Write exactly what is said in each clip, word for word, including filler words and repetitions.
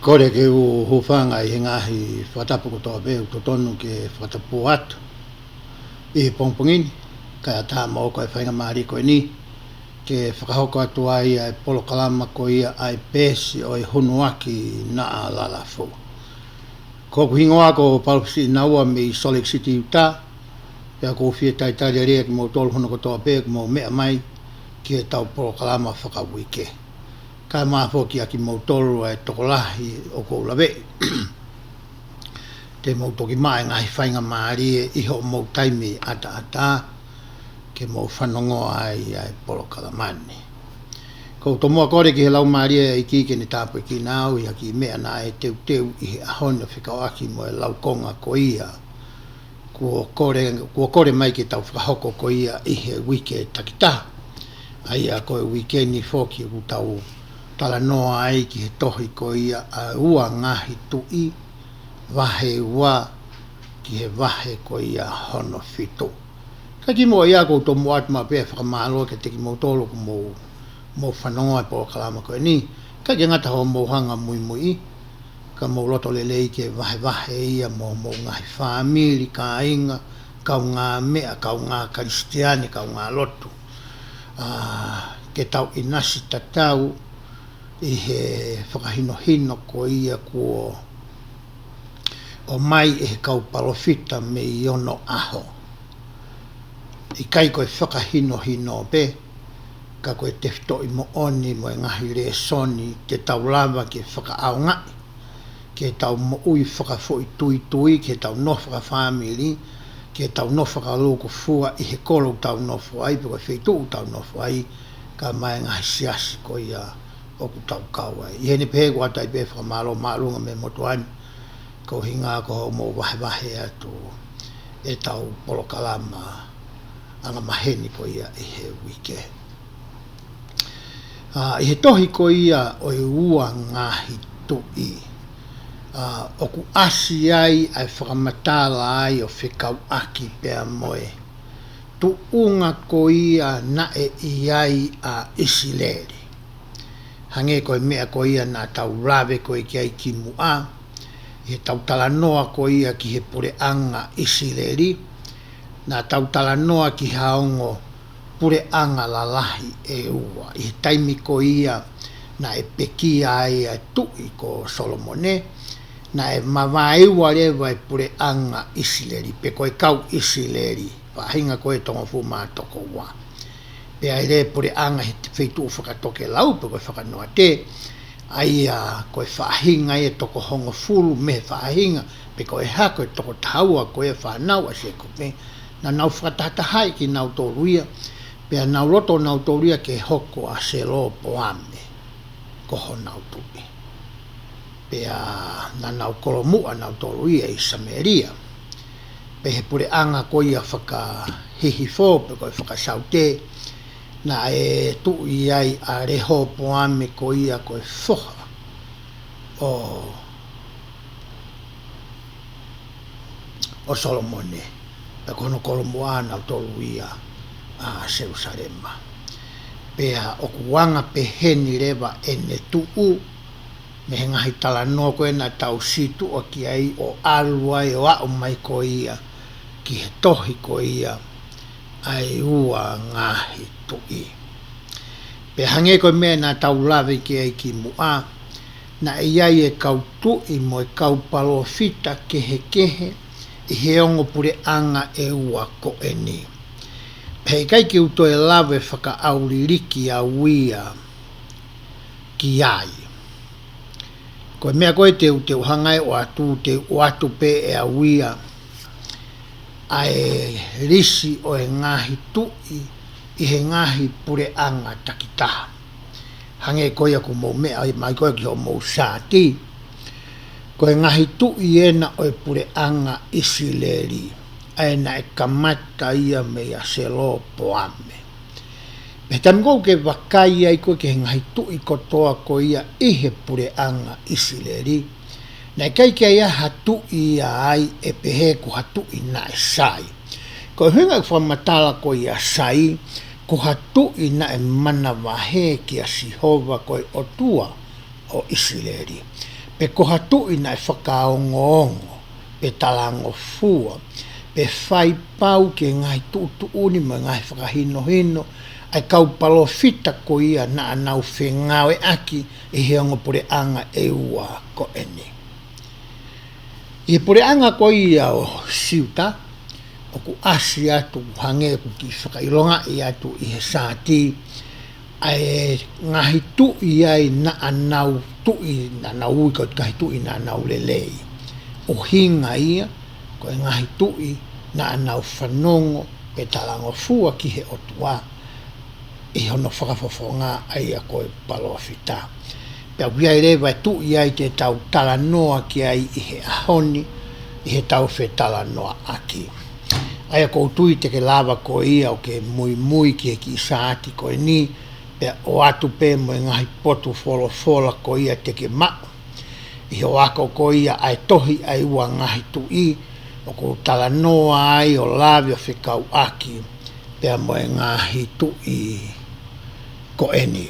Kole ke u hūfanga ʻi he ngaahi fakatapu kotoa pē ʻoku totonu ke fakatapu atu ʻi he pongipongi ni, kae ʻatā mo e faingamālie ko eni ke fakahoko atu ai ʻa e polokalama ko ia ʻa e peesi ʻo e Hunuaki Naʻa Lala Foʻou. Ko hoku hingoa ko Palōfesa Inaua mei Salt Lake City, Utah. Pea ʻoku ou fie talitali lelei kimoutolu hono kotoa pē ʻoku mou meʻa mai ki heʻetau polokalama fakauike. Kae ʻatā foki ʻa kimoutolu ʻa e tokolahi ʻoku ou laveʻi te mou toki maʻu e ngaahi faingamālie ʻi hoʻomou taimi ʻataʻatā ke mou fanongo ai ʻa e polokalama ni. ʻOku ou tomuʻa kole ki he Laumālie ʻa e ʻEiki ke ne tāpuekina au ʻi ha kiʻi meʻa naʻe teuteu ʻi he ʻaho ni ʻo fekauʻaki mo e laukonga ko ia kuo kole, kuo kole mai ke tau fakahoko ko ia ʻi he uike takitaha. ʻA ia ko e uike ni foki ʻoku tau talanoa ai ki he tohi ko ia ʻa e Ua Ngaahi Tuʻi, vahe ua ki he vahe ko ia hono fitu. Ka kimuʻa ia ʻoku ou tomuʻa ʻoatu maʻu pē ʻa e fakamālō kiate kimoutolu ʻoku mou, mou fanongo ʻa e polokalama ko eni. Kae ʻikai ke ngata hoʻomou hanga muimui, ka mou loto lelei ke vahevahe ia mo hoʻomou ngaahi fāmili, kāinga, kaungāmeʻa, kaungā Kalisitiane, kaungā lotu. ʻA, ke tau ʻinasi tatau ʻi he fakahinohino ko ia kuo ʻomai ʻe he kau palōfita mei onoʻaho. ʻIkai ko e fakahinohino pē, ka ko e tefitoʻi moʻoni mo e ngaahi lēsoni te tau lava ke fakaʻaongaʻi, ke tau moʻui fakafoʻituitui, ke tau nofo fakafāmili, ke tau nofo fakalūkufua ʻi he kolo ʻoku tau nofo ai, pe ko e feituʻu ʻoku tau nofo ai, kae ʻumaʻā e ngaahi siasi ko ia ʻoku tau kau ai. ʻI heʻene pehē, ʻoku ʻoatu ai pē fakamālō māʻolunga mei he motuʻa ni, ko e ʻuhinga ko hoʻomou vahevahe atu ʻetau polokalama angamaheni ko ia ʻi he uike. ʻA, ʻi he tohi ko ia ʻo e Ua Ngaahi Tuʻi, ʻa, ʻoku ʻasi ai ʻa e fakamatala ai ʻo fekauʻaki pea mo e tuʻunga ko ia naʻe ʻi ai ʻa ʻIsileli. Hangē ko e meʻa ko ia naʻa tau lave ko ē ki ai kimuʻa, ʻi heʻetau talanoa ko ia ki he puleʻanga ʻIsileli, naʻa tau talanoa ki ha ongo puleʻanga lalahi ʻe ua. ʻI he taimi ko ia naʻe pekia ai ʻa e tuʻi ko Solomone, naʻe mavaeua leva e puleʻanga ʻIsileli, pe ko e kau ʻIsileli, faʻahinga ko e toko hongofulu mā toko ua. Pea ʻi ai leva e puleʻanga he feituʻu fakatokelau, pe ko e fakanoate, ʻa ia ko e faʻahinga ia ʻe toko hongofulu mei he faʻahinga, pe ko e hako ʻe toko taha ua ko e fānau ʻa Sēkope, naʻa nau fakatahatahaʻi kinautolu ia, pea nau loto nautolu ia ke hoko ʻa Selopoame ko honau tuʻi. Pea naʻa nau kolomuʻa nautolu ia ʻi Samēlia. Pea ʻi he puleʻanga ko ia fakahihifo, pe ko e fakasaute, naʻe tuʻi ai ʻa Lehopoame ko ia ko e foha ʻo, ʻo Solomone. Pea ko hono kolomuʻa nautolu ia ʻa Selūsalema. Pea ʻoku anga peheni leva ʻene tuʻu, mei he ngaahi talanoa ko ē naʻa tau situʻa ki ai ʻo ʻalu ai ʻo aʻu mai ko ia ki he tohi ko ia ʻa e Ua Ngaahi Tuʻi. Pea hangē ko e meʻa naʻa tau lave ki ai kimuʻa, naʻe ʻi ai e kau tuʻi mo e kau palōfita kehekehe ʻi he ongo puleʻanga ʻe ua ko eni. Pea ʻikai ke u toe lave fakaʻauliliki au ia ki ai. Ko e meʻa ko ē te u, te u hanga ʻo ʻoatu, te u ʻoatu pē ʻe au ia ʻa e lisi ʻo e ngaahi tuʻi ʻi he ngaahi puleʻanga takitaha. Hangē ko ia ʻoku mou meʻa mai ko ē ki hoʻomou saati, ko e ngaahi tuʻi ena ʻo e puleʻanga ʻIsileli, ʻa ia naʻe kamata ia meia Selopoame. Pea taimi ko ē ʻoku ke vakai ai ko ē ki he ngaahi tuʻi kotoa ko ia ʻi he puleʻanga ʻIsileli, naʻe ʻikai ke ʻi ai ha tuʻi ia ai ʻe pehē ko ha tuʻi naʻe sai. Ko e ʻuhinga ʻoku fakamatala ko ia sai, ko ha tuʻi naʻe manavahē kia Sihova ko e ʻOtua ʻo ʻIsileli. Pe ko ha tuʻi naʻe fakaongoongo, pe talangofua, pe fai pau ki he ngaahi tuʻutuʻuni mo e ngaahi fakahinohino ʻa e kau palōfita ko ia naʻa nau fengāueʻaki ʻi he ongo puleʻanga ʻe ua ko eni. ʻI he puleʻanga ko ia ʻo Siuta, ʻoku ʻasi atu hangē ʻoku kiʻi fakaʻilongaʻi atu ʻi he saati, ʻa e ngaahi tuʻi ai naʻa nau tuʻi, naʻa nau ui ko e ngaahi tuʻi naʻa nau lelei. ʻUhinga ia, ko e ngaahi tuʻi naʻa nau fanongo pe talangofua ki he ʻOtua ʻi hono fakafofonga ʻa ia ko e palōfita. Pea ʻoku ʻi ai leva e tuʻi ia te tau talanoa ki ai ʻi he ʻaho ni, ʻi heʻetau fetalanoaʻaki. ʻA ia ʻoku ou tui te ke lava ko ia ʻo ke muimui ki he kiʻi saati ko eni, pea ʻoatu pē mo e ngaahi potu folofola ko ia te ke maʻu ʻi hoʻo ako ko ia ʻa e tohi ʻa e Ua Ngaahi Tuʻi, ʻoku ou talanoa ai ʻo lave ʻo fekauʻaki pea mo e ngaahi tuʻi ko eni.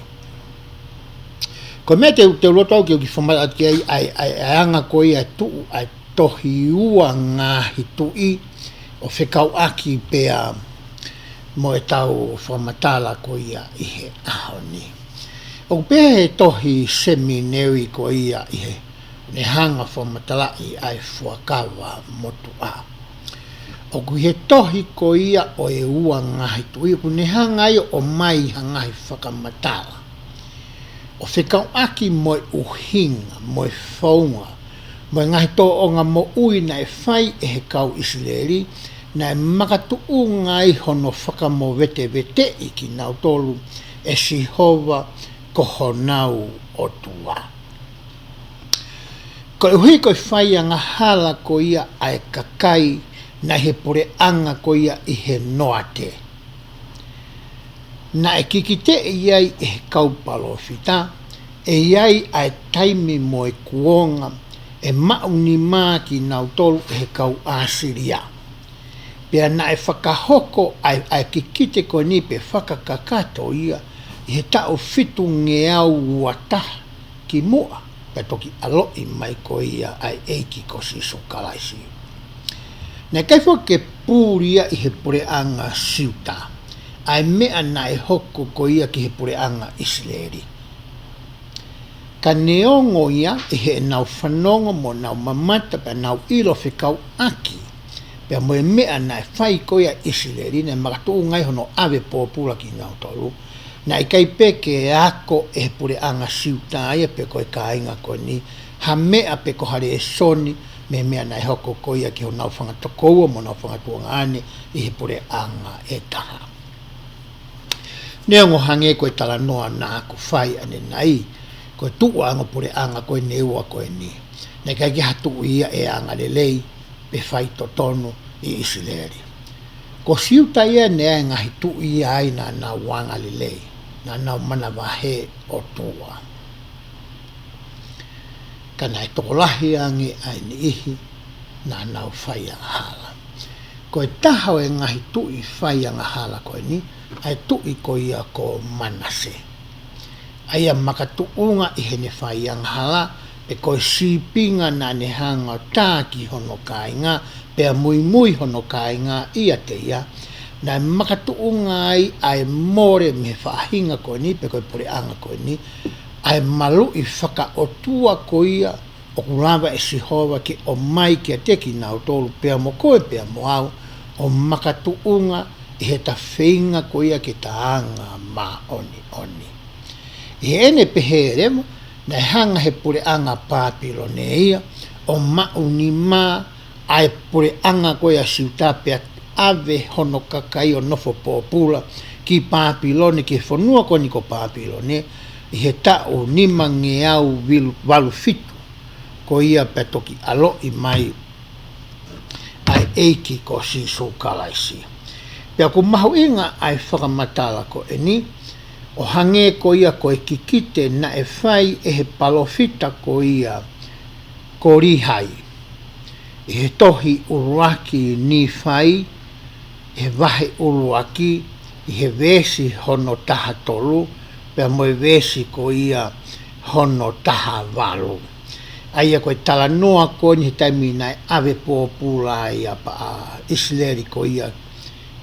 Ko e meʻa te u, te u loto au ke u kiʻi fakamatala atu ki ai, ʻa e, ʻa e, ʻa e anga ko ia ʻa e tuʻu ʻa e tohi Ua Ngaahi Tuʻi, ʻo fekauʻaki pea mo ʻetau fakamatala ko ia ʻi he ʻaho ni. ʻOku pehē ʻe he tohi semineli ko ia ʻi heʻene hanga ʻo fakamatalaʻi ʻa e Fuakava Motuʻa, ʻOku ʻi he tohi ko ia ʻo e Ua Ngaahi Tuʻi, ʻoku ne hanga ai ʻo ʻomai ha ngaahi fakamatala ʻo fekauʻaki mo e ʻuhinga, mo e founga, mo e ngaahi tōʻonga moʻui naʻe fai ʻe he kau ʻIsileli, naʻe makatuʻunga ai hono fakamoveteveteʻi kinautolu ʻe Sihova ko honau ʻOtua. Koeʻuhi ko e fai angahala ko ia ʻa e kakai naʻe ʻi he puleʻanga ko ia ʻi he noate, naʻe kikiteʻi ai ʻe he kau palōfita ʻe ʻi ai ʻa e taimi mo e kuonga ʻe maʻunimā kinautolu ʻe he kau ʻAsilia. Pea naʻe fakahoko ʻa e, ʻa e kikite ko eni pe fakakakato ia ʻi he taʻu fitungeau ua taha ki muʻa, pea toki ʻaloʻi mai ko ia ʻa e ʻEiki ko Sīsū Kalaisi. Naʻe ʻikai foki ke puli ia ʻi he puleʻanga Siuta ʻa e meʻa naʻe hoko ko ia ki he puleʻanga ʻIsileli. Ka neongo ia, ʻi heʻenau fanongo mo nau mamata pea nau ʻilo fekauʻaki pea mo e meʻa naʻe fai ko ia ʻe ʻIsileli, naʻe makatuʻunga ai hono ʻave pōpula kinautolu. Naʻe ʻikai pē ke ako ʻe he puleʻanga Siuta ia pe ko e kāinga ko eni ha meʻa pe ko ha lēsoni mei he meʻa naʻe hoko ko ia ki honau fanga tokoua mo honau fanga tuongaʻane ʻi he puleʻanga ʻe taha. Neongo hangē ko e talanoa naʻa ku fai ʻanenai, ko e tuʻuʻanga puleʻanga ko eni ʻe ua ko eni, naʻe ʻikai ke ha tuʻi ia ʻe angalelei pe faitotonu ʻi ʻIsileli. Ko Siuta ia naʻe ʻi ai e ngaahi tuʻi ia ai naʻa nau angalelei, naʻa nau manavahē ʻOtua. Ka naʻe tokolahi ange ʻa e niʻihi naʻa nau fai angahala. Ko e taha ʻo e ngaahi tuʻi fai angahala ko eni, ʻa e tuʻi ko ia ko Manase. ʻA ia makatuʻunga ʻi heʻene fai angahala, pe ko e sīpinga naʻa ne hanga ʻo tā ki hono kāinga, pea muimui hono kāinga ʻiate ia, naʻe makatuʻunga ai ʻa e mole mei he faʻahinga ko eni, pe ko e puleʻanga ko eni, ʻa e maluʻi fakaʻotua ko ia ʻoku lava ʻe Sihova ke ʻomai kiate kinautolu pea mo koe pea mo au, ʻo makatuʻunga ʻi heʻeta feinga ko ia ke ta anga māʻoniʻoni. ʻI heʻene pehē leva, naʻe hanga ʻe he puleʻanga Pāpilone ia ʻo maʻunimā ʻa e puleʻanga ko ia ʻa Siuta pea ʻave hono kakai ʻo nofo pōpula ki Pāpilone, ki he fonua ko eni ko Pāpilone, ʻi he taʻu nimangeau vilu-, valu fitu ko ia pea toki ʻaloʻi mai ʻa e ʻEiki ko Sīsū Kalaisi. Pea ʻoku mahuʻinga ʻa e fakamatala ko eni, ʻo hangē ko ia ko e kikite naʻe fai ʻe he palōfita ko ia ko Līhai ʻi he tohi ʻuluaki Nīfai, ʻi he vahe ʻuluaki, ʻi he veesi hono taha tolu, pea mo e veesi ko ia hono taha valu. ʻA ia ko e talanoa ko eni he taimi naʻe ʻave pōpula ai ʻa pa-, ʻa ʻIsileli ko ia,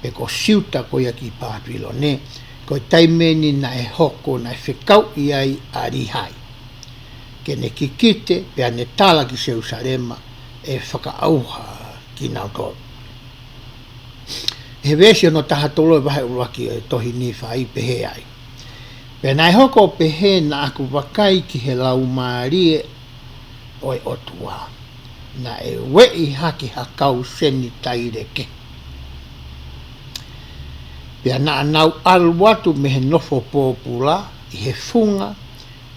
pe ko Siuta ko ia ki Pāpilone, ko e taimi eni naʻe hoko, naʻe fekauʻi ai ʻa Līhai ke ne kikite, pea ne tala ki Selusalema ʻe fakaʻauha kinautolu. He veesi hono taha tolu ʻo e vahe ʻuluaki ʻo e tohi Nīfai pehē ai: Pea naʻe hoko ʻo pehē naʻa ku vakai ki he Laumālie ʻo e ʻOtua, naʻe ueʻi hake ha kau Senitaile kehe. Pea naʻa nau ʻalu atu mei he nofo pōpula ʻi he funga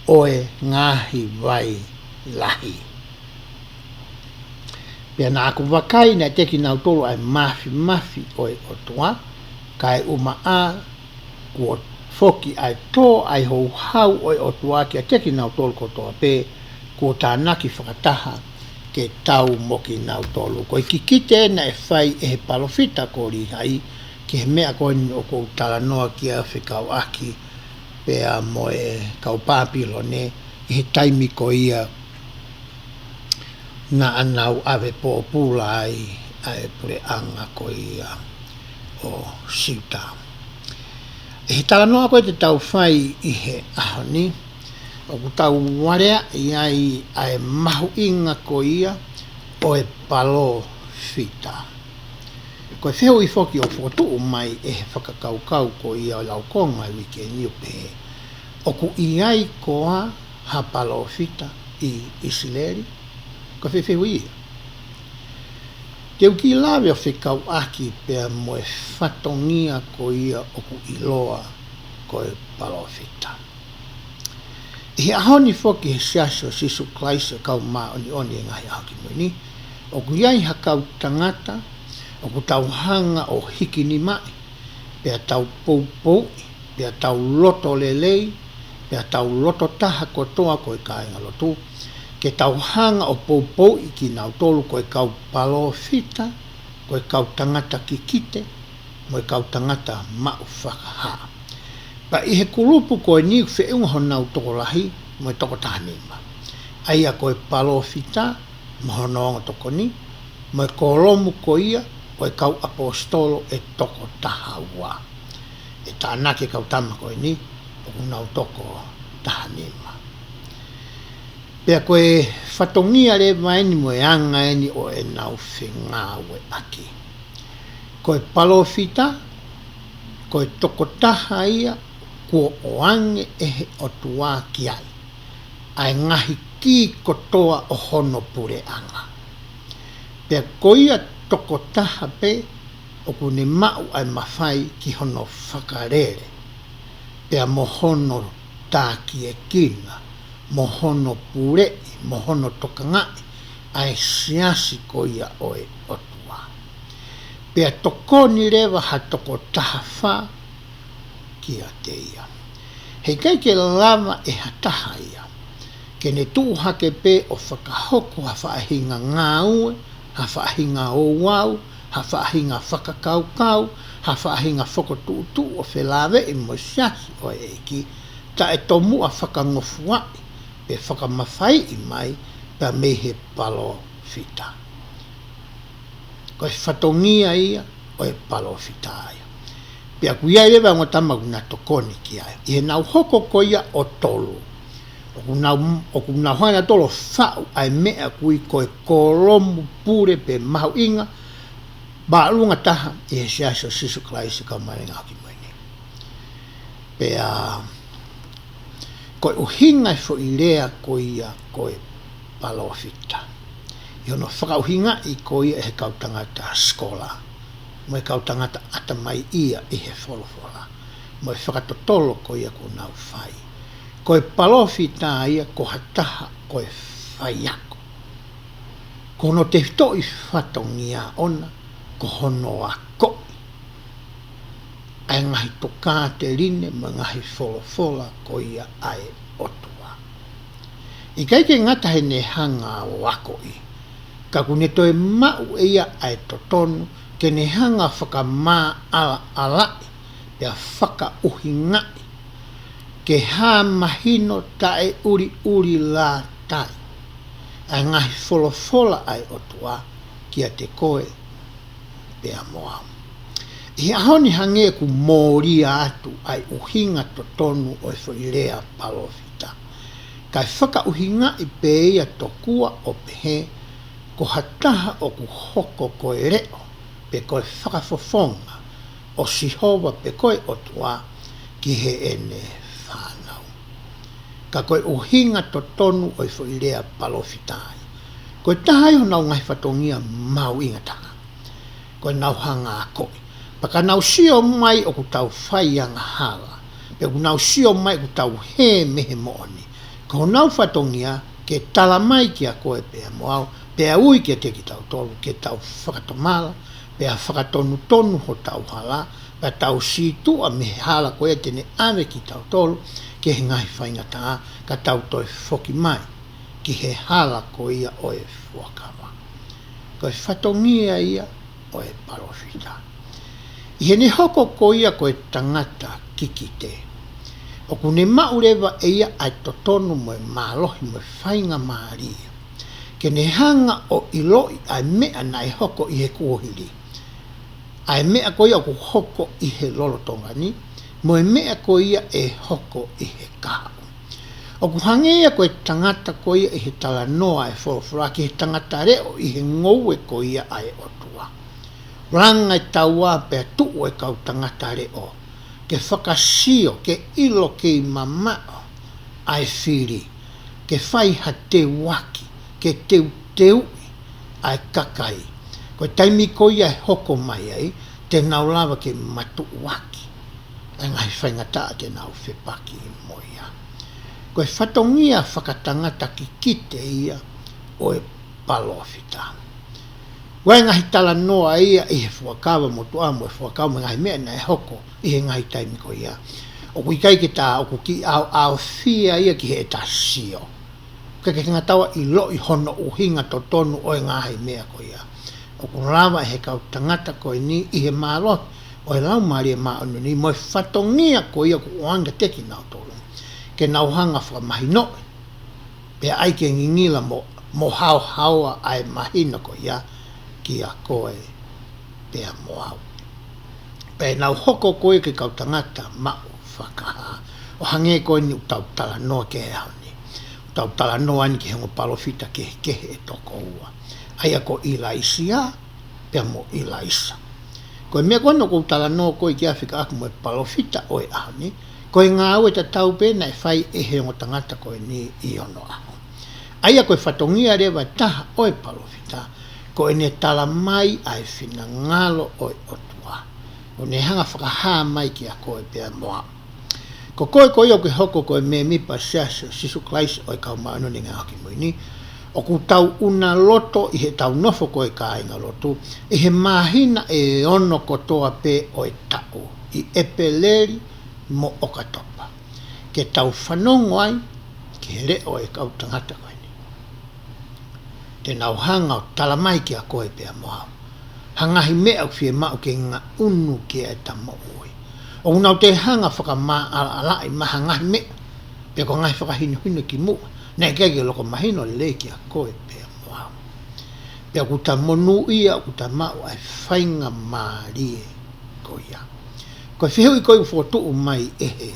ʻo e ngaahi vai lahi. Pea naʻa ku vakai naʻe ʻiate kinautolu ʻa e mafimafi ʻo e ʻOtua, kae ʻumaʻā kuo foki ʻa e tō ʻa e houhau ʻo e ʻOtua kiate kinautolu kotoa pē, kuo tānaki fakataha ke tau mo kinautolu. Ko e kikite naʻe fai ʻe he palōfita ko Līhai ki he meʻa ko eni ʻoku ou talanoa ki ai fekauʻaki pea mo e kau Pāpilone ʻi he taimi ko ia naʻa nau ʻave pōpula ai ʻa e puleʻanga ko ia ʻo Siuta. ʻI he talanoa ko ia te tau fai ʻi he ʻaho ni, ʻoku tau valeaʻi ai ʻa e mahuʻinga ko ia ʻo e palōfita. Ko e fehuʻi foki ʻoku fokotuʻu mai ʻe he fakakaukau ko ia ʻo e laukonga ʻi he uike ni ʻoku pehē, ʻoku ʻi ai koā ha palōfita ʻi ʻIsileli? Ko e fehuʻi ia. Te u kiʻi lave ʻo fekauʻaki pea mo e fatongia ko ia ʻoku ʻiloa ko e palōfita. ʻI he ʻaho ni foki he Siasi ʻo Sīsū Kalaisi ʻo e Kau Māʻoniʻoni ʻi he Ngaahi ʻAho Kimui Ni, ʻoku ʻi ai ha kau tangata ʻoku tau hanga ʻo hikinimaʻi, pea tau poupouʻi, pea tau loto lelei, pea tau loto taha kotoa ko e kāingalotu, ke tau hanga ʻo poupouʻi kinautolu ko e kau palōfita, ko e kau tangata kikite, mo e kau tangata maʻu fakahā. Pea ʻi he kulupu ko eni ʻoku feʻunga honau tokolahi mo e toko taha nima. ʻA ia ko e palōfita mo hono ongo tokoni, mo e kōlomu ko ia ʻo e kau ʻaposetolo ʻe toko taha ua. ʻE tānaki e kau tama ko eni ʻoku nau toko taha nima. Pea ko e fatongia leva eni mo e anga eni ʻo ʻenau fengāueʻaki. Ko e palōfita, ko e tokotaha ia kuo ʻoange ʻe he ʻOtua ki ai ʻa e ngaahi kī kotoa ʻo hono puleʻanga. Pea ko ia tokotaha pē ʻoku ne maʻu ʻa e mafai ki hono fakalele, pea mo hono tākiekina, mo hono puleʻi, mo hono tokangaʻi ʻa e siasi ko ia ʻo e ʻOtua. Pea tokoni leva ha toko taha fā kiate ia. He ʻikai ke lava ʻe ha taha ia ke ne tuʻu hake pē ʻo fakahoko ha faʻahinga ngāue, ha faʻahinga ouau, ha faʻahinga fakakaukau, ha faʻahinga fokotuʻutuʻu ʻo felāveʻi mo e siasi ʻo e ʻEiki, taʻetomuʻa fakangofuaʻi pe fakamafaiʻi mai pea mei he palōfita. Ko e fatongia ia ʻo e palōfita ia. Pea ʻoku ʻi ai leva e ongo tama ʻoku na tokoni ki ai. ʻI heʻenau hoko ko ia ʻo tolu, ʻoku nau, ʻoku nau hanga ʻo tolo faʻu ʻa e meʻa ʻoku ui ko e kōlomu pule pe mahuʻinga māʻolunga taha ʻi he Siasi ʻo Sīsū Kalaisi ʻo e Kau Māʻoniʻoni ʻi he Ngaahi ʻAho Kimui Ni. Pea ko e ʻuhinga e foʻi lea ko ia ko e palōfita, ʻi hono fakaʻuhingaʻi ko ia ʻe he kau tangata sikola mo e kau tangata ʻatamai ia ʻi he folofola, mo e fakatotolo ko ia ʻoku nau fai. Ko e palōfita ia ko ha taha ko e faiako. Ko hono tefitoʻi fatongia ʻona ko hono akoʻi ʻa e ngaahi tokāteline mo e ngaahi folofola ko ia ʻa e ʻOtua. ʻIkai ke ngata heʻene hanga ʻo akoʻi, ka ʻoku ne toe maʻu ʻe ia ʻa e totonu ke ne hanga ʻo fakamaʻalaʻalaʻi pea fakaʻuhingaʻi ke hā mahino taʻeʻuliʻulilātai ʻa e ngaahi folofola ʻa e ʻOtua kiate koe pea mo au. ʻI he ʻaho ni hangē ʻoku mōlia atu ʻa e ʻuhinga totonu ʻo e foʻi lea palōfita, kae fakaʻuhingaʻi pē ia tokua ʻo pehē ko ha taha ʻoku hoko ko e leʻo pe ko e fakafofonga ʻo Sihova pe ko e ʻOtua ki heʻene fānau. Ka ko e ʻuhinga totonu ʻo e foʻi lea palōfita ia, ko e taha ia honau ngaahi fatongia mahuʻinga taha, ko ʻenau hanga ʻo akoʻi. Pea ka nau sio mai ʻoku tau fai angahala, pe ʻoku nau sio mai ʻoku tau hē mei he moʻoni, ko honau fatongia ke tala mai kia koe pea mo au, pea ui kiate kitautolu ke tau fakatomala, pea fakatonutonu hotau hala, pea tau sītuʻa mei he hala ko ia te ne ʻave kitautolu ki he ngaahi faingataʻa, ka tau toe foki mai ki he hala ko ia ʻo e fuakava. Ko e fatongia ia ʻo e palōfita. ʻI heʻene hoko ko ia ko e tangata kikite, ʻoku ne maʻu leva ʻe ia ʻa e totonu mo e mālohi mo e faingamālie ke ne hanga ʻo ʻiloʻi ʻa e meʻa naʻe hoko ʻi he kuohili, ʻa e meʻa ko ia ʻoku hoko ʻi he lolotonga ni, mo e meʻa ko ia ʻe hoko ʻi he kahaʻu. ʻOku hangē ia ko e tangata ko ia ʻi he talanoa ʻa e folofola ki he tangata leʻo ʻi he ngoue ko ia ʻa e ʻOtua. Langa e taua pea tuʻu e kau tangata leʻo, ke fakasio, ke ʻilo kei mamaʻo ʻa e fili, ke fai ha teuaki, ke teuteuʻi ʻa e kakai. Ko e taimi ko ia ʻe hoko mai ai, te nau lava ke matuʻuaki ʻa e ngaahi faingataʻa te nau fepaki mo ia. Ko e fatongia fakatangata kikite ia ʻo e palōfita. ʻOku ʻi ai e ngaahi talanoa ia ʻi he Fuakava Motuʻa mo e Fuakava mo e ngaahi meʻa naʻe hoko ʻi he ngaahi taimi ko ia. ʻOku ʻikai ke tā, ʻoku kiʻi ʻaoʻaofia ia ki heʻeta sio. Ka ke ngata ʻi loʻi hono ʻuhinga totonu ʻo e ngaahi meʻa ko ia. ʻOku lava ʻe he kau tangata ko eni ʻi he mālohi ʻo e Laumālie Māʻoniʻoni mo e fatongia ko ia ʻoku ʻoange kiate kinautolu, ke nau hanga fakamahinoʻi, pea ʻai ke ngingila mo, mo haohaoa ʻa e mahino ko ia kiate koe pea mo au. Pea nau hoko ko ia ko e kau tangata maʻu fakahā. ʻO hangē ko eni ʻoku tau talanoa ki ai he ʻaho ni. ʻOku tau talanoa eni ki he ongo palōfita kehekehe ʻe toko ua. ʻA ia ko ʻIlaisiā pea mo ʻIlaisa. Ko e meʻa ko ena ʻoku ou talanoa ko ia ki ai fekauʻaki mo e palōfita ʻo e ʻaho ni, ko e ngāue tatau pē naʻe fai ʻe he ongo tangata ko eni ʻi onoʻaho. ʻA ia ko e fatongia leva ʻe taha ʻo e palōfita, ko ʻene tala mai ʻa e finangalo ʻo e ʻOtua. ʻO ne hanga fakahā mai kiate koe pea mo au. Ko koe ko ia ʻoku ke hoko ko e mēmipa Siasi ʻo Sīsū Kalaisi ʻo e Kau Māʻoniʻoni ʻi he Ngaahi ʻAho Kimui Ni, ʻoku tau ʻuna loto ʻi heʻetau nofo ko e kāingalotu, ʻi he māhina ʻe ono kotoa pē ʻo e taʻu, ʻi ʻEpeleli mo ʻOkatopa, ke tau fanongo ai ki he leʻo ʻo e kau tangata ko eni. Te nau hanga ʻo tala mai kiate koe pea mo au ha ngaahi meʻa ʻoku fiemaʻu ke ngaʻunu ki ai ʻeta moʻui. ʻOku nau toe hanga fakamaʻalaʻalaʻi mai ha ngaahi meʻa, pe ko e ngaahi fakahinohino kimuʻa naʻe ʻikai ke loko mahino lelei kiate koe pea mo au. Pea ʻoku ta monūʻia ʻoku ta maʻu ʻa e faingamālie ko ia. Ko e fehuʻi ko ia ʻoku fokotuʻu mai ʻe he,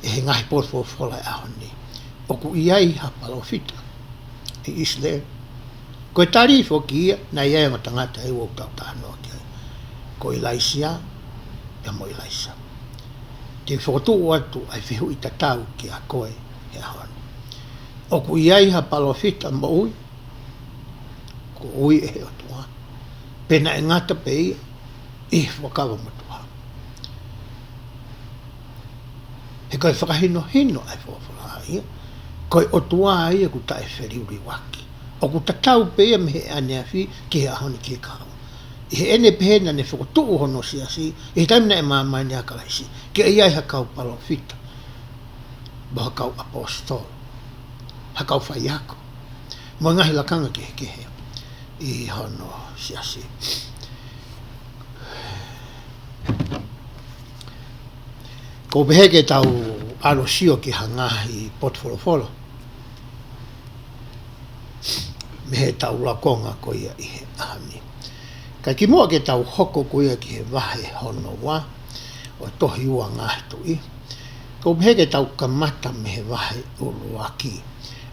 ʻe he ngaahi potufolofola ʻo e ʻaho ni, ʻoku ʻi ai ha palōfita ʻi ʻIsileli? Ko e tali foki ia, naʻe ʻi ai e ongo tangata ʻe ua ʻoku tau talanoa ki ai, ko ʻIlaisiā pea mo ʻIlaisa. Te u fokotuʻu atu ʻa e fehuʻi tatau kiate koe he ʻaho ni. ʻOku ʻi ai ha palōfita moʻui kuo ui ʻe he ʻOtua, pe naʻe ngata pē ia ʻi he Fuakava Motuʻa? He ko e fakahinohino ʻa e folofola ia, ko e ʻOtua ia ʻoku taʻefeliuliuaki. ʻOku tatau pē ia mei he ʻaneafi ki he ʻaho ni ki he kahaʻu. ʻI heʻene pehē naʻa ne fokotuʻu hono siasi ʻi he taimi naʻe māmani ai ʻa Kalaisi, ke ʻi ai ha kau palōfita, mo ha kau ʻaposetolo, ha kau faiako, mo e ngaahi lakanga kehekehe ʻi hono siasi. Ko u pehē ke tau ʻalu ʻo sio ki ha ngaahi potufolofola mei heʻetau laukonga ko ia ʻi he ʻaho ni. Kae kimuʻa ke tau hoko ko ia ki he vahe hono ua ʻo e tohi Ua Ngaahi Tuʻi, ko u pehē ke tau kamata mei he vahe ʻuluaki.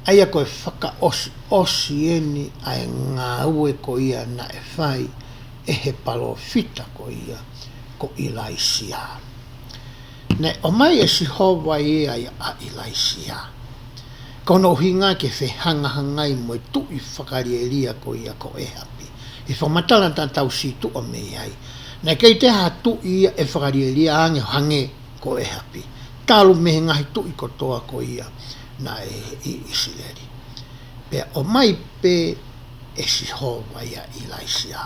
ʻA ia ko e fakaʻosiʻosi eni ʻa e ngāue ko ia naʻe fai ʻe he palōfita ko ia ko ʻIlaisiā. Naʻe ʻomai ʻe Sihova ia ʻa ʻIlaisiā. Ko hono ʻuhinga ke fehangahangai mo e tuʻi fakalielia ko ia ko ʻĒhapi. ʻI he fakamatala naʻa tau situʻa mei ai, naʻe ʻikai toe ha tuʻi ia ʻe fakalielia ange ʻo hangē ko ʻĒhapi, talu mei he ngaahi tuʻi kotoa ko ia naʻe ʻi ʻIsileli. Pea ʻomai pē ʻe Sihova ia ʻa ʻIlaisiā.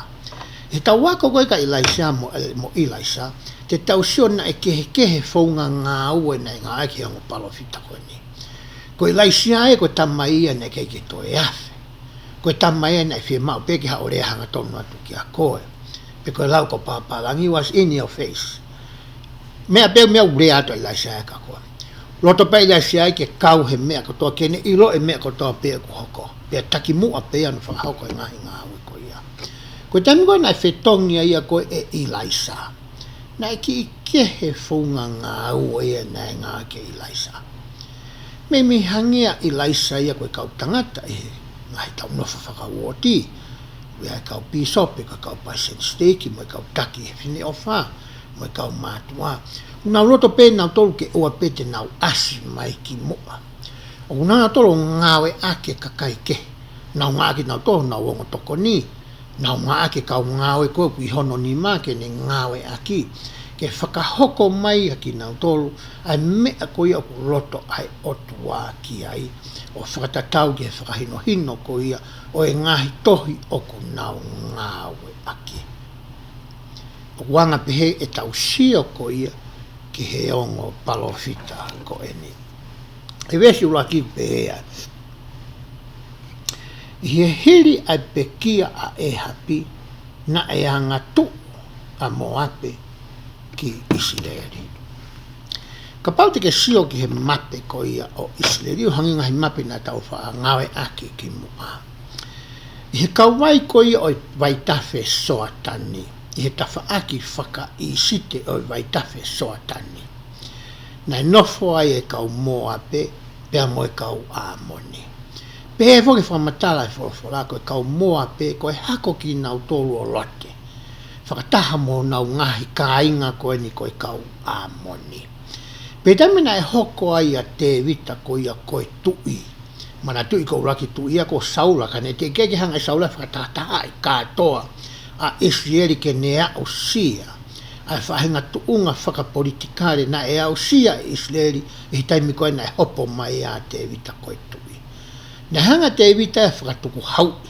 ʻI heʻetau ako ko ia kia ʻIlaisiā mo, mo ʻIlaisa, te tau sio naʻe kehekehe founga ngāue naʻe ngāueʻaki ʻe he ongo palōfita ko eni. Ko ʻIlaisiā ia ko e tama ia naʻe ʻikai ke toe afe. Ko e tama ia naʻe fiemaʻu pē ke haʻu ʻo lea hangatonu atu kiate koe, pe ko e lau ko e pāpālangi, was in your face. Meʻa pē, meʻa ʻoku lea atu ʻa ʻIlaisiā ia kia koe. Loto pē ʻa ʻIlaisiā ia ke kau he meʻa kotoa, ke ne ʻilo e meʻa kotoa pē ʻoku hoko. Pea takimuʻa pē ia hono fakahoko e ngaahi ngāue ko ia. Ko e taimi ko ē naʻe fetongi ai ʻa koe ʻe ʻIlaisa, naʻe kiʻi kehe founga ngāue ia naʻe ngāueʻaki ʻe ʻIlaisa. Meimei hangē ʻa ʻIlaisa ia ko e kau tangata ʻi he ngaahi taʻu nofo fakauōtī, ʻa e kau pīsope, ko e kau palesiteni siteiki, mo e kau taki ʻi he Fineʻofa, mo e kau mātuʻa. Nau loto pē nautolu ke ʻoua pē te nau ʻasi mai ki muʻa. ʻOku nau nautolu ngāueʻaki e kakai kehe. Nau ngāueʻaki nautolu, nau ongo tokoni. Nau ngāueʻaki e kau ngāue ko ē ʻoku ʻi hono nima ke ne ngāueʻaki. Ke fakahoko mai ʻa kinautolu, ʻa e meʻa ko ia ʻoku loto ʻa e ʻOtua ki ai. ʻO fakatatau ki he fakahinohino ko ia ʻo e ngaahi tohi ʻoku nau ngāueʻaki. ʻOku anga pehē ʻetau sio ko ia ki he ongo palōfita ko eni. ʻI he veesi ʻuluaki pehē ai, ʻi he hili ʻa e pekia ʻa ʻEhapi, naʻe angatuʻu ʻa Moape ki ʻIsileli. Kapau te ke sio ki he mape ko ia ʻo ʻIsileli, ʻo hangē ngaahi mape naʻa tau faʻa ngāueʻaki ki muʻa. ʻI he kauvai ko ia ʻo e vaitafe Soatani, ʻi he tafaʻaki fakaʻīsite ʻo e vaitafe Soatani, naʻe nofo ai e kau Moape, pea mo e kau ʻĀmoni. Pehē foki fakamatala e folofola ko e kau Moape, ko e hako kinautolu ʻo Lote. Fakataha mo honau ngaahi kāinga ko eni ko e kau ʻĀmoni. Pea taimi naʻe hoko ai ʻa Tēvita ko ia ko e tuʻi. Manatuʻi ko e ʻuluaki tuʻi ia ko Saula, ka ne teʻeki ke hanga ʻe Saula fakatahatahaʻi kātoa ʻa ʻIsileli ke ne aʻusia ʻa e faʻahinga tuʻunga fakapolitikale naʻe aʻusia ʻe ʻIsileli ʻi he taimi ko ē naʻe hopo mai ʻa Tēvita ko e tuʻi. Naʻe hanga ʻe Tēvita ʻo fakatukuhauʻi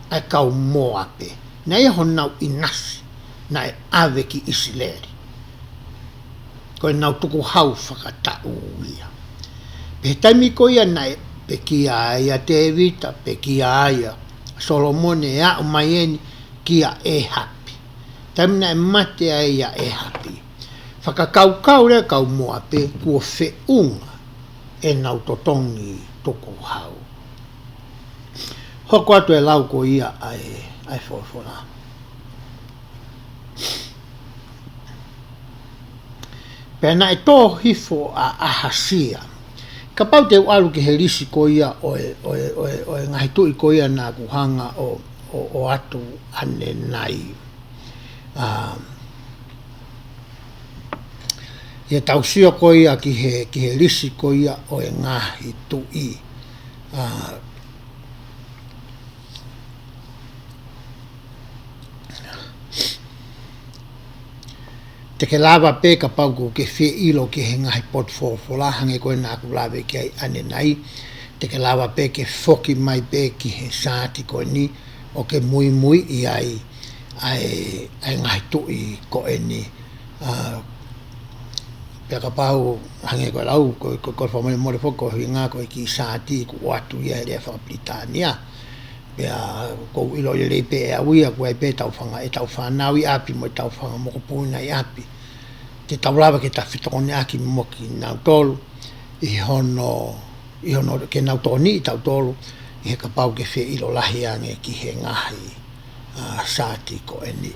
ʻa e kau Moape. Naʻe ʻi ai honau ʻinasi naʻe ʻave ki ʻIsileli. Ko ʻenau tukuhau fakataʻu ia. Pea he taimi ko ia naʻe pekia ai ʻa Tēvita, pekia ai ʻa Solomone, ʻe aʻu mai eni kia ʻEhapi. Taimi naʻe mate ai ʻa ʻEhapi, fakakaukau leva e kau Moape kuo feʻunga ʻenau totongi tukuhau. Hoko atu e lau ko ia ʻa e, ʻa e folofola. Pea naʻe tō hifo ʻa ʻAhasia. Kapau te u ʻalu ki he lisi ko ia ʻo e, ʻo e, ʻo e, ʻo e ngaahi tuʻi ko ia naʻa ku hanga ʻo, ʻo, ʻoatu ʻanenai. ʻA, ʻi heʻetau sio ko ia ki he, ki he lisi ko ia ʻo e ngaahi tuʻi. ʻA, te ke lava pē kapau ʻoku ke fie ʻilo ki he ngaahi potu folofola hangē ko ē naʻa ku lave ki ai ʻanenai. Te ke lava pē ke foki mai pē ki he saati ko eni ʻo ke muimuiʻi ai ʻa e, ʻa e ngaahi tuʻi ko eni. ʻA, pea kapau hangē ko e lau, ko, ko, ko e fakamolemole foki ko e ʻuhinga ko e kiʻi saati kuo ʻoatu ia he lea fakapilitānia. Pea ʻoku ou ʻilo lelei pē ʻe au ia, ʻoku ʻi ai pē ʻetau fanga, ʻetau fānau ʻi ʻapi mo ʻetau fanga mokopuna ʻi ʻapi. Te tau lava ke tau fetokoniʻaki mo kinautolu ʻi hono, ʻi hono ke nau tokoniʻi kitautolu ʻi he kapau ʻoku ke fie ʻilo lahi ange ki he ngaahi, ʻa, saati ko eni.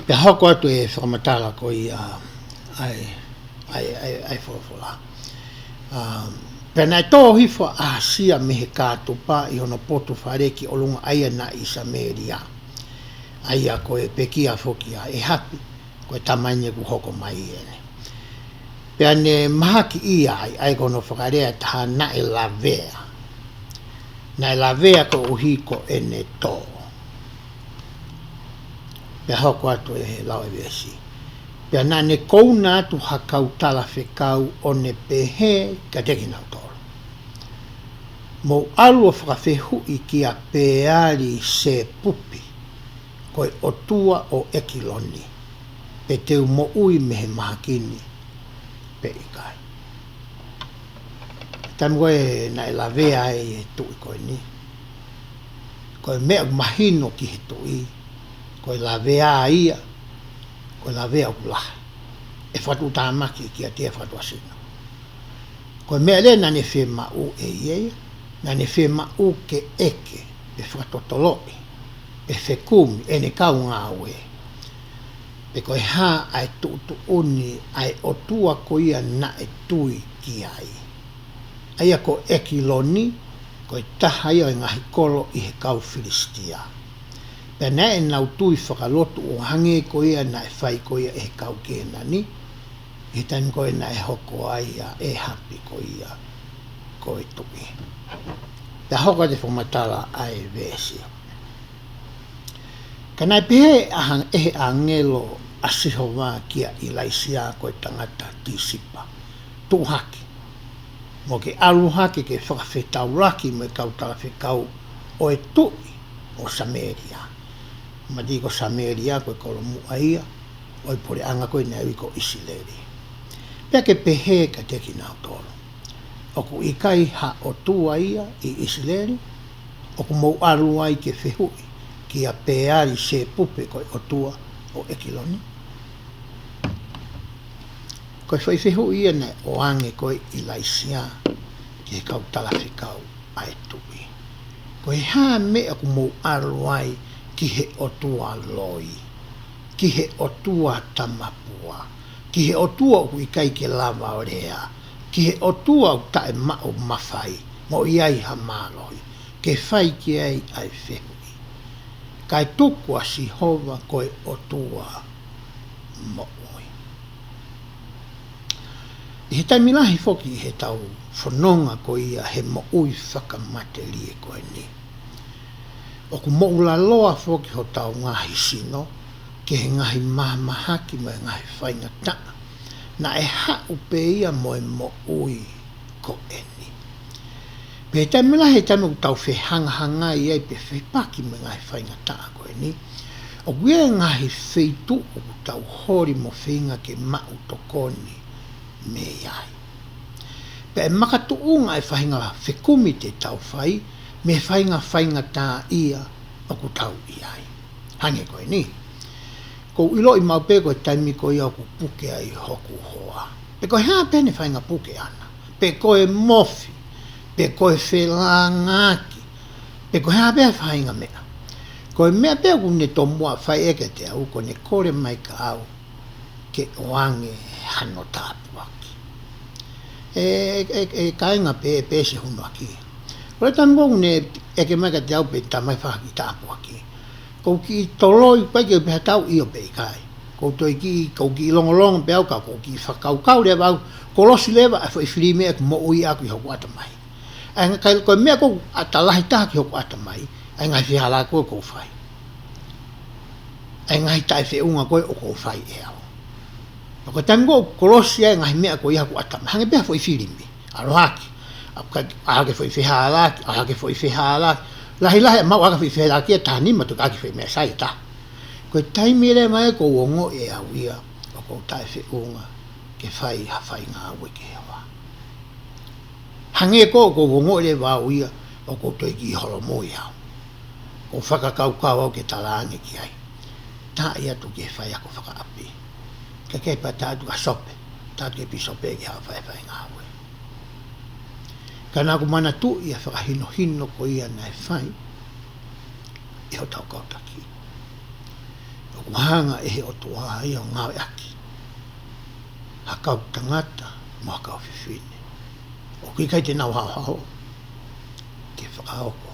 Pea hoko atu e fakamatala ko ia ʻa e, ʻa e, ʻa e, ʻa e folofola. ʻA, pea naʻe tō hifo ʻa ʻAhasia mei he kātopa ʻi hono potu fale ki ʻolunga ʻa ia naʻe ʻi Samēlia. ʻA ia ko e pekia foki ʻa ʻEhapi, ko e tama eni ʻoku hoko mai eni. Pea ne mahakiʻia ai, ʻa ia ko hono fakalea ʻe taha naʻe lavea. Naʻe lavea koeʻuhi ko ʻene tō. Pea hoko atu e lau e veesi. Pea naʻa ne kouna atu ha kau talafekau ʻo ne pehē kiate kinautolu, Mou ʻalu ʻo fakafehuʻi kia Peali Sepupi, ko e ʻotua ʻo ʻEkiloni, pe te u moʻui mei he mahaki ni pe ʻikai. Taimi ko ē naʻe lavea ai e tuʻi ko eni, ko e meʻa ʻoku mahino ki he tuʻi, ko e lavea ia, ko e lavea ʻoku lahi. ʻE fakatuʻutāmaki kiate ia fakatuʻasino. Ko e meʻa leva naʻa ne fiemaʻu ʻe ia ia, naʻa ne fiemaʻu ke ʻeke, pe fakatotoloʻi, pe fekumi ʻene kau ngāue, pe ko e hā ʻa e tuʻutuʻuni ʻa e ʻotua ko ia naʻe tui ki ai. ʻA ia ko ʻEkiloni, Ko e taha ia ʻo e ngaahi kolo ʻi he kau Filisitia. Pea naʻe nau tui fakalotu ʻo hangē ko ia naʻe fai ko ia ʻe he kau Kēnani, ʻi he taimi ko ia naʻe hoko ai ʻa ʻĒhapi ko ia ko e tuʻi. Pea hoko atu e fakamatala ʻa e veesi. Ka naʻe pehē ʻa e ʻāngelo ʻa Sihova kia ʻIlaisiā ko e tangata Tisipa, tuʻu hake, mo ke ʻalu hake ke fakafetaulaki mo e kau talafekau ʻo e tuʻi ʻo Samēlia. Mati ko Samēlia ko e kolomuʻa ia ʻo e puleʻanga ko ē naʻe ui ko ʻIsileli. Pea ke pehē kiate kinautolu, ʻOku ʻikai ha ʻotua ia ʻi ʻIsileli, ʻoku mou ʻalu ai ke fehuʻi kia Peali Sepupe ko e ʻotua ʻo ʻEkiloni? Ko e foʻi fehuʻi ia naʻe ʻoange ko ē ʻe ʻIlaisiā ki he kau talafekau ʻa e tuʻi. Ko e hā e meʻa ʻoku mou ʻalu ai ki he ʻotua loi, ki he ʻotua tamapua, ki he ʻotua ʻoku ʻikai ke lava ʻo lea, ki he ʻotua ʻoku taʻemaʻu mafai, mo ʻi ai ha mālohi, ke fai ki ai ʻa e fehuʻi? Kae tuku ʻa Sihova ko e ʻOtua moʻui. ʻI he taimi lahi foki ʻi heʻetau fononga ko ia he moʻui fakamatelie ko eni, ʻoku moʻulaloa foki hotau ngaahi sino ki he ngaahi mahamahaki mo e ngaahi faingataʻa naʻe haʻu pē ia mo e moʻui ko eni. Pea taimi lahi, taimi ʻoku tau fehangahangai ai pe fepaki mo e ngaahi faingataʻa ko eni, ʻoku ʻi ai e ngaahi feituʻu ʻoku tau holi mo feinga ke maʻu tokoni mei ai. Pea ʻe makatuʻunga e faʻahinga fekumi te tau fai mei he faʻahinga faingataʻaʻia ʻoku tau ʻi ai. Hangē ko eni, ʻoku ou ʻiloʻi maʻu pē ko e taimi ko ia ʻoku puke ai hoku hoa, pe ko e hā pē ʻene faʻahinga puke ʻana, pe ko e mofi, pe ko e felāngaaki, pe ko e hā pē faʻahinga meʻa. Ko e meʻa pē ʻoku ne tomuʻa fai ʻe ia kiate au, ko ʻene kole mai kia au ke ʻoange hano tāpuaki. ʻE, ʻe, ʻe kāinga, pea, pea ʻosi hono ʻaki. Ko e taimi ʻoku ne ʻeke mai kiate au pe ʻe ʻi ai ha kiʻi tāpuaki, ʻoku ou kiʻi toloi pē ke pehē atu ʻio pe ʻikai. ʻOku ou toe kiʻi, ʻoku ou kiʻi longolongo pē au ka ʻoku ou kiʻi fakakaukau leva au, kolosi leva ʻa e foʻi filimi ʻoku moʻui ʻaʻaku ʻi hoku ʻatamai. ʻA ia ka ko e meʻa ʻoku ʻatā lahi taha ki hoku ʻatamai, ʻa e ngaahi fehālaaki ʻoku ou fai, ʻa e ngaahi taʻefeʻunga ko ē ʻoku ou fai ʻe au. Pea ko e taimi ʻoku ou kolosi ai e ngaahi meʻa ko ia ʻi hoku ʻatamai, hangē pē ha foʻi filimi. ʻAlu hake, ʻalu hake, ʻalu hake e foʻi fehālaaki, ʻalu hake e foʻi fehālaaki. Lahilahi e maʻu ʻaki e foʻi fehālaaki ʻe taha nima, tuku ʻaki e foʻi meʻa sai ʻe taha. Ko e taimi leva ia ʻoku ou ongoʻi ʻe au ia ʻoku ou taʻefeʻunga ke fai ha faʻahinga ngāue ki he hoa. Hangē ko ē ʻoku ou ongoʻi leva au ia ʻoku ou toe kiʻi holomui au. ʻOku ou fakakaukau au ke talaange ki ai, tā ia atu ki he faiako fakaʻapi. Kae kehe pea tā atu kia Sope, tā atu kia Pīsope ke haʻu ʻo fai e faʻahinga ngāue. Ka naʻá ku manatuʻi ʻa e fakahinohino ko ia naʻe fai ʻe hotau kau taki. ʻOku hanga ʻe he ʻOtua ia ʻo ngāueʻaki ha kau tangata mo ha kau fefine ʻoku ʻikai te nau haohaoa ke fakahoko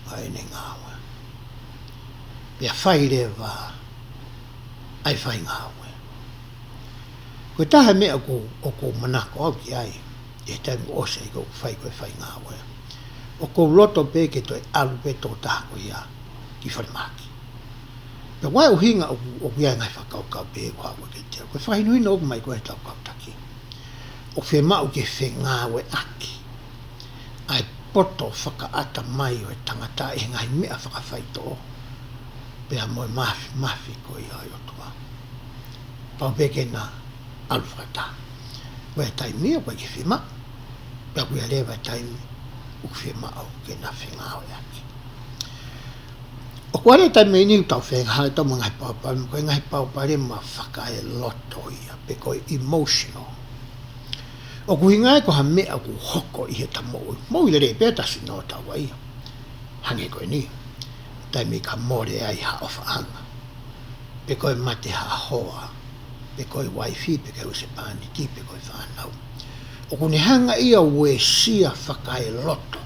ʻa ʻene ngāue. Pea fai leva ʻa e faʻahinga ngāue. Ko e taha e meʻa ʻoku, ʻoku ou manako au ki ai, ʻi he taimi kuo ʻosi ai ʻeku fai ko ē e faʻahinga ngāue, ʻoku ou loto pē ke toe ʻalu pē tokotaha ko ia ki falemahaki. Pea ko e ʻuhinga ʻoku, ʻoku ʻi ai e ngaahi fakakaukau pehē ʻoku ou ʻai kiate au, ko e fakahinohino ʻoku ʻomai ko ē ʻe hotau kau taki, ʻoku fiemaʻu ke fengāueʻaki ʻa e poto fakaʻatamai ʻo e tangata ʻi he ngaahi meʻa fakafaitoʻo pea mo e māfimafi ko ia ʻo e ʻOtua. Pau pē ke na ʻalu fakataha. Ko e taimi ʻoku ʻikai ke fiemaʻu, pea ʻoku ʻi ai leva e taimi ʻoku fiemaʻu ke na fengāueʻaki. ʻOku ʻi ai e taimi ʻe niʻihi ʻoku tau fengāueʻaki mo e ngaahi palopalema, ko e ngaahi palopalema fakaeloto ia, pe ko e emotional. ʻOku ʻuhinga ia ko ha meʻa ʻoku hoko ʻi heʻeta moʻui, moʻui lelei pē ʻeta sino, tau ʻai ia. Hangē ko eni, taimi ka mole ai ha ʻofaʻanga, pe ko e mate ha hoa, pe ko e uaifi, pe ko e husepāniti, pe ko e fānau. ʻoku ne hanga ia ʻo uesia fakaeloto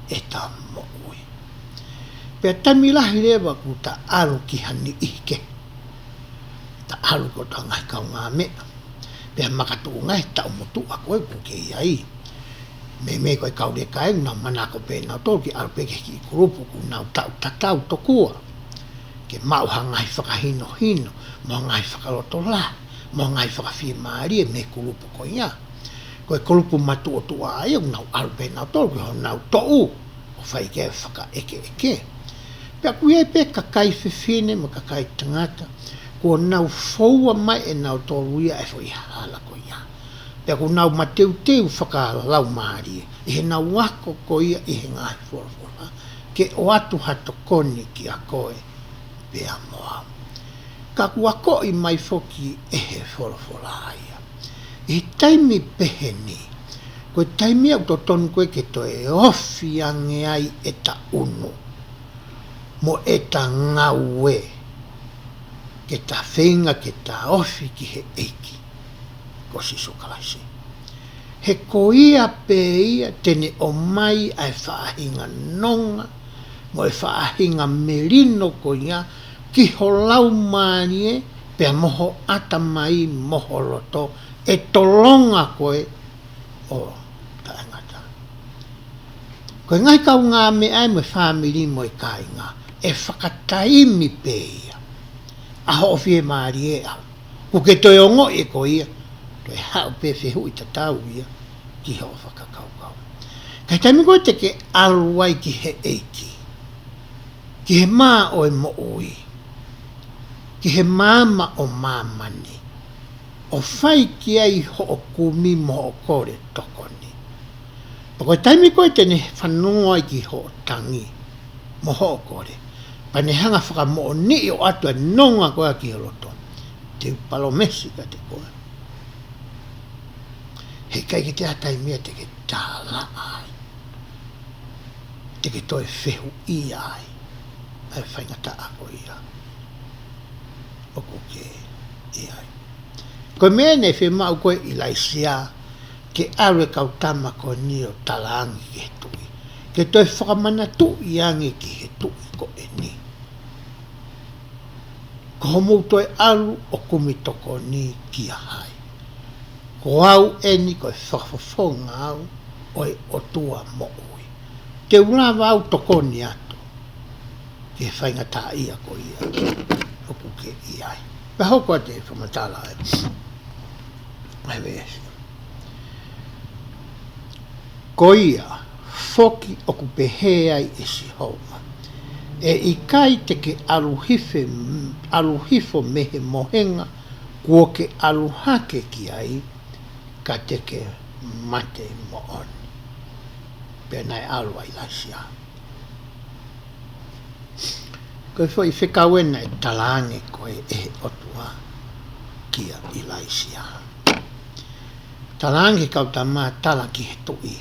ʻeta moʻui. Pea taimi lahi leva ʻoku ta ʻalu ki ha niʻihi kehe, ta ʻalu ki hota ngaahi kaungāmeʻa. Pea makatuʻunga he taʻu motuʻa ko ē ʻoku ke ʻi ai. Meimei ko e kau leka ē, nau manako pē nautolu ke ʻalu pē ki he kiʻi kulupu ʻoku nau taʻu tatau tokua ke maʻu ha ngaahi fakahinohino, mo ha ngaahi fakalotolahi, mo ha ngaahi fakafiemālie mei he kulupu ko ia. Ko e kulupu matuʻotuʻa ia ʻoku nau ʻalu pē nautolu ki honau toʻu ʻo fai ki ai e fakaʻekeʻeke. Pea ʻoku ʻi ai pē kakai fefine mo e kakai tangata kuo nau foua mai ʻe nautolu ia e foʻi hala ko ia. Pea ʻoku nau mateuteu fakalaumālie ʻi heʻenau ako ko ia ʻi he ngaahi folofola ke ʻoatu ha tokoni kiate koe pea mo au. Ka ʻoku akoʻi mai foki ʻe he folofola ia, ʻi he taimi pehē ni, ko e taimi ia ʻoku totonu ko ē ke toe ofi ange ai ʻeta ʻunu mo ʻeta ngāue, ke ta feinga ke ta ofi ki he ʻEiki ko Sīsū Kalaisi. He ko ia pē ia te ne ʻomai ʻa e faʻahinga nonga mo e faʻahinga melino ko ia ki ho laumālie pea mo ho ʻatamai mo ho loto, ʻe tolonga koe ʻo taʻengata. Ko e ngaahi kaungāmeʻa ia mo e fāmili mo e kāinga, ʻe fakataimi pē ia ʻa hoʻo fiemālie ʻaʻau. ʻOku ke toe ongoʻi ʻe koe ia, toe haʻu pē fehuʻi tatau ia ki hoʻo fakakaukau. Ka ʻi he taimi ko ē te ke ʻalu ai ki he ʻEiki, ki he mā ʻo e moʻui, ki he maama ʻo māmani, ʻo fai ki ai hoʻo kumi mo hoʻo kole tokoni. Pea ko e taimi ko ē te ne fanongo ai ki hoʻo tangi mo hoʻo kole, pea ne hanga fakamoʻoniʻi ʻo ʻoatu e nonga ko ia ki ho loto, te u palōmesi kiate koe, heʻikai ke toe ʻi ai ha taimi ia te ke tālaʻa ai, te ke toe fehuʻia ai ʻa e faingataʻa ko ia ʻoku ke ʻi ai. Ko e meʻa naʻe fiemaʻu ko ē ʻe ʻIlaisiā ke ʻalu e kau tama ko eni ʻo talaange ki he tuʻi, ke toe fakamanatuʻi ange ki he tuʻi ko eni, ko hoʻomou toe ʻalu ʻo kumi tokoni kia hai? Ko au eni, ko e fakafofonga au ʻo e ʻOtua moʻui. Te u lava au ʻo tokoni atu ki he faingataʻaʻia ko ia ʻoku ke ʻi ai. Pea hoko atu e fakamatala ʻa e, ʻa e veesi. Ko ia foki ʻoku pehē ai ʻe Sihova, ʻe ʻikai te ke ʻalu hife, ʻalu hifo mei he mohenga kuo ke ʻalu hake ki ai, ka te ke mate moʻoni. Pea naʻe ʻalu ʻa ʻIlaisiā. Ko e foʻi fekau ena naʻe talaange ko ē ʻe he ʻOtua kia ʻIlaisiā. Talaange ki he kau tama, tala ki he tuʻi,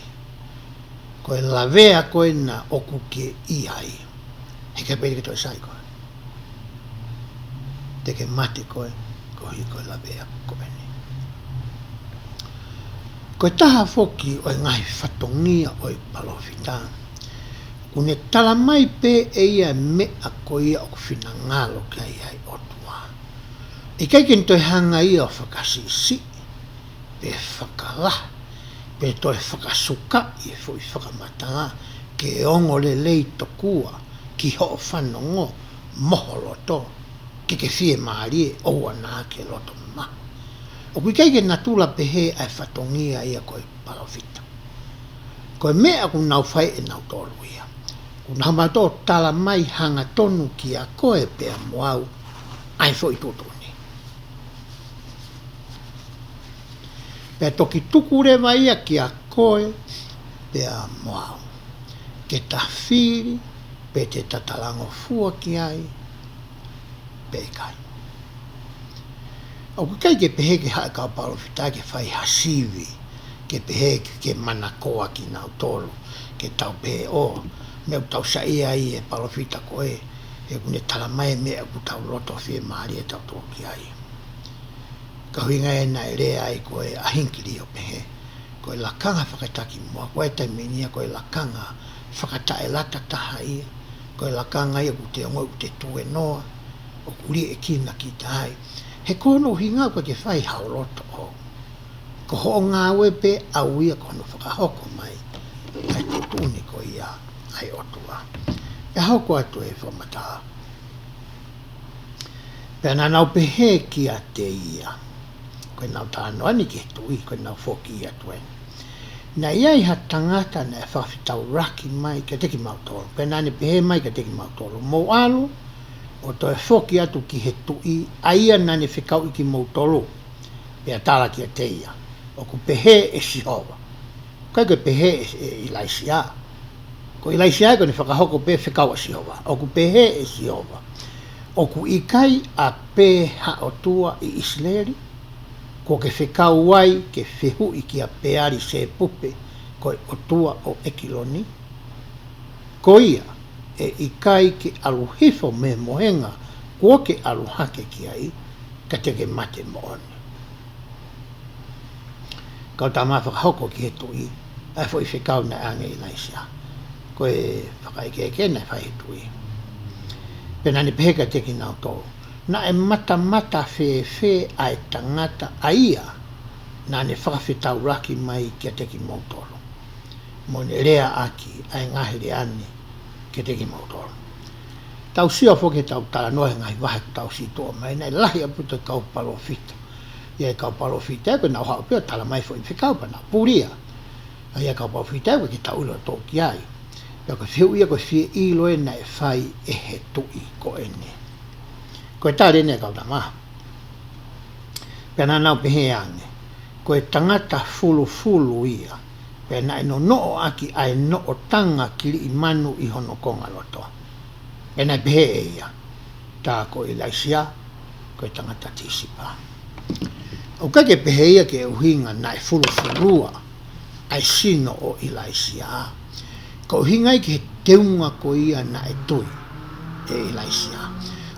ko e lavea ko ena ʻoku ke ʻi ai, heʻikai pē te ke toe sai koe. Te ke mate koe koeʻuhi ko e lavea ko eni. Ko e taha foki ʻo e ngaahi fatongia ʻo e palōfita, ʻoku ne tala mai pē ʻe ia e meʻa ko ia ʻoku finangalo ki ai ʻa e ʻOtua. ʻIkai ke ne toe hanga ia ʻo fakasiʻisiʻi, pe fakalahi, pe toe fakasukaʻi e foʻi fakamatala ke ongo lelei tokua ki hoʻo fanongo mo ho loto, ke ke fiemālie ʻoua naʻa ke loto mahu. ʻOku ʻikai ke natula pehē ʻa e fatongia ia ko e palōfita. Ko e meʻa ʻoku nau fai ʻe nautolu ia, ʻoku nau hanga ʻo tala mai hangatonu kia koe pea mo au ʻa e foʻi tuʻutuʻuni, pea toki tuku leva ia kia koe pea mo au ke ta fili pe te ta talangofua ki ai pe ʻikai. ʻOku ʻikai ke pehē ke haʻu e kau palōfita ke fai ha sivi, ke pehē ke, ke manakoa kinautolu, ke tau pehē, ʻō, meʻa ʻoku tau saiʻia ai e palōfita ko ē, he ʻoku ne tala mai e meʻa ʻoku tau loto fiemālie tautolu ki ai. Ka ʻuhinga ia naʻe lea ai ko e ʻa Hingikeli ʻo pehē, ko e lakanga fakatakimuʻa, ko e taimi ni ia ko e lakanga fakataʻelata taha ia, ko e lakanga ia ʻoku te ongoʻi ʻoku te tuēnoa, ʻoku liʻekina kita ai. He ko hono ʻuhinga ko e ke fai hao loto ʻo. Ko hoʻo ngāue pē ʻaʻau ia ko hono fakahoko mai ʻa e tuʻutuʻuni ko ia ʻa e ʻOtua. Pea hoko atu e fakamatala. Pea naʻa nau pehē kiate ia, ko ʻenau talanoa ni ki he tuʻi, ko ʻenau foki atu ai. Naʻe ʻi ai ha tangata naʻe fakafetaulaki mai kiate kimautolu. Pea naʻa ne pehē mai kiate kimautolu, mou ʻalu, ʻo toe foki atu ki he tuʻi, ʻa ia naʻa ne fekauʻi kimoutolu. Pea tala kiate ia, ʻoku pehē ʻe Sihova. ʻIkai ke pehē ʻe, ʻe ʻIlaisiā. Ko ʻIlaisiā ko ʻene fakahoko pē fekau ʻa Sihova. ʻOku pehē ʻe Sihova, ʻoku ʻikai ʻapē ha ʻOtua ʻi ʻIsileli, kuo ke fekau ai ke fehuʻi kia Peali Sēpupe, ko e ʻotua ʻo ʻEkiloni? Ko ia, ʻe ʻikai ke ʻalu hifo mei he mohenga kuo ke ʻalu hake ki ai, ka te ke mate moʻoni. Kau tama, fakahoko ki he tuʻi ʻa e foʻi fekau naʻe ʻange ʻe ʻIlaisiā. Ko e fakaʻekeʻeke naʻe fai ʻe he tuʻi. Pea naʻa ne pehē kiate kinautolu, naʻe matamata fēfē ʻa e tangata ʻa ia naʻa ne fakafetaulaki mai kiate kimoutolu, mo ne leaʻaki ʻa e ngaahi lea ni kiate kimoutolu? Tau sio foki he tau talanoa he ngaahi vahe kuo tau situʻa mai, naʻe lahi ʻaupito e kau palōfita. ʻA ia e kau palōfita ko ʻenau haʻu pē ʻo tala mai foʻi fekau pea nau pulia. ʻA ia e kau palōfita ko e ke tau ʻilo atu ki ai. Pea ko e fehuʻi ia ko e fie ʻilo ē naʻe fai ʻe he tuʻi ko eni. Ko e tali eni e kau tama. Pea naʻa nau pehē ange, ko e tangata fulufulu ia, pea naʻe nonoʻo ʻaki ʻa e noʻotanga kiliʻi manu ʻi hono konga loto. Pea naʻe pehē ʻe ia, tā ko ʻIlaisiā, ko e tangata Tisipa. ʻOku ʻikai ke pehē ia ke ʻuhinga naʻe fulufulua ʻa e sino ʻo ʻIlaisiā. Ko e ʻuhinga ia ki he teunga ko ia naʻe tui ʻe ʻIlaisiā.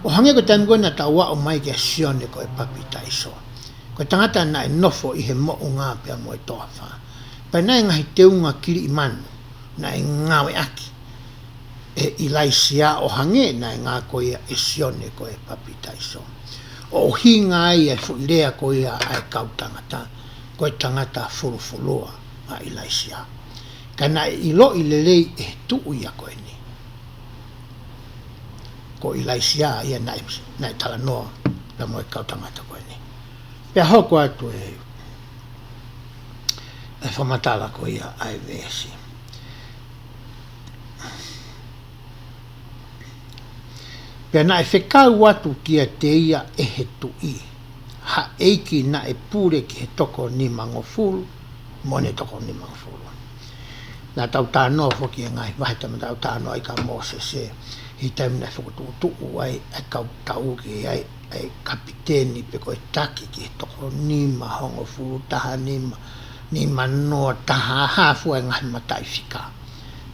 ʻO hangē ko e taimi ko ē naʻa tau aʻu mai kia Sione ko e Papitaiso. Ko e tangata naʻe nofo ʻi he moʻunga pea mo e toafa. Pea naʻe ngaahi teunga kiliʻi manu naʻe ngāueʻaki ʻe ʻIlaisiā ʻo hangē naʻe ngāueʻaki ia ʻe Sione ko e Papitaiso. ʻO ʻuhinga ai e foʻi lea ko ia ʻa e kau tangata, ko e tangata fulufulua ʻa ʻIlaisiā. Ka naʻe ʻiloʻi lelei ʻe he tuʻi ia ko eni, ko ʻIlaisiā ia naʻe, naʻe talanoa pea mo e kau tangata ko eni. Pea hoko atu e, e fakamatala ko ia ʻa e veesi. Pea naʻe fekau atu kiate ia ʻe he tuʻi ha ʻeiki naʻe pule ki he toko nimangofulu, mo ʻene toko nimangofulu. Naʻa tau talanoa foki he ngaahi vahe tama tau talanoa ai kia Mōsese, he taimi naʻe fokotuʻutuʻu ai ʻa e kau tau ki ai ʻa e kapiteni pe ko e taki ki he toko nimahongofulu, taha nima, nima noa, taha, hā fua e ngaahi mataʻifika.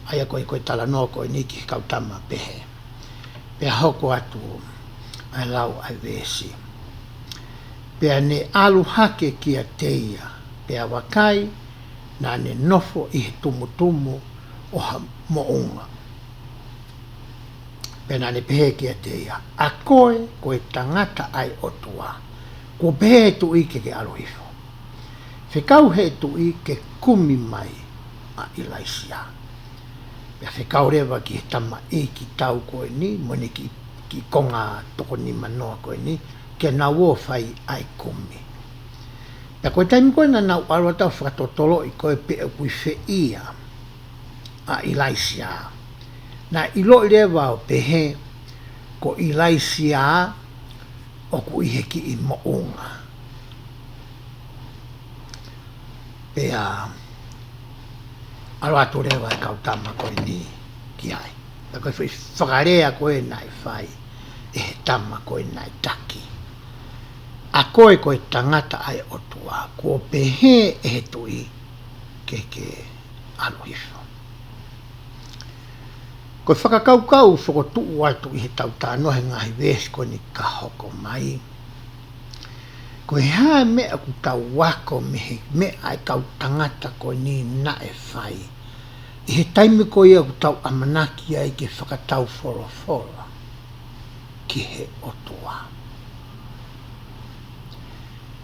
ʻA ia ko e, ko e talanoa ko eni ki he kau tama pehē. Pea hoko atu ʻa e lau ʻa e veesi. Pea ne ʻalu hake kiate ia, pea vakai, naʻa ne nofo ʻi he tumutumu ʻo ha moʻunga. Pea naʻa ne pehē kiate ia, ʻa koe ko e tangata ʻa e ʻOtua. Kuo pehē ʻe he tuʻi ke ke ʻalu hifo. Fekau ʻe he tuʻi ke kumi mai ʻa ʻIlaisiā. Pea fekau leva ki he tamaiki tau ko eni, mo ʻene kiʻi, kiʻi konga toko nimanoa ko eni, ke nau ō ʻo fai ʻa e kumi. Pea ko e taimi ko ē naʻa nau ʻalu atu ʻo fakatotoloʻi ko ē pe ʻoku ʻi fē ia ʻa ʻIlaisiā. Naʻe ʻiloʻi leva ʻo pehē ko ʻIlaisiā ʻoku ʻi he kiʻi moʻunga. Pea ʻalu atu leva e kau tama ko eni ki ai. Pea ko e foʻi fakalea ko ē naʻe fai ʻe he tama ko ē naʻe taki. ʻA koe ko e tangata ʻa e ʻOtua, kuo pehē ʻe he tuʻi ke ke ʻalu hifo. Ko e fakakaukau fokotuʻu atu ʻi he tau talanoa he ngaahi veesi ko eni ka hoko mai, Ko e hā e meʻa ʻoku tau ako mei he meʻa ʻa e kau tangata ko eni naʻe fai ʻi he taimi ko ia ʻoku tau ʻamanaki ai ke fakataufolofola ki he ʻOtua?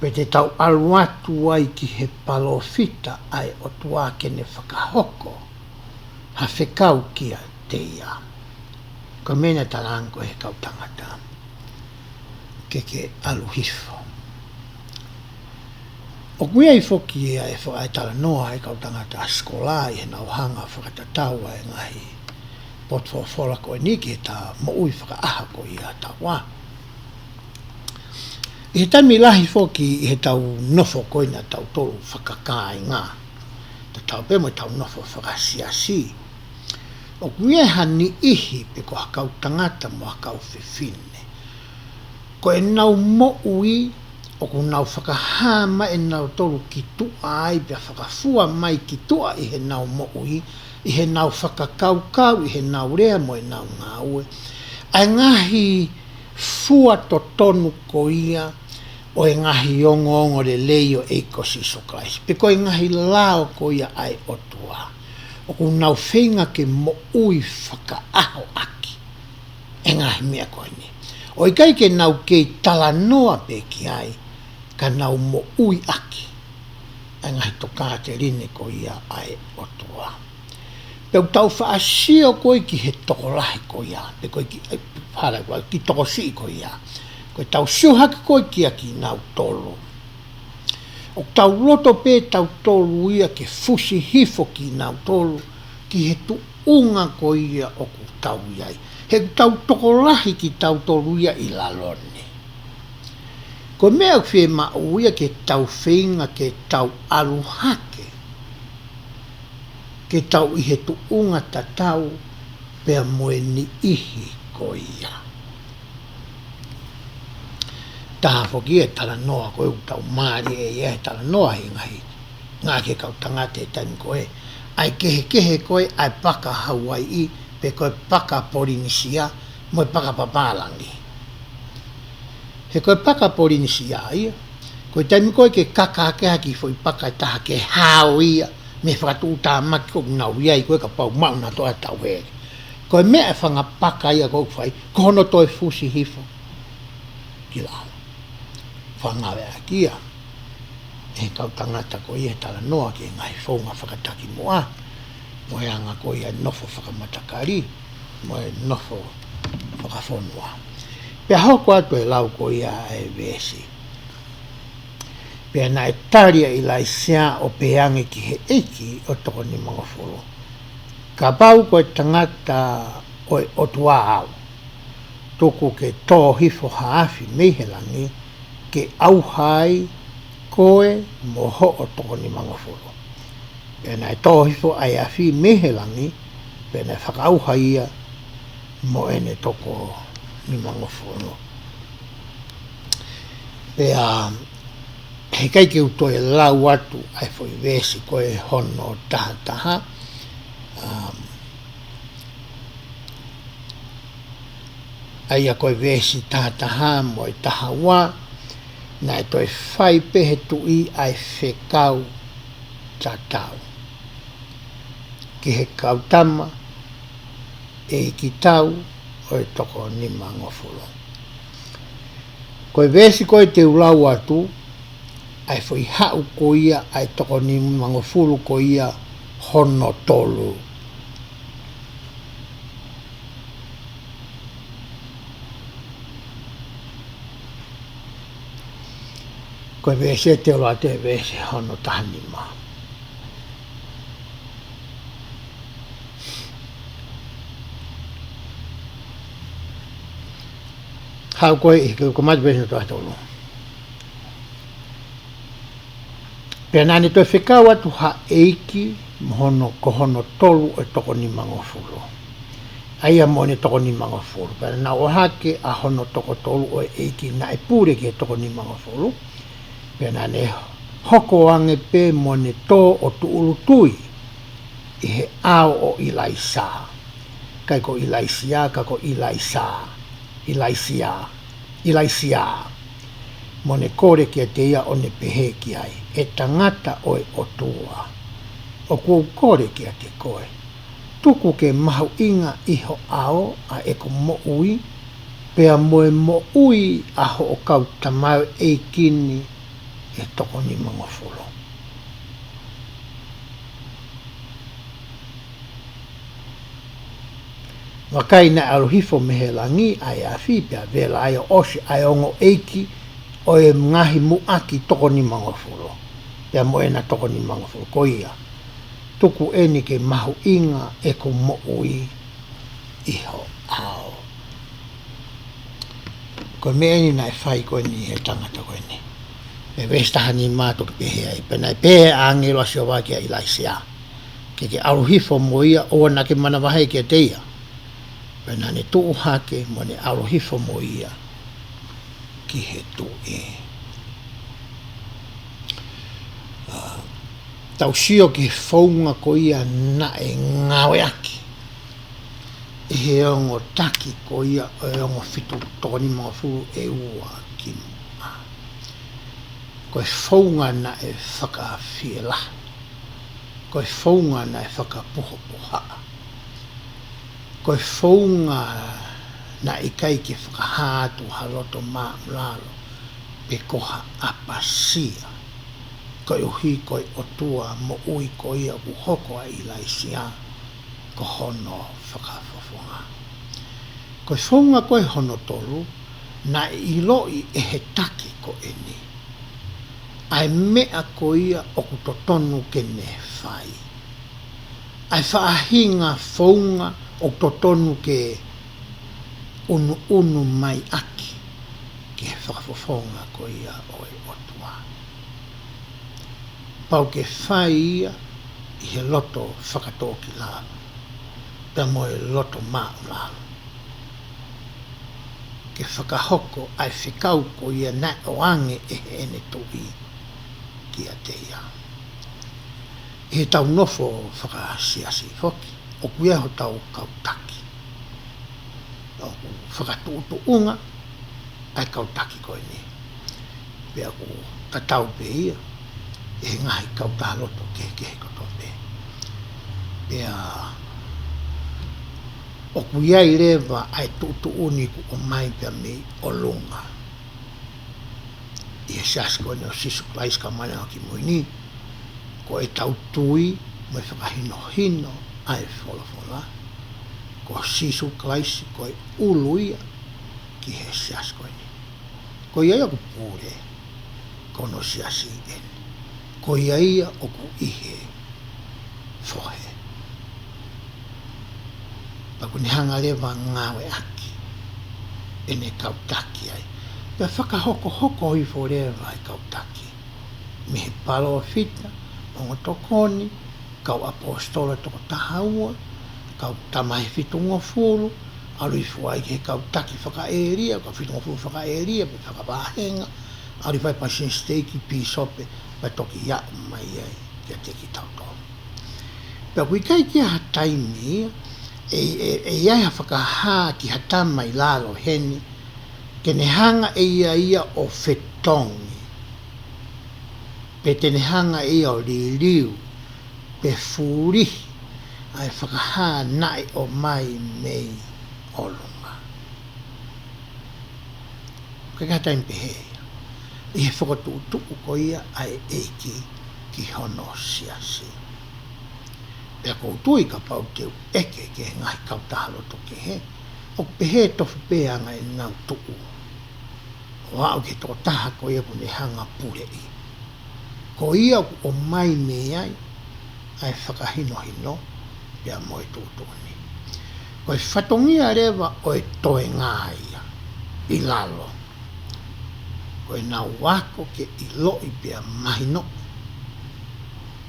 Pe te tau ʻalu atu ai ki he palōfita ʻa e ʻOtua ke ne fakahoko ha fekau kiate ia. Ko e meʻa naʻe talaange ko ē ʻe he kau tangata ke ke ʻalu hifo. ʻOku ʻi ai foki ʻa e fo-, ʻa e talanoa ʻa e kau tangata sikolā ʻi heʻenau hanga ʻo fakatatau ʻa e ngaahi potufolofola ko eni ki heʻeta moʻui fakaʻaho ko ia ʻa taua. ʻI he taimi lahi foki ʻi heʻetau nofo ko ena ʻa tautolu fakakāinga, tatau pē mo ʻetau nofo fakasiasi, ʻoku ʻi ai ha niʻihi pe ko ha kau tangata mo ha kau fefine, ko ʻenau moʻui ʻoku nau fakahā mai ʻe nautolu ki tuʻa ai, pea fakafua mai ki tuʻa ʻi heʻenau moʻui, ʻi heʻenau fakakaukau, ʻi heʻenau lea mo ʻenau ngāue, ʻa e ngaahi fua totonu ko ia ʻo e ngaahi ongoongolelei ʻo e ʻEiki ko Sīsū Kalaisi, pe ko e ngaahi lao ko ia ʻa e ʻOtua, ʻoku nau feinga ke moʻui fakaʻaho ʻaki ʻa e ngaahi meʻa ko eni. ʻOku ʻikai ke nau kei talanoa pē ki ai, ka nau moʻui ʻaki ʻa e ngaahi tokāteline ko ia ʻa e ʻOtua. Pea ʻoku tau faʻa sio ko ē ki he tokolahi ko ia, pe ko ē ki, hala ko ē ki he tokosiʻi ko ia, ko ʻetau sio hake ko ē kia kinautolu, ʻoku tau loto pē tautolu ia ke fusi hifo kinautolu ki he tuʻunga ko ia ʻoku tau ʻi ai. He ʻoku tau tokolahi kitautolu ia ʻi lalo ni. Ko e meʻa ʻoku fiemaʻu ia ke tau feinga ke tau ʻalu hake, ke tau ʻi he tuʻunga tatau pea mo e niʻihi ko ia. Taha foki e talanoa ko ē ʻoku tau mālieʻia ai he talanoa ʻi he ngaahi, ngaahi kau tangata he taimi ko ē, ʻa e kehekehe ko ē ʻa e paka Hauaiʻi, pe ko e paka Polinisia, mo e paka papālangi. He ko e paka Polinisia ia, ko e taimi ko ē ke kaka hake ha kiʻi foʻi paka ʻe taha ke hao ia mei he fakatuʻutāmaki ʻoku nau ʻi ai ko ē kapau maʻu nautolu ʻa e tauhele. Ko e meʻa ʻa e fanga paka ia ʻoku fai, ko hono toe fusi hifo ki lalo. Fakangāueʻaki ia ʻe he kau tangata ko ia he talanoa ki he ngaahi founga fakatakimuʻa, mo e anga ko ia e nofo fakamatakali, mo e nofo fakafonua. Pea hoko atu e lau ko ia ʻa e veesi. Pea naʻe tali ʻa ʻIlaisiā ʻo pehē ange ki he ʻeiki ʻo e toko nimangofulu, Kapau ko e tangata ʻo e ʻOtua au, tuku ke tō hifo ha afi mei he langi, ke ʻauha ai koe mo hoʻo toko nimangofulu. Pea naʻe tō hifo ʻa e afi mei he langi, pea naʻe fakaʻauha ia mo ʻene toko nimangofulu. Pea heʻikai ke u toe lau atu ʻa e foʻi veesi ko ē hono tahataha, um, ʻa ia ko e veesi tahataha mo e tahaua, naʻe toe fai pē ʻe he tuʻi ʻa e fekau tatau ki he kau tama ʻeikitau ʻo e toko nimangofulu. Ko e veesi ko ē te u lau atu, ʻa e foʻi haʻu ko ia ʻa e toko nimangofulu ko ia hono tolu. Ko e veesi ʻe te u lau atu ʻa e veesi hono tahanima. Haʻu ko ē ʻi he, ko e mate veesi hono tahatolu. Pea naʻa ne toe fekau atu ha ʻeiki mo hono, ko hono tolu ʻo e toko nimangofulu, ʻa ia mo ʻene toko nimangofulu. Pea naʻe ʻohake ʻa hono toko tolu ʻo e ʻeiki naʻe pule ki he toko nimangofulu. Pea naʻa ne hoko ange pē mo ʻene tō ʻo tūʻulutui ʻi he ʻao ʻo ʻIlaisa. ʻIkai ko ʻIlaisiā, ka ko ʻIlaisa. ʻIlaisiā. ʻIlaisiā. Mo ne kole kiate ia ʻo ne pehē ki ai, ʻE tangata ʻo e ʻOtua, ʻoku ou kole kiate koe, tuku ke mahuʻinga ʻi ho ʻao ʻa ʻeku moʻui, pea mo e moʻui ʻa hoʻo kau tamaioʻeiki ni ʻe toko nimangofulu. Vakai, naʻe ʻalu hifo mei he langi ʻa e afi, pea vela ai ʻo ʻosi ʻa e ongo ʻeiki ʻo e ngaahi muʻaki toko nimangofulu, pea mo ʻena toko nimangofulu. Ko ia, tuku eni ke mahuʻinga ʻeku moʻui ʻi ho ʻao. Ko e meʻa eni naʻe fai ko eni ʻe he tangata ko eni. ʻI he veesi taha nima toki pehē ai, pea naʻe pehē ʻe he ʻāngelo ʻa Sihova kia ʻIlaisiā, ke ke ʻalu hifo mo ia, ʻoua naʻa ke manavahē kiate ia. Pea naʻa ne tuʻu hake mo ne ʻalu hifo mo ia ki he tuʻi. ʻA, tau sio ki he founga ko ia naʻe ngāueʻaki ʻe he ongo taki ko ia ʻo e ongo fitu toko nimangofulu ʻe ua kimuʻa. Ko e founga naʻe fakafielahi. Ko e founga naʻe fakapuhopuhaʻa. Ko e founga naʻe ʻikai ke fakahā atu ha loto māʻulalo pe ko ha ʻapasia, koeʻuhi ko e ʻOtua moʻui ko ia ʻoku hoko ʻa ʻIlaisiā ko hono fakafofonga. Ko e founga ko ē hono tolu, naʻe ʻiloʻi ʻe he taki ko eni ʻa e meʻa ko ia ʻoku totonu ke ne fai, ʻa e faʻahinga founga ʻoku totonu ke ʻunuʻunu mai ʻaki ki he fakafofonga ko ia ʻo e ʻOtua. Pau ke fai ia ʻi he loto fakatōkilalo, pea mo e loto māʻulalo, ke fakahoko ʻa e fekau ko ia naʻe ʻoange ʻe heʻene tuʻi kiate ia. ʻI heʻetau nofo fakasiasi foki, ʻoku ʻi ai hotau kau taki. ʻOku fakatuʻutuʻunga ʻa e kau taki ko eni. Pea ʻoku tatau pē ia ʻi he ngaahi kautaha loto kehekehe kotoa pē. Pea ʻoku ʻi ai leva ʻa e tuʻutuʻuni kuo ʻomai pea mei ʻolunga ʻi he Siasi ko eni ʻo Sīsū Kalaisi kau māʻoniʻoni ʻi he ngaahi ʻaho kimui ni. Ko ʻetau tui mo e fakahinohino ʻa e folofola, ko Sīsū Kalaisi ko e ʻulu ia ki he Siasi ko eni. Ko ia ia ʻoku pule ki hono Siasi eni. Ko ia ia ʻoku ʻi he fohe. Pea ʻoku ne hanga leva ʻo ngāueʻaki ʻene kau taki ai. Pea fakahokohoko hifo leva ʻa e kau taki mei he palōfita, ongo tokoni, kau ʻaposetolo ʻe toko taha ua, kau tamaiki ʻe fitungofulu, ʻalu hifo ai ki he kau taki fakaʻēlia, kau fitungofulu fakaʻēlia pe fakavāhenga, ʻalu hifo ai palesiteni siteiki, pīsope, pea toki aʻu mai ai kiate kitautolu. Pea ʻoku ʻikai ke ʻi ai ha taimi ia ʻe, ʻe, ʻe ʻi ai ha fakahā ki ha tama ʻi lalo heni, ke ne hanga ʻe ia ia ʻo fetongi, pe te ne hanga ʻe ia ʻo liliu, pe fulihi ʻa e fakahā naʻe ʻomai mei ʻolunga. ʻIkai ha taimi pehē ia ʻi he fokotuʻutuʻu ko ia ʻa e ʻEiki ki hono Siasi. Pea ʻoku ou tui kapau te u ʻeke ki he ngaahi kautaha loto kehe, ʻoku pehē tofu pē ʻa e anga ʻenau tuʻu ʻo aʻu ki he tokotaha ko ia ʻoku ne hanga ʻo puleʻi. Ko ia ʻoku ʻomai mei ai ʻa e fakahinohino pea mo e tuʻutuʻuni. Ko e fatongia leva ʻo e toenga ia ʻi lalo, ko ʻenau ako ke ʻiloʻi pea mahino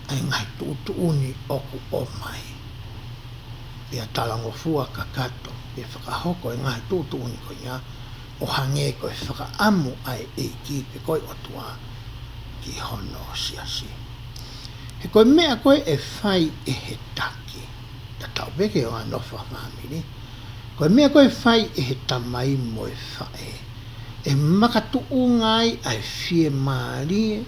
ʻa e ngaahi tuʻutuʻuni ʻoku ʻomai, pea talangofua kakato, pea fakahoko e ngaahi tuʻutuʻuni ko ia ʻo hangē ko e fakaʻamu ʻa e ʻEiki pe ko e ʻOtua ki hono Siasi. He ko e meʻa ko ē ʻe fai ʻe he taki, tatau pē ki he ʻoange nofo fakafāmili, ko e meʻa ko ē ʻe fai ʻe he tamai mo e faʻē, ʻe makatuʻunga ai ʻa e fiemālie,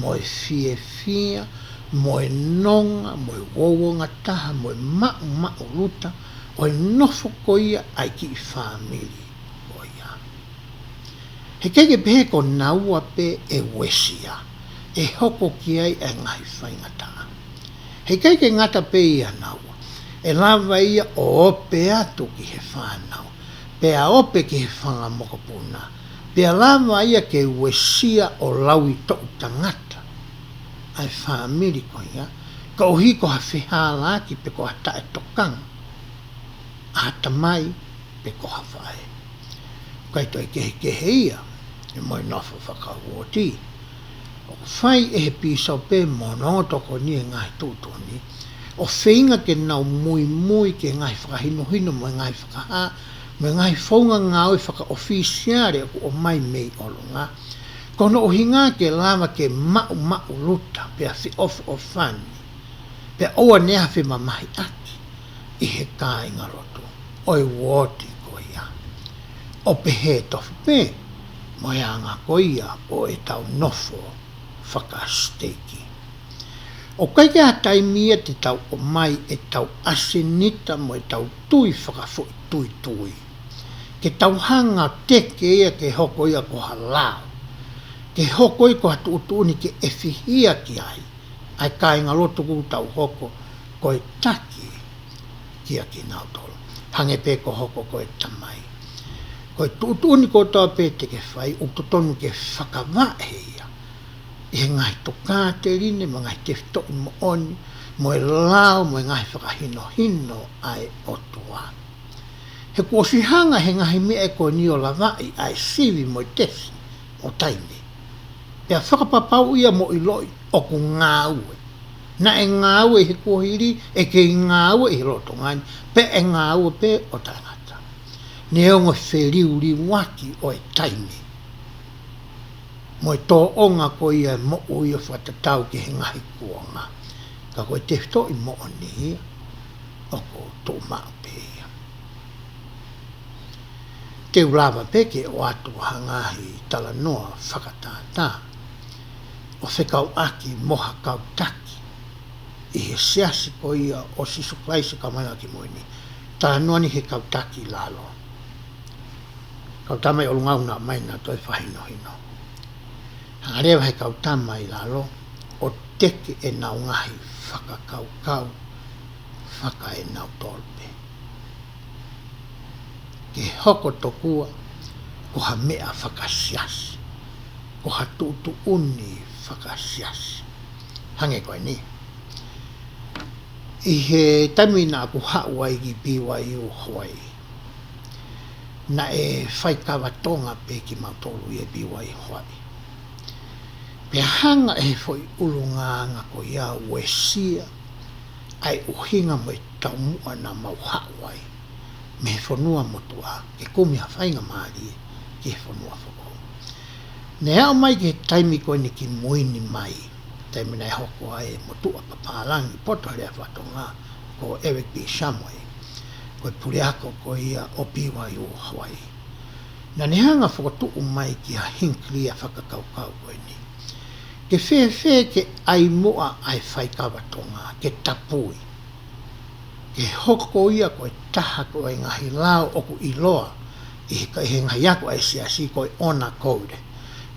mo e fiefia, mo e nonga, mo e uouongataha, mo e maʻumaʻuluta ʻo e nofo ko ia ʻa e kiʻi fāmili ko ia. Heʻikai ke pehē ko naua pē ʻe uesia, ʻe hoko ki ai ʻa e ngaahi faingataʻa. Heʻikai ke ngata pē ia naua, ʻe lava ia ʻo ope atu ki he fānau, pea ope ki he fanga mokopuna, pea lava ia ke uesia ʻo lauitoʻu tangata ʻa e fāmili ko ia, koeʻuhi ko ha fehālaaki pe ko ha taʻetokanga ʻa ha tamai pe ko ha faʻē. ʻIkai toe kehekehe ia, ʻi he moʻui nofo fakauooti. ʻOku fai ʻe he pīsope mo hono ongo tokoni e ngaahi tuʻutuʻuni, ʻo feinga ke nau muimui ki he ngaahi fakahinohino mo e ngaahi fakahā, mo e ngaahi founga ngāue fakaʻofisiale ʻoku ʻomai mei ʻolunga, ko hono ʻuhinga ke lava ke maʻumaʻuluta pea feʻofoʻofani, pea ʻoua naʻa femamahiʻaki ʻi he kāingalotu ʻo e uooti ko ia, ʻo pehē tofu pē mo e anga ko ia ʻo ʻetau nofo fakasiteiki. ʻOku ʻikai ke ʻi ai ha taimi ia te tau ʻomai ʻetau ʻasenita mo ʻetau tui fakafoʻituitui ke tau hanga ʻo teke ia ke hoko ia ko ha lao, ke hoko ia ko ha tuʻutuʻuni ke ʻefihia ki ai ʻa e kāingalotu ʻoku tau hoko ko e taki kia kinautolu. Hangē pē ko hoʻo hoko ko e tamai, ko e tuʻutuʻuni kotoa pē te ke fai, ʻoku totonu ke fakavaʻe ia ʻi he ngaahi tokāteline mo e ngaahi tefitoʻi moʻoni, mo e lao, mo e ngaahi fakahinohino ʻa e ʻOtua. He kuo ʻosi hanga he ngaahi meʻa ko eni ʻo lavaʻi ʻa e sivi mo e tesi ʻo taimi, pea fakapapauʻi ia mo ʻiloʻi ʻoku ngāue. Naʻe ngāue ʻi he kuohili, ʻe kei ngāue ʻi he lolotonga ni, pea ʻe ngāue pē ʻo taʻengata. Neongo e feliuliuaki ʻo e taimi mo e tōʻonga ko ia e moʻui ʻo fakatatau ki he ngaahi kuonga, ka ko e tefitoʻi moʻoni ia ʻoku tuʻumaʻu pē ia. Te u lava pē ke ʻoatu ha ngaahi talanoa fakatātā ʻo fekauʻaki mo ha kau taki ʻi he Siasi ko ia ʻo Sīsū Kalaisi ʻo e Kau Māʻoniʻoni ʻi he Ngaahi ʻAho Kimui Ni. Talanoa ni he kau taki ʻi lalo, kau tama ʻi ʻolunga ʻoku nau ʻomai ʻenau toe fakahinohino. Hanga leva he kau tama ʻi lalo ʻo teke ʻenau ngaahi fakakaukau fakaʻenautolu pē, ke hoko tokua ko ha meʻa fakasiasi, ko ha tuʻutuʻuni fakasiasi. Hangē ko eni, ʻi he taimi naʻa ku haʻu ai ki B Y U Hawaii, naʻe faikava Tonga pē kimautolu ʻi he B Y U Hawaii. Pea hanga ʻe he foʻi ʻulungaanga ko ia ʻo uesia ʻa e ʻuhinga mo e taumuʻa naʻa mau haʻu ai mei he fonua motuʻa ke kumi ha faingamālie ki he fonua foʻou. Naʻe aʻu mai ki he taimi ko eni kimui ni mai, taimi naʻe hoko ai e motuʻa papālangi poto he lea faka-Tonga ko Eric B. Shumway, ko e puleako ko ia ʻo B Y U Hawaii. Naʻa ne hanga fokotuʻu mai kia Hinckley ʻa e fakakaukau ko eni: Ke fēfē ke ʻai muʻa ʻa e faikava Tonga ke tapui, ke hoko ia ko e taha ko e ngaahi lao ʻoku ʻiloa ʻi he, ʻi he ngaahi ako ʻa e Siasi ko e Honor Code.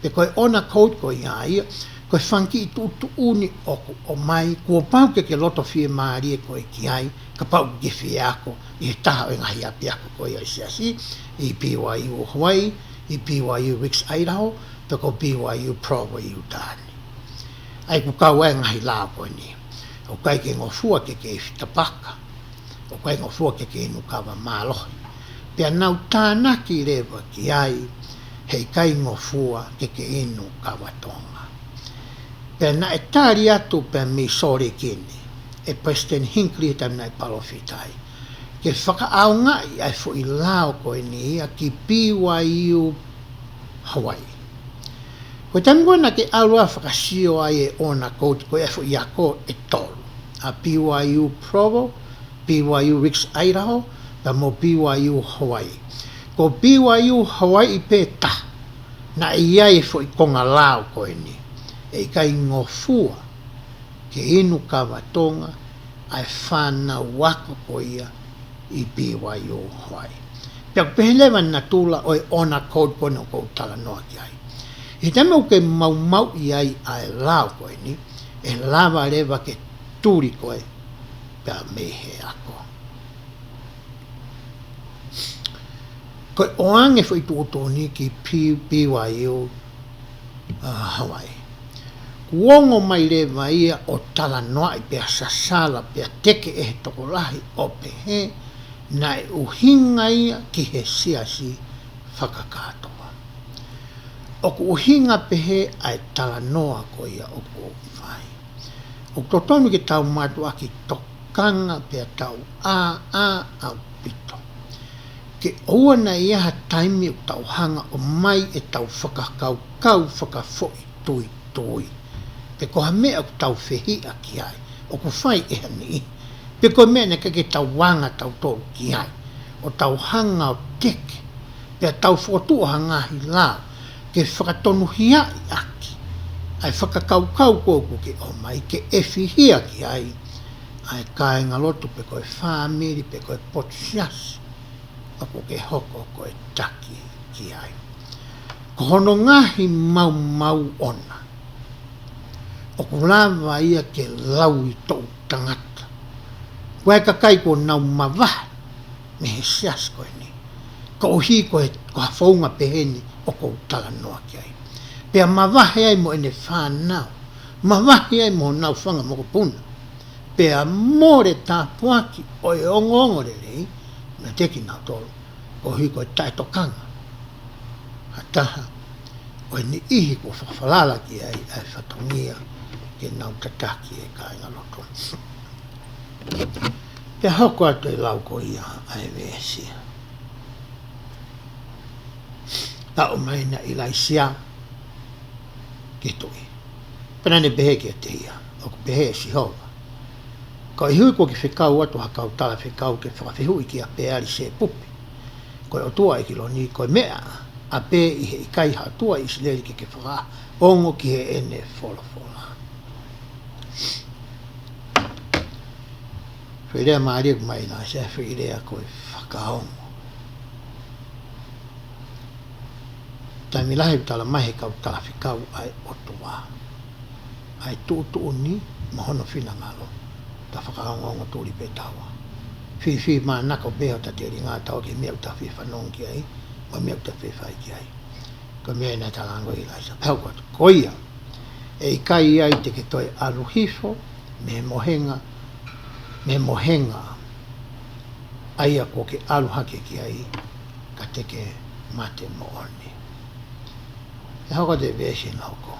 Pea ko e Honor Code ko ia ia, ko e fanga kiʻi tuʻutuʻuni ʻoku ʻomai, kuo pau ke ke loto fiemālie koe ki ai, kapau ʻoku ke fie ako ʻi he taha ʻo e ngaahi ʻapiako ko ia ʻa e Siasi, ʻi B Y U Hawaii, ʻi B Y U Ricks Idaho, pe ko B Y U Provo ʻi ʻIutā ni. ʻA ia ʻoku kau ai e ngaahi lao ko eni: ʻOku ʻikai ke ngofua ke ke ifi tapaka, ʻoku ʻikai ngofua ke ke inu kava mālohi. Pea nau tānaki leva ki ai, heʻikai ngofua ke ke inu kava Tonga. Pea naʻe tali atu pē mei Sōleki ni ʻe Palesiteni Hinckley, he taimi naʻe palōfita ai, ke fakaʻaongaʻi ʻa e foʻi lao ko eni ia ki B Y U Hawaii. Ko e taimi ko ē naʻa ke ʻalu ʻo fakasio ai e Honor Code ko ia ʻa e foʻi ako ʻe tolu, ʻa B Y U Provo, B Y U Ricks Idaho, pea mo B Y U Hawaii. Ko B Y U Hawaii pē taha Naʻe ʻi ai e foʻi konga lao ko eni, ʻe ʻikai ngofua ke inu kava Tonga ʻa e fānau ako ko ia ʻi B Y U Hawaii. Pea ʻoku pehē leva natula ʻo e honor code ko eni ʻoku ou talanoa ki ai. ʻI he taimi ʻoku ke maumauʻi ai ʻa e lao ko eni, ʻe lava leva ke tuli koe pea mei he ako. Ko e ʻoange foʻi tuʻutuʻuni ki P-, B Y U, ʻa, Hawaii. Kuo ongo mai leva ia ʻo talanoaʻi pea sasala pea teke ʻe he tokolahi ʻo pehē naʻe ʻuhinga ia ki he siasi fakakātoa. ʻOku ʻuhinga pehē ʻa e talanoa ko ia ʻoku ou fai. ʻOku totonu ke tau mātuʻaki tokanga pea tau ʻā, ʻā ʻaupito. Ke ʻoua naʻa ʻi ai ha taimi ʻoku tau hanga ʻo ʻomai ʻetau fakakaukau fakafoʻituitui. Pe ko ha meʻa ʻoku tau fehiʻa ki ai, ʻoku fai ʻe ha niʻihi. Pe ko e meʻa naʻe ʻikai ke tau anga tautolu ki ai, ʻo tau hanga ʻo teke, pea tau fokotuʻu ha ngaahi lao ke fakatonuhiaʻi ʻaki ʻa e fakakaukau ko ē ʻoku ke ʻomai, ke ʻefihia ki ai ʻa e kāingalotu pe ko e fāmili pe ko e potu siasi ʻoku ke hoko ko e taki ki ai. Ko hono ngaahi maumau ʻona, ʻoku lava ia ke lau ʻi toʻu tangata. Ko e kakai kuo nau mavahe mei he siasi ko eni, koeʻuhi ko e, ko ha founga pehē ni ʻoku ou talanoa ki ai. Pea mavahe ai mo ʻene fānau, mavahe ai mo honau fanga mokopuna. Pea mole tāpuaki ʻo e ongoongolelei meiate kinautolu, koeʻuhi ko e taʻetokanga ha taha ʻo e niʻihi kuo fakafalala ki ai ʻa e fatongia ke nau tataki e kāingalotu. Pea hoko atu e lau ko ia ʻa e veesi. Aʻu mai ʻa ʻIlaisiā ki he tuʻi. Pea naʻa ne pehē kiate ia, ʻOku pehē ʻe Sihova, Ko e ʻuhi kuo ke fekau atu ha kau talafekau ke fakafehuʻi kia Peali-sepupi, ko e ʻotua ʻo ʻEkiloni, ko e meʻa ʻapē ʻi he ʻikai ha ʻotua ʻi ʻIsileli ke ke fakaongo ki heʻene folofola. Foʻi lea mālie ʻoku ʻomai ʻe ʻIlaisiā, foʻi lea ko e fakaongo. Taimi lahi ʻoku tala mai he kau talafekau ʻa e ʻOtua, ʻa e tuʻutuʻuni mo hono finangalo, ta fakaongoongo tuli pē taua. Fifili mānako pē ʻo ta telinga taua ki he meʻa ʻoku ta fie fanongo ki ai, mo e meʻa ʻoku ta fie fai ki ai. Ko e meʻa naʻe talaange ʻe ʻIlaisiā, pea hoko atu, Ko ia, ʻe ʻikai ai te ke toe ʻalu hifo mei he mohenga, mei he mohenga ʻa ia kuo ke ʻalu hake ki ai, ka te ke mate moʻoni. Pea hoko atu e veesi ʻe hoko,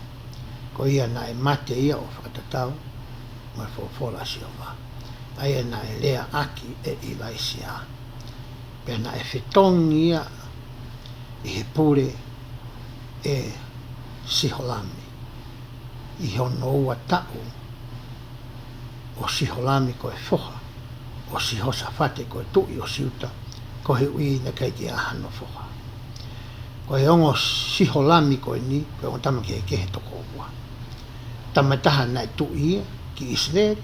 Ko ia naʻe mate ia ʻo fakatatau mo e folofola ʻa Sihova, ʻa ia naʻe leaʻaki ʻe ʻIlaisiā. Pea naʻe fetongi ia ʻi he pule ʻe Siholami, ʻi hono ua taʻu ʻo Siholami ko e foha ʻo Sihosafate ko e tuʻi ʻo Siuta, koeʻuhi naʻe ʻikai ke ʻi ai hano foha. Ko e ongo Siholami ko eni, ko e ongo tama kehekehe toko ua. Tama ʻe taha naʻe tuʻi ia ki ʻIsileli,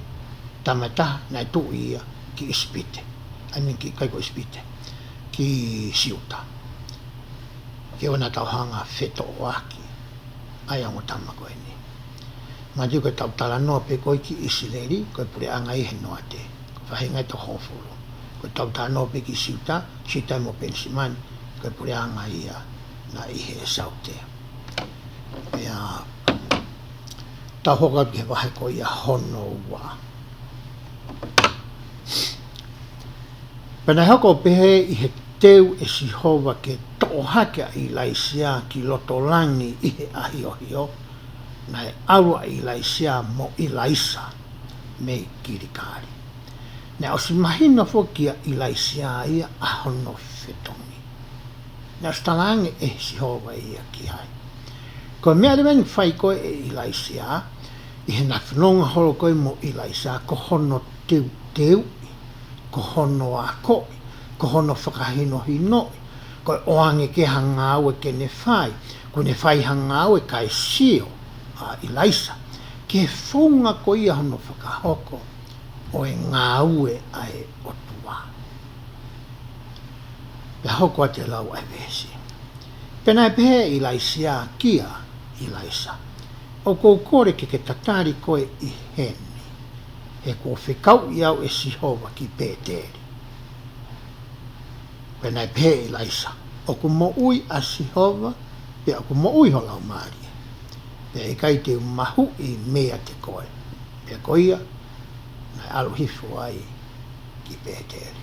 tama ʻe taha naʻe tuʻi ia ki ʻIsipite. I mean, ki, ʻikai ko ʻIsipite, ki Siuta. Ke ʻoua naʻa tau hanga fetoʻoaki ʻa e ongo tama ko eni. Manatuʻi ko ʻetau talanoa pē ko ē ki ʻIsileli, ko e puleʻanga ia he noate, ko e faʻahinga ia ʻe toko hongofulu. Ko ʻetau talanoa pē ki Siuta, Siuta mo Penisimani, ko e puleʻanga ia naʻe ʻi he saute. Pea tau hoko atu ki he vahe ko ia hono ua. Pea naʻe hoko ʻo pehē ʻi he teu ʻe Sihova ke toʻo hake ʻa ʻIlaisiā ki loto langi ʻi he ʻahiohio, naʻe ʻalu ʻa ʻIlaisiā mo ʻIlaisa mei Kilikali. Naʻe ʻosi mahino foki kia ʻIlaisiā ia ʻa hono fetongi. Naʻe ʻosi talaange ʻe Sihova ia ki ai. Ko e meʻa leva eni ʻoku fai ko ē ʻe ʻIlaisiā, ʻi heʻena fononga holo ko ē mo ʻIlaisa, ko hono teuteuʻi, ko hono akoʻi, ko hono fakahinohinoʻi, Ko e ʻoange ke ha ngāue ke ne fai, kuo ne fai ha ngāue kae sio ʻa ʻIlaisa ki he founga ko ia hono fakahoko ʻo e ngāue ʻa e ʻOtua. Pea hoko atu e lau ʻa e veesi. Pea naʻe pehē ʻe ʻIlaisiā kia ʻIlaisa, ʻOku ou kole ke ke tatali koe ʻi heni, he kuo fekauʻi au ʻe Sihova ki Pēteli. Pea naʻe pehē ʻe ʻIlaisa, ʻOku moʻui ʻa Sihova, pea ʻoku moʻui ho laumālie, pea ʻe ʻikai te u mahuʻi meiate koe. Pea ko ia, naʻe ʻalu hifo ai ki Pēteli.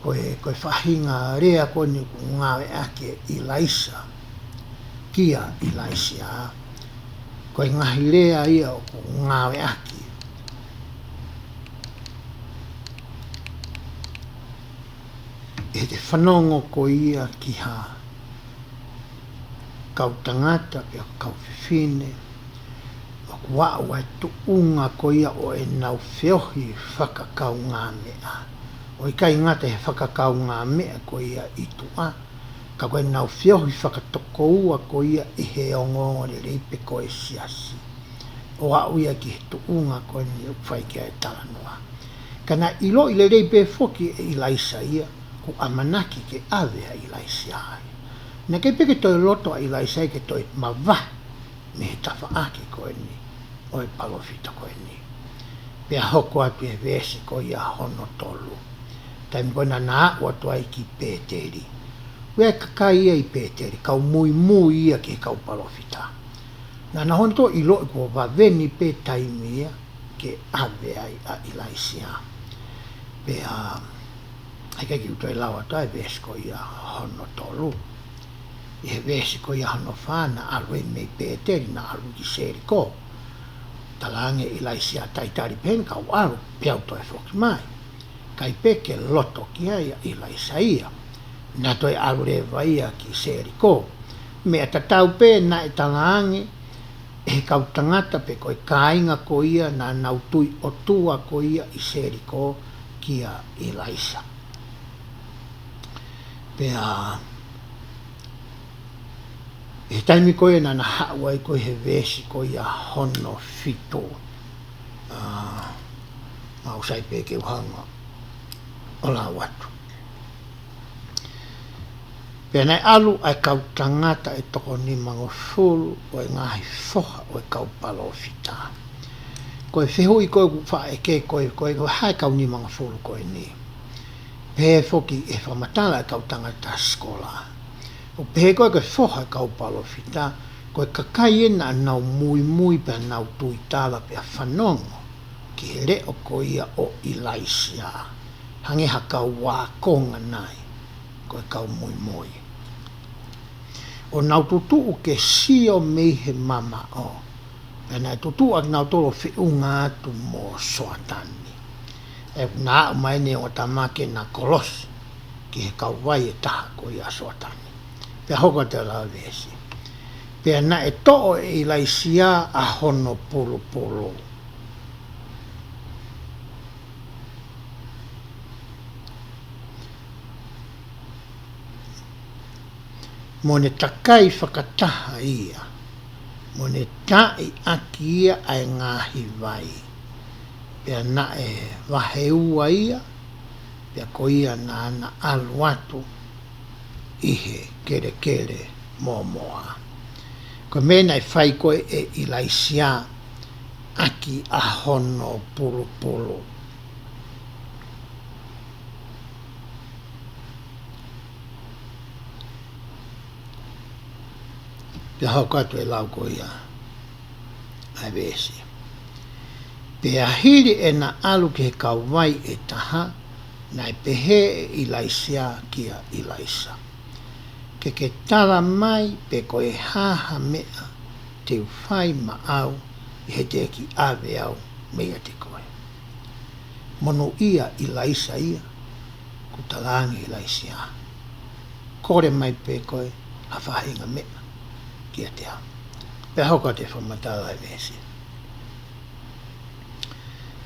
Ko e, ko e faʻahinga lea ko eni ʻoku ngāueʻaki ʻe ʻIlaisa kia ʻIlaisiā. Ko e ngaahi lea ia ʻoku ngāueʻaki ʻi heʻete fanongo ko ia ki ha kau tangata pe kau fefine ʻoku aʻu ʻa e tuʻunga ko ia ʻo ʻenau feohi fakakaungāmeʻa. ʻO ʻikai ngata he fakakaungāmeʻa ko ia ʻi tuʻa, ka ko ʻenau feohi fakatokoua ko ia ʻi he ongoongolelei pe ko e siasi. ʻO aʻu ia ki he tuʻunga ko eni ʻoku fai ki ai e talanoa. Ka naʻe ʻiloʻi lelei pē foki ʻe ʻIlaisa ia, ʻoku ʻamanaki ke ʻave ʻa ʻIlaisiā ia. Naʻe ʻikai pē ke toe loto ʻa ʻIlaisa ia ke toe mavahe mei he tafaʻaki ko eni ʻo e palōfita ko eni. Pea hoko atu e veesi ko ia hono tolu. Taimi ko ē naʻa na aʻu atu ai ki Pēteli. ʻOku ʻi ai e kakai ia ʻi Pēteli, kau muimui ia ki he kau palōfita. Naʻa na hanga ʻo ʻiloʻi kuo vave ni pē taimi ia ke ʻave ai ʻa ʻIlaisiā. Pea, ʻikai ke u toe lau atu ʻa e veesi ko ia hono tolu. ʻI he veesi ko ia hono fā naʻa ʻalu ai mei Pēteli naʻa ʻalu ki Selikō. Talaange ʻe ʻIlaisiā talitali pē heni kau ʻalu, peau toe foki mai. ʻIkai pē ke loto ki ai ʻa ʻIlaisa ia. Naʻa toe ʻalu leva ia ki Selikō. Meʻa tatau pē naʻe talaange ʻe he kau tangata pe ko e kāinga ko ia naʻa nau tui ʻOtua ko ia ʻi Selikō kia ʻIlaisa. Pea, ʻi he taimi ko ia naʻa na haʻu ai ko ē he veesi ko ia hono fitu. ʻA, mau sai pē ke u hanga ʻo lau atu. Pea naʻe ʻalu ʻa e kau tangata ʻe toko nimangofulu ʻo e ngaahi foha ʻo e kau palōfita. Ko e fehuʻi ko ē ʻoku faʻa ʻeke ko ē, ko e, ko e hā e kau nimangofulu ko eni. Pehē foki ʻe he fakamatala ʻa e kau tangata sikolā. ʻOku pehē ko ē ko e foha ʻo e kau palōfita, ko e kakai ē naʻa nau muimui pea nau tuitala pea fanongo ki he leʻo ko ia ʻo ʻIlaisiā. Hangē ha kau ākonga nai, ko e kau muimui. ʻO nau tutuʻu ke sio mei he mamaʻo. Pea naʻe tutuʻu ʻa kinautolu ʻo feʻunga atu mo Soatani. ʻE na aʻu mai ʻene ongo tama ke na kolosi ki he kauvai ʻe taha ko ia ʻa Soatani. Pea hoko atu e lau ʻa e veesi. Pea naʻe toʻo ʻe ʻIlaisiā ʻa hono pulupulu. Mo ne takai fakataha ia, mo ne taaʻi ʻaki ia ʻa e ngaahi vai. Pea naʻe vahe ua ia, pea ko ia naʻa na ʻalu atu ʻi he kelekele mōmoa. Ko e meʻa naʻe fai ko ē ʻe ʻIlaisiā ʻaki ʻa hono pulupulu. Pea hoko atu e lau ko ia ʻa e veesi. Pea hili ʻena ʻalu ki he kauvai ʻe taha, naʻe pehē ʻe ʻIlaisiā kia ʻIlaisa, Ke ke tala mai pe ko e hā ha meʻa te u fai maʻau ʻi he teʻeki ʻave au meiate koe. Monūʻia ʻIlaisa ia, kuo talaange ʻe ʻIlaisiā, Kole mai pē koe ha faʻahinga meʻa kiate au. Pea hoko atu e fakamatala ʻa e veesi.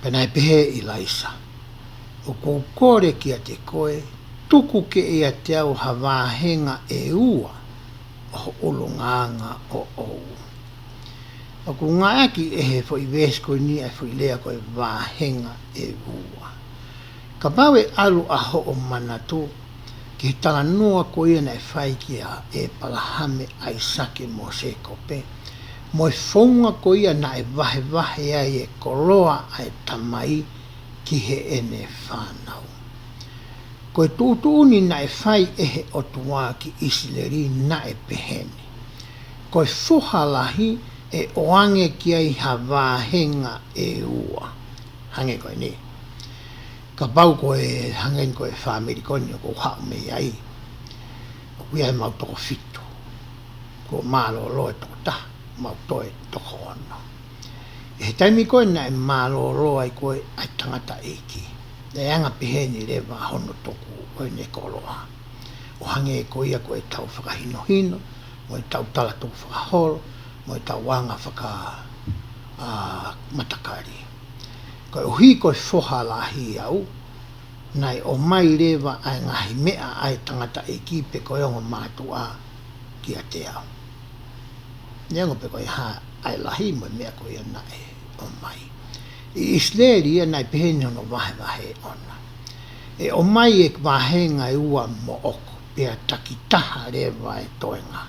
Pea naʻe pehē ʻe ʻIlaisa, ʻOku ou kole kiate koe, Tuku ke ʻiate au ha vāhenga ʻe ua ʻo ho ʻulungaanga ʻoʻou. ʻOku ngāueʻaki ʻe he foʻi veesi ko eni ʻa e foʻi lea ko e vāhenga ʻe ua. Kapau ʻe ʻalu ʻa hoʻo manatu ki he talanoa ko ia naʻe fai kia ʻĒpalahame, ʻAisake mo Sēkope, mo e founga ko ia naʻe vahevahe ai e koloa ʻa e tamai ki heʻene fānau. Ko e tuʻutuʻuni naʻe fai ʻe he ʻOtua ki ʻIsileli naʻe pehē ni: Ko e foha lahi ʻe ʻoange ki ai ha vāhenga ʻe ua. Hangē ko eni. Kapau ko e, hangē ko e fāmili ko eni ʻoku ou haʻu mei ai, ʻoku ʻi ai ʻemau toko fitu. Kuo mālōlō e toko taha, mau toe toko ono. ʻI he taimi ko ē naʻe mālōlō ai ko ē ʻa e tangataʻeiki, naʻe anga pehē ni leva hono tuku ʻo ʻene koloa, ʻo hangē ko ia ko ʻetau fakahinohino, mo ʻetau talatukufakaholo, mo ʻetau anga faka-, ā, matakali. Koeʻuhi ko e foha lahi au, naʻe ʻomai leva ʻa e ngaahi meʻa ʻa e tangataʻeiki pe ko e ongo mātuʻa kiate au. Neongo pe ko e hā ʻa e lahi mo e meʻa ko ia naʻe ʻomai. ʻI ʻIsileli ia naʻe pehē ni hono vahevahe ʻona. ʻE ʻomai e vāhenga ʻe ua moʻoko, pea takitaha leva e toenga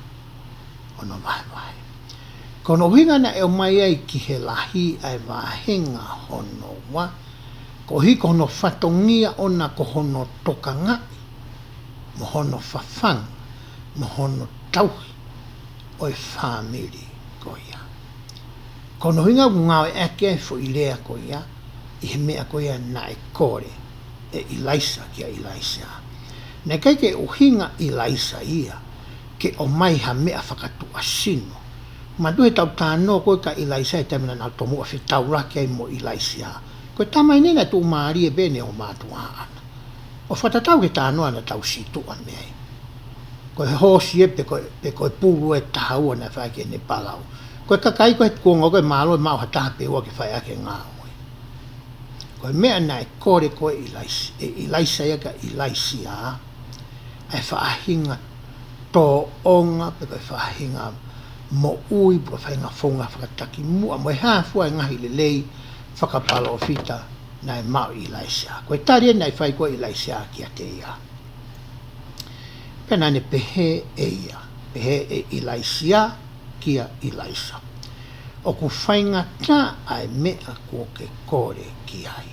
hono vahevahe. Ko hono ʻuhinga naʻe ʻomai ai ki he lahi ʻa e vāhenga hono ua, koeʻuhi ko hono fatongia ʻona ko hono tokangaʻi, mo hono fafanga, mo hono tauhi ʻo e fāmili ko ia. Ko hono ʻuhinga ʻoku ngāueʻaki ai e foʻi lea ko ia, ʻi he meʻa ko ia naʻe kole ʻe ʻIlaisa kia ʻIlaisiā. Naʻe ʻikai ke ʻuhinga ʻIlaisa ia ke ʻomai ha meʻa fakatuʻasino. Manatuʻi heʻetau talanoa ko ē kia ʻIlaisa he taimi naʻa nau tomuʻa fetaulaki ai mo ʻIlaisiā. Ko e tama eni naʻe tuʻumālie pē ʻene ongo mātuʻa ʻana. ʻO fakatatau ki he talanoa naʻa tau situʻa mei ai. Ko e hoosi ē pe ko, pe ko e pulu ē ʻe taha ua naʻe fai ki heʻene palau. Ko e kakai ko ē he kuonga ko ē mālō ʻe maʻu ha taha pe ua ke fai ʻaki e ngāue. Ko e meʻa naʻe kole ko ē ʻe ʻIlais-, ʻe ʻIlaisa ia kia ʻIlaisiā, ʻa e faʻahinga tōʻonga, pe ko e faʻahinga moʻui, pe ko e faʻahinga founga fakatakimuʻa, mo e hā fua e ngaahi lelei fakapalōfita naʻe maʻu ʻe ʻIlaisiā. Ko e tali ē naʻe fai ko ē ʻe ʻIlaisiā kiate ia. Pea naʻa ne pehē ʻe ia, pehē ʻe ʻIlaisiā kia ʻIlaisa: ʻOku faingataʻa e meʻa kuo ke kole ki ai.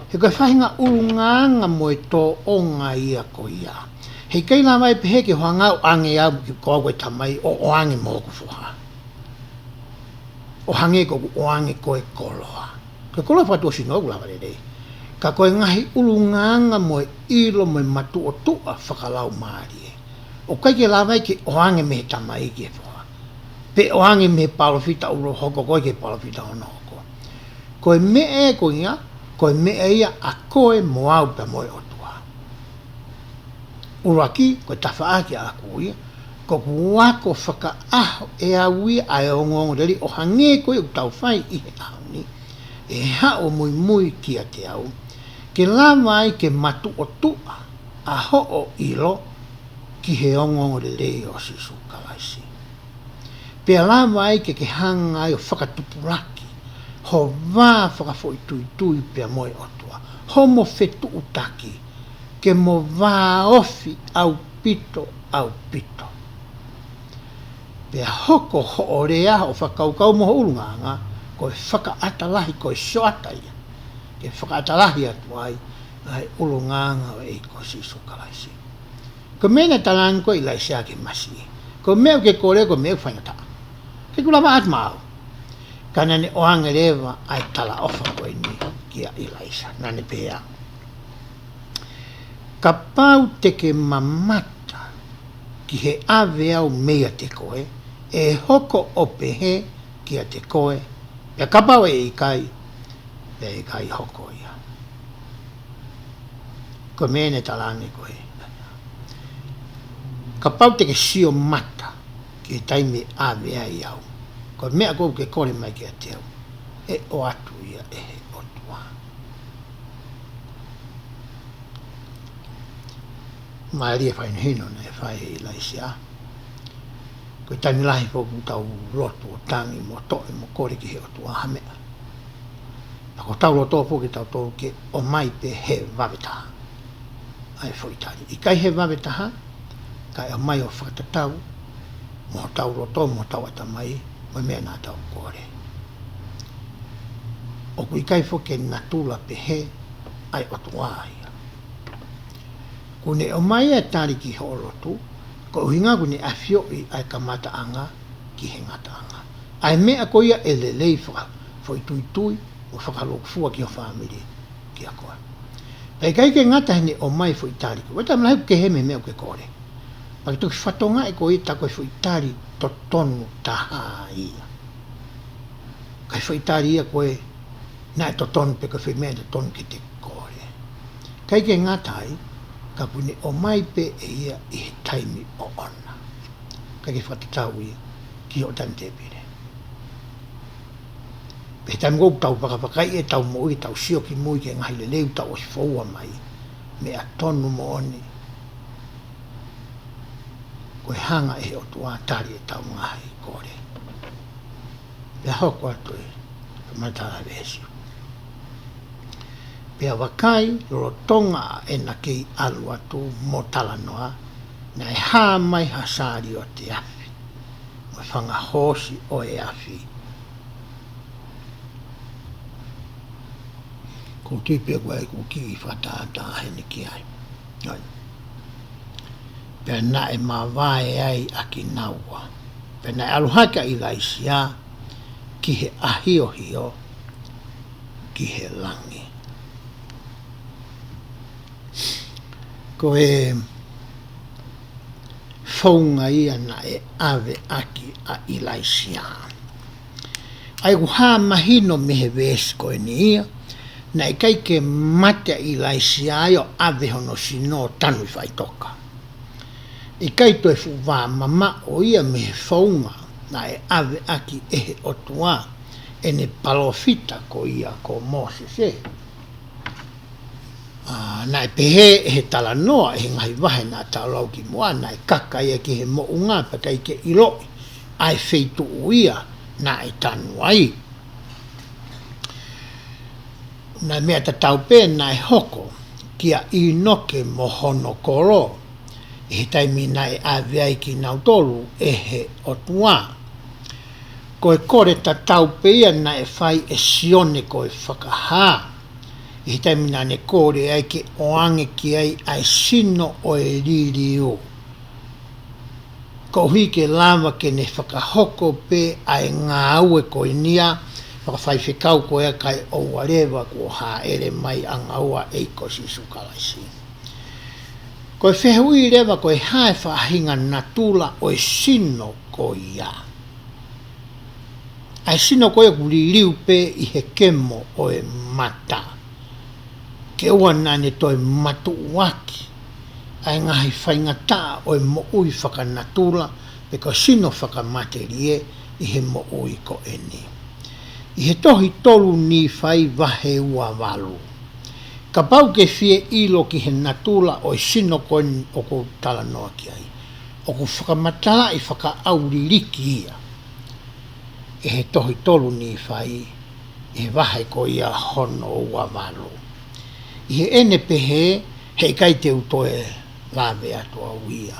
He ko e faʻahinga ʻulungaanga mo e tōʻonga ia ko ia. Heʻikai lava ʻe pehē ke u hanga ʻo ʻoange au ki, ko au ko e tamai ʻo ʻoange mo hoku foha, ʻo hangē ko ʻeku ʻoange ko e koloa. Ko e koloa fakatuʻasino ʻoku lava lelei. Ka ko e ngaahi ʻulungaanga mo e ʻilo mo e matuʻotuʻa fakalaumālie, ʻoku ʻikai ke lava ia ke ʻoange mei he tamai ki he foha, pe ʻoange mei he palōfita ʻo hoko ko ē ki he palōfita hono hoko. Ko e meʻa ē ko ia, ko e meʻa ia ʻa koe mo au pea mo e ʻOtua. ʻUluaki, ko e tafaʻaki ʻaʻaku ia, ko ʻeku ako fakaʻaho ʻe au ia ʻa e ongoongolelei ʻo hangē ko ia ʻoku tau fai ʻi he ʻaho ni, ʻe haʻu ʻo muimui kiate au, ke lava ai ke matuʻotuʻa ʻa hoʻo ʻilo ki he ongoongolelei ʻo Sīsū Kalaisi. Pea lava ai ke ke hanga ai ʻo fakatupulaki ho vā fakafoʻituitui pea mo e ʻOtua, homo fetuʻutaki, ke mo vāofi ʻaupito, ʻaupito. Pea hoko hoʻo lea, hoʻo fakakaukau mo ho ʻulungaanga ko e fakaʻata lahi, ko e sioʻata ia ke fakaʻata lahi atu ai ʻa e ʻulungaanga ʻo e ʻEiki ko Sīsū Kalaisi. Ko e meʻa naʻe talaange ko ē ʻe ʻIlaisiā ki he masiʻi: Ko e meʻa ʻoku ke kole, ko e meʻa ʻoku faingataʻa. ʻIkai ke u lava ʻatu maʻau. Ka naʻa ne ʻoange leva ʻa e talaʻofa ko eni kia ʻIlaisa. Naʻa ne pehē: Kapau te ke mamata ki he ʻave au meiate koe, ʻe hoko ʻo pehē kiate koe, pea kapau ʻe ʻikai, pea ʻe ʻikai hoko ia. Ko e meʻa naʻe talaange ko ē: Kapau te ke sio mata ki he taimi ʻe ʻave ai au, ko e meʻa ko ē ʻoku ke kole mai kiate au, ʻe ʻoatu ia ʻe he ʻOtua. Mālie e fakahinohino naʻe fai ʻe ʻIlaisiā. Ko e taimi lahi foki ʻoku tau lotu ʻo tangi mo toʻe mo kole ki he ʻOtua ha meʻa. Pea ko hotau loto foki ʻetautolu ke ʻomai pē he vave taha ʻa e foʻi tali. ʻIkai he vave taha, kae ʻomai ʻo fakatatau mo hotau loto mo hotau ʻatamai mo e meʻa naʻa tau kole. ʻOku ʻikai foki ke natula pehē ʻa e ʻOtua ia. Kuo ne ʻomai e tali ki hoʻo lotu, ko e ʻuhinga kuo ne ʻafioʻi ʻa e kamataʻanga ki he ngataʻanga. ʻA e meʻa ko ia ʻe lelei faka-, foʻituitui mo fakalūkufua ki ho fāmili kia koe. Pea ʻikai ke ngata heʻene ʻomai foʻi tali ko ē, ʻoua te mou lahi ke he meʻa ʻoku ke kole. Pea ke toki fatongia ko ia tā ko e foʻi tali totonu taha ia. Ko e foʻi tali ia ko ē naʻe totonu pē ko e foʻi meʻa totonu ke te kole. ʻIkai ke ngata ai, ka kuo ne ʻomai pē ʻe ia ʻi he taimi ʻoʻona. ʻIkai ke fakatatau ia ki hoʻo tanitēpile. Pea he taimi ʻoku tau fakafakaiʻi ʻetau moʻui, tau sio ki mui ki he ngaahi lelei ʻoku tau ʻosi foua mai, meʻa tonu moʻoni, ko e hanga ʻe he ʻOtua ʻo tali ʻetau ngaahi kole. Pea hoko atu e fakamatala veesi. Pea vakai, lolotonga ʻena kei ʻalu atu mo talanoa, naʻe hā mai ha saliote afi mo e fanga hoosi ʻo e afi. Ko e tui pē ko e ʻoku kiʻi fakatātā heni ki ai. ʻAi. Pea naʻe mavae ai ʻa kinaua. Pea naʻe ʻalu hake ʻa ʻIlaisiā ki he ʻahiohio ki he langi. Ko e founga ia naʻe ʻave ʻaki ʻa ʻIlaisiā. ʻA ia ʻoku hā mahino mei he veesi ko eni ia, naʻe ʻikai ke mate ʻa ʻIlaisiā ia ʻo ʻave hono sino ʻo tanu ʻi faʻitoka. ʻIkai toe fuʻu vā mamaʻo ia mei he founga naʻe ʻave ʻaki ʻe he ʻOtua ʻene palōfita ko ia ko Mōsese. ʻA, naʻe pehē ʻe he talanoa ʻi he ngaahi vahe naʻa tau lau ki muʻa, naʻe kaka ia ki he moʻunga pea ʻikai ke ʻiloʻi ʻa e feituʻu ia naʻe tanu ai. Naʻe meʻa tatau pē naʻe hoko kia ʻĪnoke mo hono kolo ʻi he taimi naʻe ʻave ai kinautolu ʻe he ʻOtua. Ko e kole tatau pē ia naʻe fai ʻe Sione ko e Fakahā ʻi he taimi naʻa ne kole ai ke ʻoange ki ai ʻa e sino ʻo e liliu, koeʻuhi ke lava ke ne fakahoko pē ʻa e ngāue ko eni ia fakafaifekau ko ia kae ʻoua leva kuo hāʻele mai ʻanga ua ʻEiki ko Sīsū Kalaisi. Ko e fehuʻi leva, ko e hā e faʻahinga natula ʻo e sino ko ia? ʻA e sino ko ia ʻoku liliu pē ʻi he kemo ʻo e mata, ke ʻoua naʻa ne toe matuʻuaki ʻa e ngaahi faingataʻa ʻo e moʻui fakanatula pe ko e sino fakamatelie ʻi he moʻui ko eni. ʻI he tohi tolu Nīfai vahe ua valu, kapau ke fie ʻilo ki he natula ʻo e sino ko eni ʻoku ou talanoa ki ai, ʻoku fakamatalaʻi fakaʻauliliki ia ʻe he tohi tolu Nīfai ʻi he vahe ko ia hono ua valu. ʻI heʻene pehē, heʻikai te u toe lave atu au ia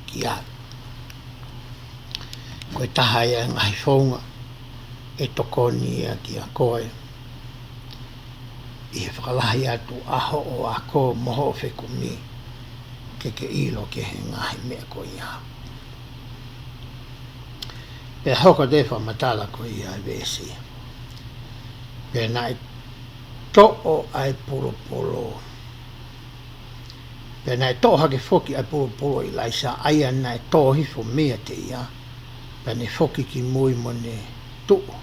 ki ai. Ko e taha ia e ngaahi founga ʻe tokoni ia kia koe ʻi he fakalahi atu ʻa hoʻo ako mo hoʻo fekumi ke ke ʻilo ki he ngaahi meʻa ko ia. Pea hoko atu e fakamatala ko ia e veesi. Pea naʻe toʻo ʻa e pulupulu. Pea naʻe toʻo hake foki ʻa e pulupulu ʻo ʻIlaisa, ʻa ia naʻe tō hifo meiate ia, pea ne foki ki mui mo ne tuʻu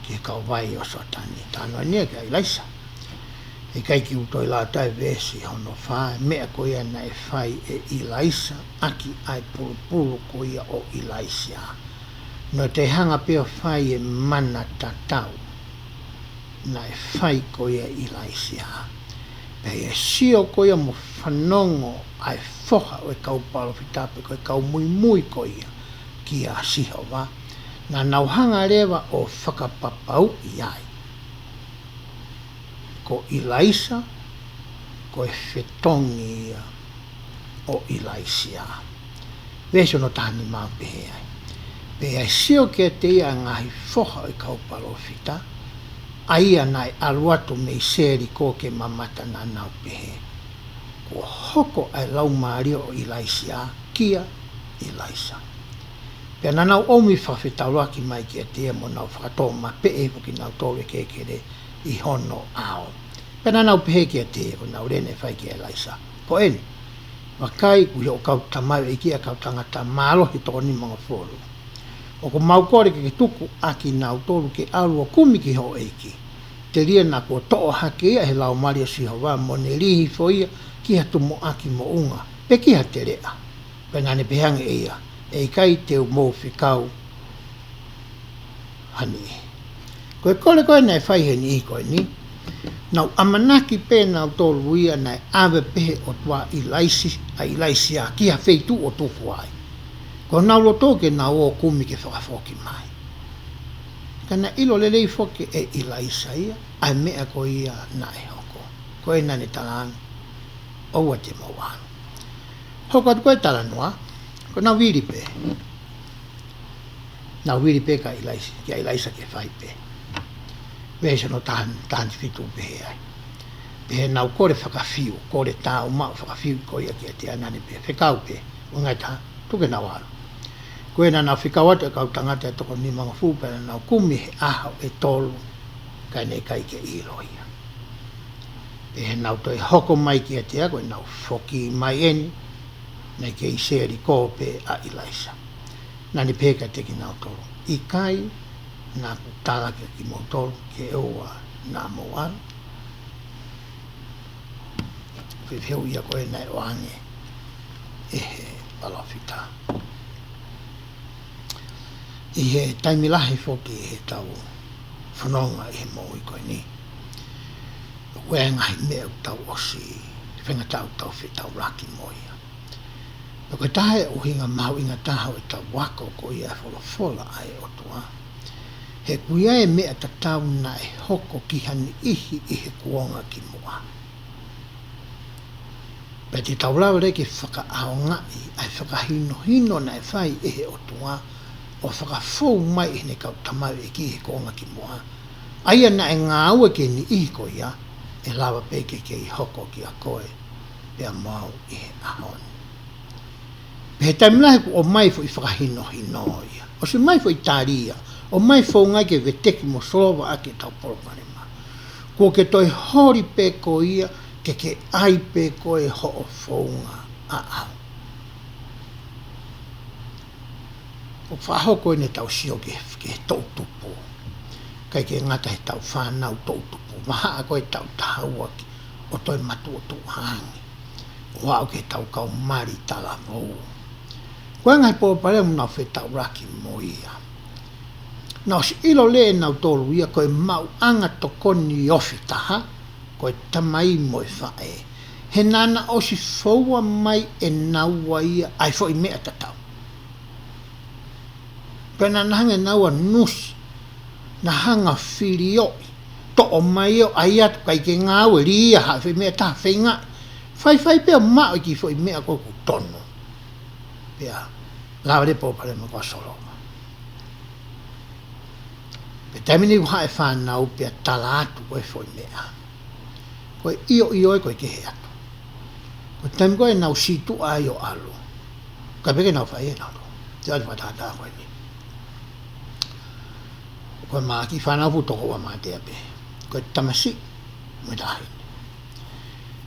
ki he kauvai ʻo Soatani. Talanoa eni ia kia ʻIlaisa. ʻIkai ke u toe lau atu e veesi hono fā, meʻa ko ia naʻe fai ʻe ʻIlaisa ʻaki ʻa e pulupulu ko ia ʻo ʻIlaisa. Naʻe toe hanga pē ʻo fai e mana tatau naʻe fai ko ia ʻe ʻIlaisa. Pea ʻi he sio ko ia mo fanongo ʻa e foha ʻo e kau palōfita pe ko e kau muimui ko ia kia Sihova, naʻa nau hanga leva ʻo fakapapauʻi ai ko ʻIlaisa, ko e fetongi ia ʻo ʻIlaisiā. Veesi ono taha nima ʻoku pehē ai: Pea ʻi he sio kiate ia ʻa e ngaahi foha ʻo e kau palōfita, ʻa ia naʻe ʻalu atu mei Seliko ke mamata, naʻa nau pehē, Kuo hoko ʻa e laumālie ʻo ʻIlaisiā kia ʻIlaisa. Pea naʻa nau ʻomi fakafetaulaki mai kiate ia mo nau fakatōmapeʻe hifo kinautolu ʻi he kelekele ʻi hono ʻao. Pea naʻa nau pehē kiate ia, ko ʻenau lea naʻe fai kia ʻIlaisa: Ko eni, vakai, ʻoku ʻi hoʻo kau tamaioʻeiki ʻa e kau tangata mālohi ʻe toko nimangofulu. ʻOku mau kole ke ke tuku ʻa kinautolu ke ʻalu ʻo kumi ki hoʻo ʻeiki, telia naʻa kuo toʻo hake ia ʻe he laumālie ʻo Sihova mo ne lī hifo ia ki ha tumuʻaki moʻunga, pe ki ha teleʻa. Pea naʻa ne pehē ange ʻe ia, ʻE ʻikai te u mou fekau ha niʻihi. Ko e kole ko ē naʻe fai ʻe he niʻihi ko eni, nau ʻamanaki pē nautolu ia naʻe ʻave pē ʻe he ʻOtua ʻa ʻIlaisi, ʻa ʻIlaisiā ki ha feituʻu ʻo tuku ai. Ko honau loto ke nau ō ʻo kumi ke fakafoki mai. Ka naʻe ʻilo lelei foki ʻe ʻIlaisa ia ʻa e meʻa ko ia naʻe hoko. Ko ē naʻa ne talaange, ʻOua te mou ʻalu. Hoko atu ko ē talanoa, ko ʻenau vili pē. Nau vili pē kia ʻIlaisa, kia ʻIlaisa ke fai pē. Veesi ono taha, taha fitu pehē ai: Pea naʻa nau kole fakafiu, kole tāumaʻu fakafiu ko ia kiate ia, naʻa ne pehē, Fekau pē, ʻo ngai tā, tuku ke nau ʻalu. Ko ē naʻa nau fekau atu ʻa e kau tangata ʻe toko nimangofulu, pea naʻa nau kumi he ʻaho ʻe tolu, ka naʻe ʻikai ke ʻilo ia. Pea ʻi heʻenau toe hoko mai kiate ia, ko ʻenau foki mai eni, naʻe kei Seliko pē ʻa ʻIlaisa. Naʻa ne pehē kiate kinautolu, ʻIkai naʻa ku tala kia kimoutolu ke ʻoua naʻa mou ʻalu? Fehuʻi ia ko ē naʻe ʻoange ʻe he palōfita. ʻI he taimi lahi foki ʻi heʻetau fononga ʻi he moʻui ko eni, ʻoku ʻi ai e ngaahi meʻa ʻoku tau ʻosi feinga ke tau fetaulaki mo ia. Pea ko e taha e ʻuhinga mahuʻinga taha ʻo ʻetau ako ko ia e folofola ʻa e ʻOtua, he ʻoku ʻi ai e meʻa tatau naʻe hoko ki ha niʻihi ʻi he kuonga kimuʻa. Pea te tau lava leva ke fakaʻaongaʻi ʻa e fakahinohino naʻe fai ʻe he ʻOtua ʻo fakafou mai ʻi heʻene kau tamaioʻeiki ʻi he kuonga kimuʻa, ʻa ia naʻe ngāue ki he niʻihi ko ia, ʻe lava pē ke kei hoko kia koe pea mo au ʻi he ʻaho ni. Pea ʻi he taimi lahi kuo ʻomai foʻi fakahinohino ia, ʻosi ʻomai foʻi tali ia, ʻomai founga ke veteki mo solova ʻaki ʻetau palopalema. Kuo ke toe holi pē koe ia, ke ke ʻai pē koe hoʻo founga ʻaʻau. ʻOku fakahoko eni ʻetau sio ki he, ki he toʻutupu. ʻIkai ke ngata heʻetau fānau toʻutupu, vahaʻa ko ē ʻetau taha ua ki, ʻo toe matuʻotuʻa ange, ʻo aʻu ki heʻetau kau mali talavou. Ko e ngaahi palopalema naʻa nau fetaulaki mo ia, naʻe ʻosi ʻilo leva ʻe nautolu ia ko e maʻuʻanga tokoni ofi taha ko e tamai mo e faʻē, he naʻa na ʻosi foua mai ʻe naua ia ʻa e foʻi meʻa tatau. Pea naʻa na hanga ʻe naua ʻo nusi, na hanga ʻo filioʻi, toʻo mai ʻo ʻai atu, ʻikai ke ngāue, lī ia ha foʻi meʻa taha, feingaʻi, faifai pē ʻo maʻu e kiʻi foʻi meʻa ko ē ʻoku tonu. Pea lava leva e palopalema ko ē ʻo solova. Pea taimi ni ʻoku haʻu e fānau pea tala atu ko ē foʻi meʻa, ko e ʻioʻio ē, ko e kehe atu. Ko e taimi ko ē ʻenau sītuʻa ai ʻo ʻalu, ʻikai pē ke nau fai ʻe nautolu. Te u ʻai e fakatātā ko eni. Ko e kiʻi fānau fuʻu toko ua mātea pē. Ko e tamasiʻi mo e taʻahine.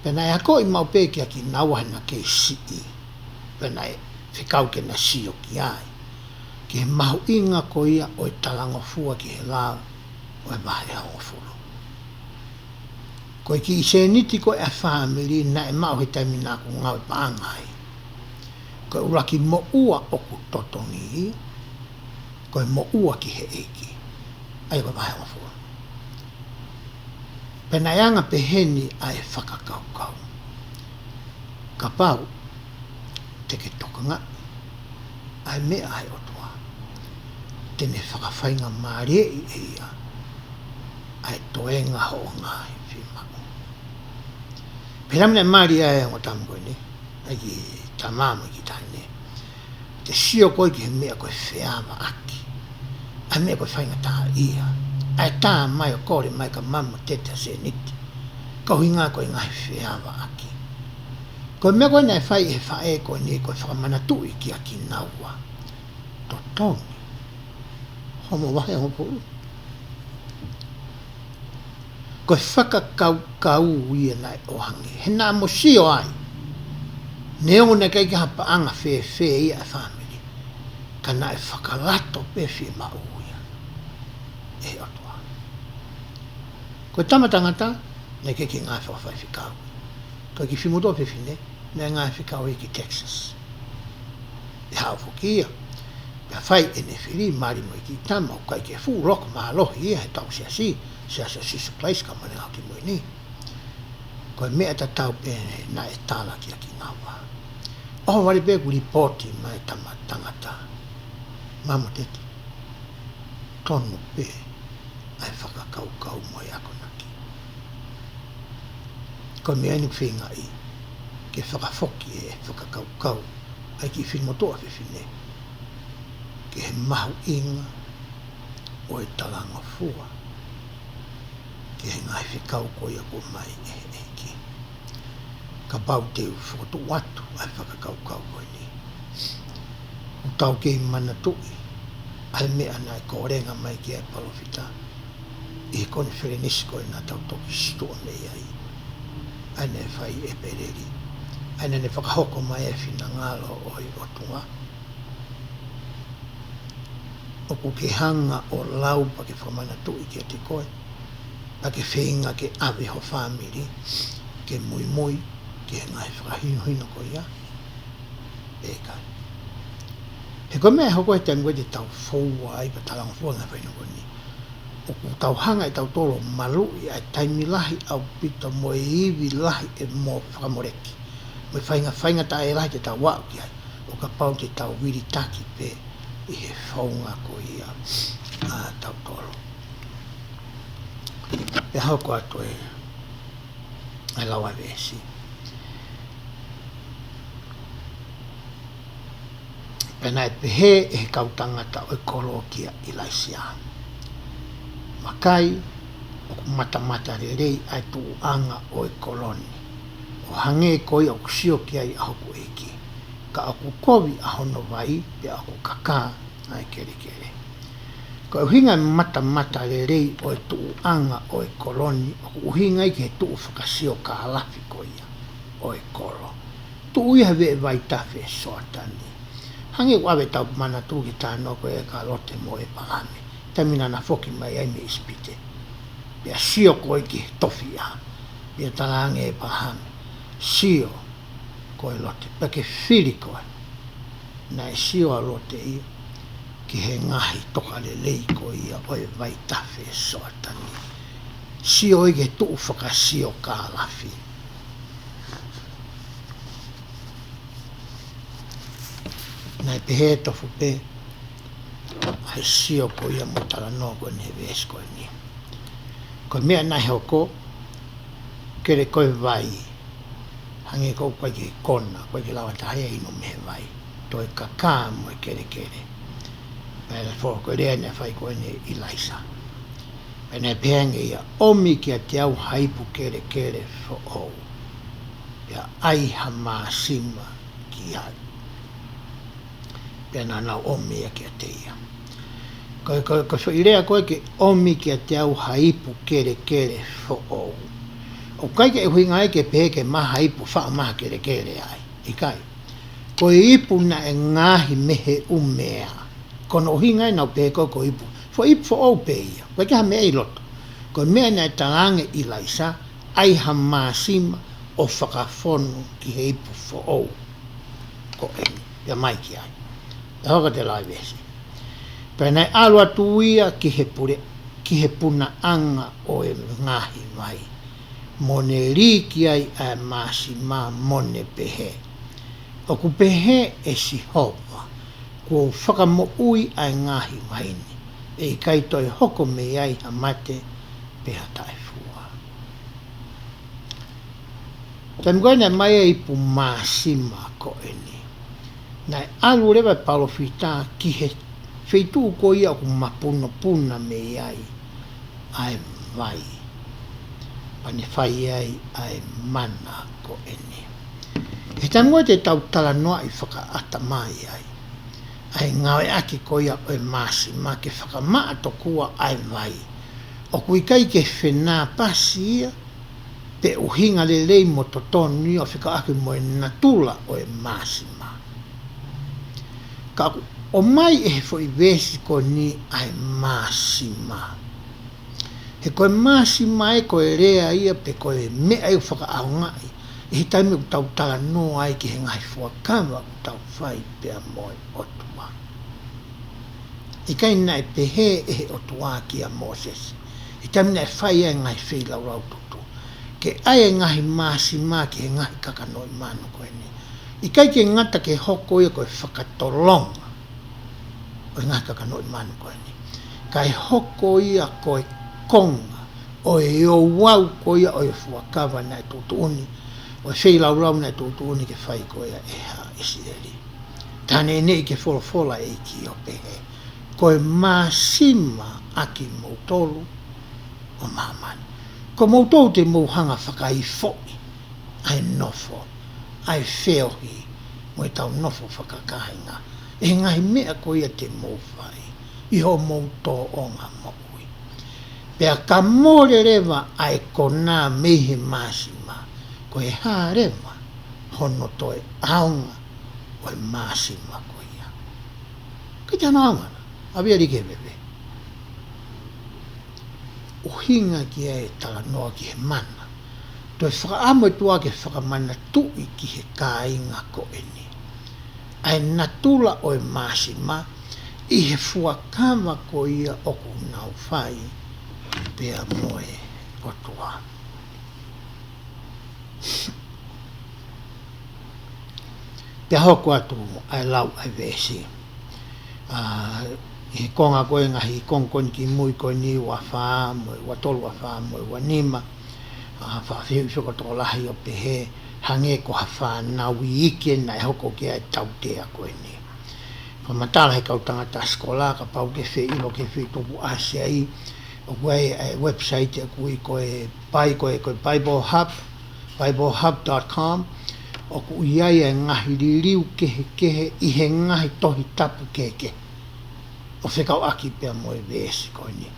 Pea naʻe akoʻi maʻu pē kia kinaua he naʻa kei siʻi, pea naʻe fekau ke na sio ki ai, ki he mahuʻinga ko ia ʻo e talangofua ki he lao ʻo e vahe hongofulu. Ko e kiʻi sēniti ko ē ʻa e fāmili naʻe maʻu he taimi naʻa ku ngāue paʻanga ai, ko e ʻuluaki moʻua ʻoku totongi ia, ko e moʻua ki he ʻEiki. ʻA ia ko e vahe hongofulu. Pea naʻe anga peheni ʻa e fakakaukau. Kapau te ke tokangaʻi ʻa e meʻa ʻa e ʻOtua, te ne fakafaingamālieʻi ʻe ia ʻa e toenga hoʻo ngaahi fiemaʻu. Pea naʻe mali ʻa e ongo tama ko eni, ʻa e kiʻi tama mo e kiʻi taʻahine. Te sio koe ki he meʻa ko e feavaʻaki, ʻa e meʻa ko e faingataʻaʻia, ʻa e tā mai ʻo kole mai kia Mama Tete ʻa Seniti, ka ʻuhinga ko e ngaahi feavaʻaki. Ko e meʻa ko ē naʻe fai ʻe he faʻē ko eni ko e fakamanatuʻi kia kinaua. Totongi homo vahe hongofulu. Ko e fakakaukau ia naʻe ʻoange. He naʻa mo sio ai, neongo naʻe ʻikai ke ha paʻanga fēfē ia ʻa e fāmili, ka naʻe fakalato pē fiemaʻu ia ʻe he ʻOtua. Ko e tama tangata, naʻe ʻikai ke ngāue fakafaifekau. Ko e kiʻi finemotuʻa fefine, naʻe ngāue fakafaifekau ia ki Texas. ʻE haʻu foki ia. Pea fai ʻene fili, mali mo e kiʻi tama, ʻoku ʻikai ke fuʻu loko mālohi ia he tau siasi, Siasi ʻo Sīsū Kalaisi ʻo e Kau Māʻoniʻoni ʻi he Ngaahi ʻAho Kimui Ni. Ko e meʻa tatau pē naʻe tala kia kinaua. ʻOhovale pē ʻoku lipooti mai e tama tangata. Mama Tete, tonu pē ʻa e fakakaukau mo e akonaki. Ko e meʻa eni ʻoku feingaʻi ke fakafoki e fakakaukau ʻa e kiʻi finemotuʻa fefine ki he mahuʻinga ʻo e talangofua ki he ngaahi fekau ko ia kuo ʻomai ʻe he ʻEiki. Kapau te u fokotuʻu atu ʻa e fakakaukau ko eni, ʻoku tau kei manatuʻi ʻa e meʻa naʻe kolenga mai ki ai e palōfita ʻi he konifelenisi ko ē naʻa tau toki situʻa mei ai, ʻa ia naʻe fai ʻi ʻEpeleli, ʻa ia naʻa ne fakahoko mai e finangalo ʻo e ʻOtua. ʻOku ke hanga ʻo lau pea ke fakamanatuʻi kiate koe, pea ke feinga ke ʻave ho fāmili ke muimui ki he ngaahi fakahinohino ko ia, pe ʻikai? He ko e meʻa ʻe hoko he taimi ko ē te tau foua ai pea talangofua ngaahi fakahinohino ko eni, ʻoku tau hanga ʻe tautolu ʻo maluʻi ʻa e taimi lahi ʻaupito mo e ivi lahi ʻe mo fakamoleki, mo e fainga, faingataʻa lahi te tau aʻu ki ai, ʻo kapau te tau vilitaki pē ʻi he founga ko ia ʻa tautolu. Pea hoko atu e, e lau ʻa e veesi. Pea naʻe pehē ʻe he kau tangata ʻo e kolo kia ʻIlaisiā, Vakai, ʻoku matamata lelei ʻa e tuʻuʻanga ʻo e kolo ni, ʻo hangē ko ia ʻoku sio ki ai ʻa hoku ʻeiki, ka ʻoku kovi ʻa hono vai, pea ʻoku kakā ʻa e kelekele. Ko e ʻuhinga e matamata lelei ʻo e tuʻuʻanga ʻo e kolo ni, ʻoku ʻuhinga ia ki he tuʻu fakasiokālafi ko ia ʻo e kolo. Tuʻu ia he veʻe vaitafe ʻe Soatani. Hangē ʻoku ʻave ʻetau manatu ki he talanoa ko ē kia Lote mo ʻEpalahame, taimi naʻa na foki mai ai mei ʻIsipite. Pea sio ko ē ki he tofiʻa, pea talaange ʻe ʻEpalahame, sio koe Lote, pea ke fili koe. Naʻe sio ʻa Lote ia ki he ngaahi tokalelei ko ia ʻo e vaitafe ʻe Soatani. Sio ia ki he tuʻu fakasiokālafi. Naʻe pehē tofu pē ʻa e sio ko ia mo e talanoa ko eni he veesi ko eni. Ko e meʻa naʻe hoko, kele ko e vai, hangē ko ʻoku ʻikai ke kona, ʻikai ke lava taha ia ʻo inu mei he vai. Toe kakā mo e kelekele. Pea naʻe foki ko e lea naʻe fai ko eni ʻe ʻIlaisa. Pea naʻe pehē ange ia, ʻomi kiate au ha ipu kelekele foʻou, pea ʻai ha māsima ki ai. Pea naʻa nau ʻomi ia kiate ia. Ko, ko, ko e foʻi lea ko ē ke ʻomi kiate au ha ipu kelekele foʻou, ʻoku ʻikai ke ʻuhinga ia ke pehē ke maʻu ha ipu faʻo mai ha kelekele ai. ʻIkai. Ko e ipu naʻe ngaohi mei he ʻumea. Ko hono ʻuhinga ia naʻa ku pehē ko e, ko e ipu. Foʻi ipu foʻou pē ia. ʻOku ʻikai ha meʻa ʻi loto. Ko e meʻa naʻe talaange ʻe ʻIlaisa, ʻai ha māsima ʻo fakafonu ki he ipu foʻou ko eni, pea mai ki ai. Pea hoko atu e lau ʻa e veesi. Pea naʻe ʻalu atu ia ki he pule, ki he punaʻanga ʻo e ngaahi vai, mo ne lī ki ai ʻa e māsima mo ne pehē, ʻOku pehē ʻe Sihova, kuo u fakamoʻui ʻa e ngaahi vahine, ʻe ʻikai toe hoko mei ai ha mate pe ha taʻefua. Taimi ko ē naʻe ʻomai ai e ipu māsima ko eni, naʻe ʻalu leva e palōfita ki he feituʻu ko ia ʻoku mapunopuna mei ai ʻa e vai. Pea ne fai ai ʻa e mana ko eni. He taimi ko ē te tau talanoaʻi fakaʻatamai ai ʻa e ngāueʻaki ko ia ʻo e māsima ke fakamaʻa tokua ʻa e vai, ʻoku ʻikai ke fenāpasi ia pe ʻuhinga lelei mo totonu ia ʻo fekauʻaki mo e natula ʻo e māsima. Ka ʻoku ʻomai ʻe he foʻi veesi ko eni ʻa e māsima. He ko e māsima ē ko e lea ia pe ko e meʻa ia ʻoku fakaʻaongaʻi ʻi he taimi ʻoku tau talanoa ai ki he ngaahi fuakava ʻoku tau fai pea mo e ʻOtua. ʻIkai naʻe pehē ʻe he ʻOtua kia Mōsese, ʻi he taimi naʻe fai ai e ngaahi feilaulau tutu, ke ʻai e ngaahi māsima ki he ngaahi kakanoʻi manu ko eni. ʻIkai ke ngata ke hoko ia ko e fakatolonga ʻo e ngaahi kakanoʻi manu ko eni, kae hoko ia ko e konga ʻo e ouau ko ia ʻo e fuakava naʻe tuʻutuʻuni, ʻo e feilaulau naʻe tuʻutuʻuni ke fai ko ia ʻe haʻa ʻIsileli. Ka naʻe ʻikai ke folofola e ʻEiki ʻo pehē, Ko e māsima ʻa kimoutolu ʻo māmani. Ko moutolu te mou hanga fakaifoʻi ʻa e nofo, ʻa e feohi, mo ʻetau nofo fakakāinga, ʻi he ngaahi meʻa ko ia te mou fai ʻi hoʻomou tōʻonga moʻui. Pea ka mole leva ʻa e konā mei he māsima, ko e hā leva hono toe ʻaonga ʻo e māsima ko ia? ʻIkai te ne ʻaonga, ʻa via like veve. ʻUhinga ki ai e talanoa ki he mana. Toe fakaʻamu ʻe he ʻOtua ke fakamanatuʻi ki he kāinga ko eni ʻa e natula ʻo e māsima ʻi he fuakava ko ia ʻoku nau fai pea mo e ʻOtua. Pea hoko atu ʻa e lau ʻa e veesi. ʻA, ʻi he konga ko ē ngaahi konga ko eni kimui ko eni ua fā mo e ua tolu, ua fā mo e ua nima. ʻA, faʻa fehuʻi fekotokolahi ʻo pehē, hangē ko ha fānau iiki naʻe hoko ki ai e tautea ko eni. Fakamatala he kau tangata sikola, kapau ʻoku ke fie ʻilo ki he feituʻu ʻoku ʻasi ai, ʻoku ʻi ai e website ʻoku ui ko e Pai-, ko e, ko e Bible Hub, bible hub dot com, ʻoku ʻi ai e ngaahi liliu kehekehe ʻi he ngaahi tohi tapu kehekehe ʻo fekauʻaki pea mo e veesi ko eni.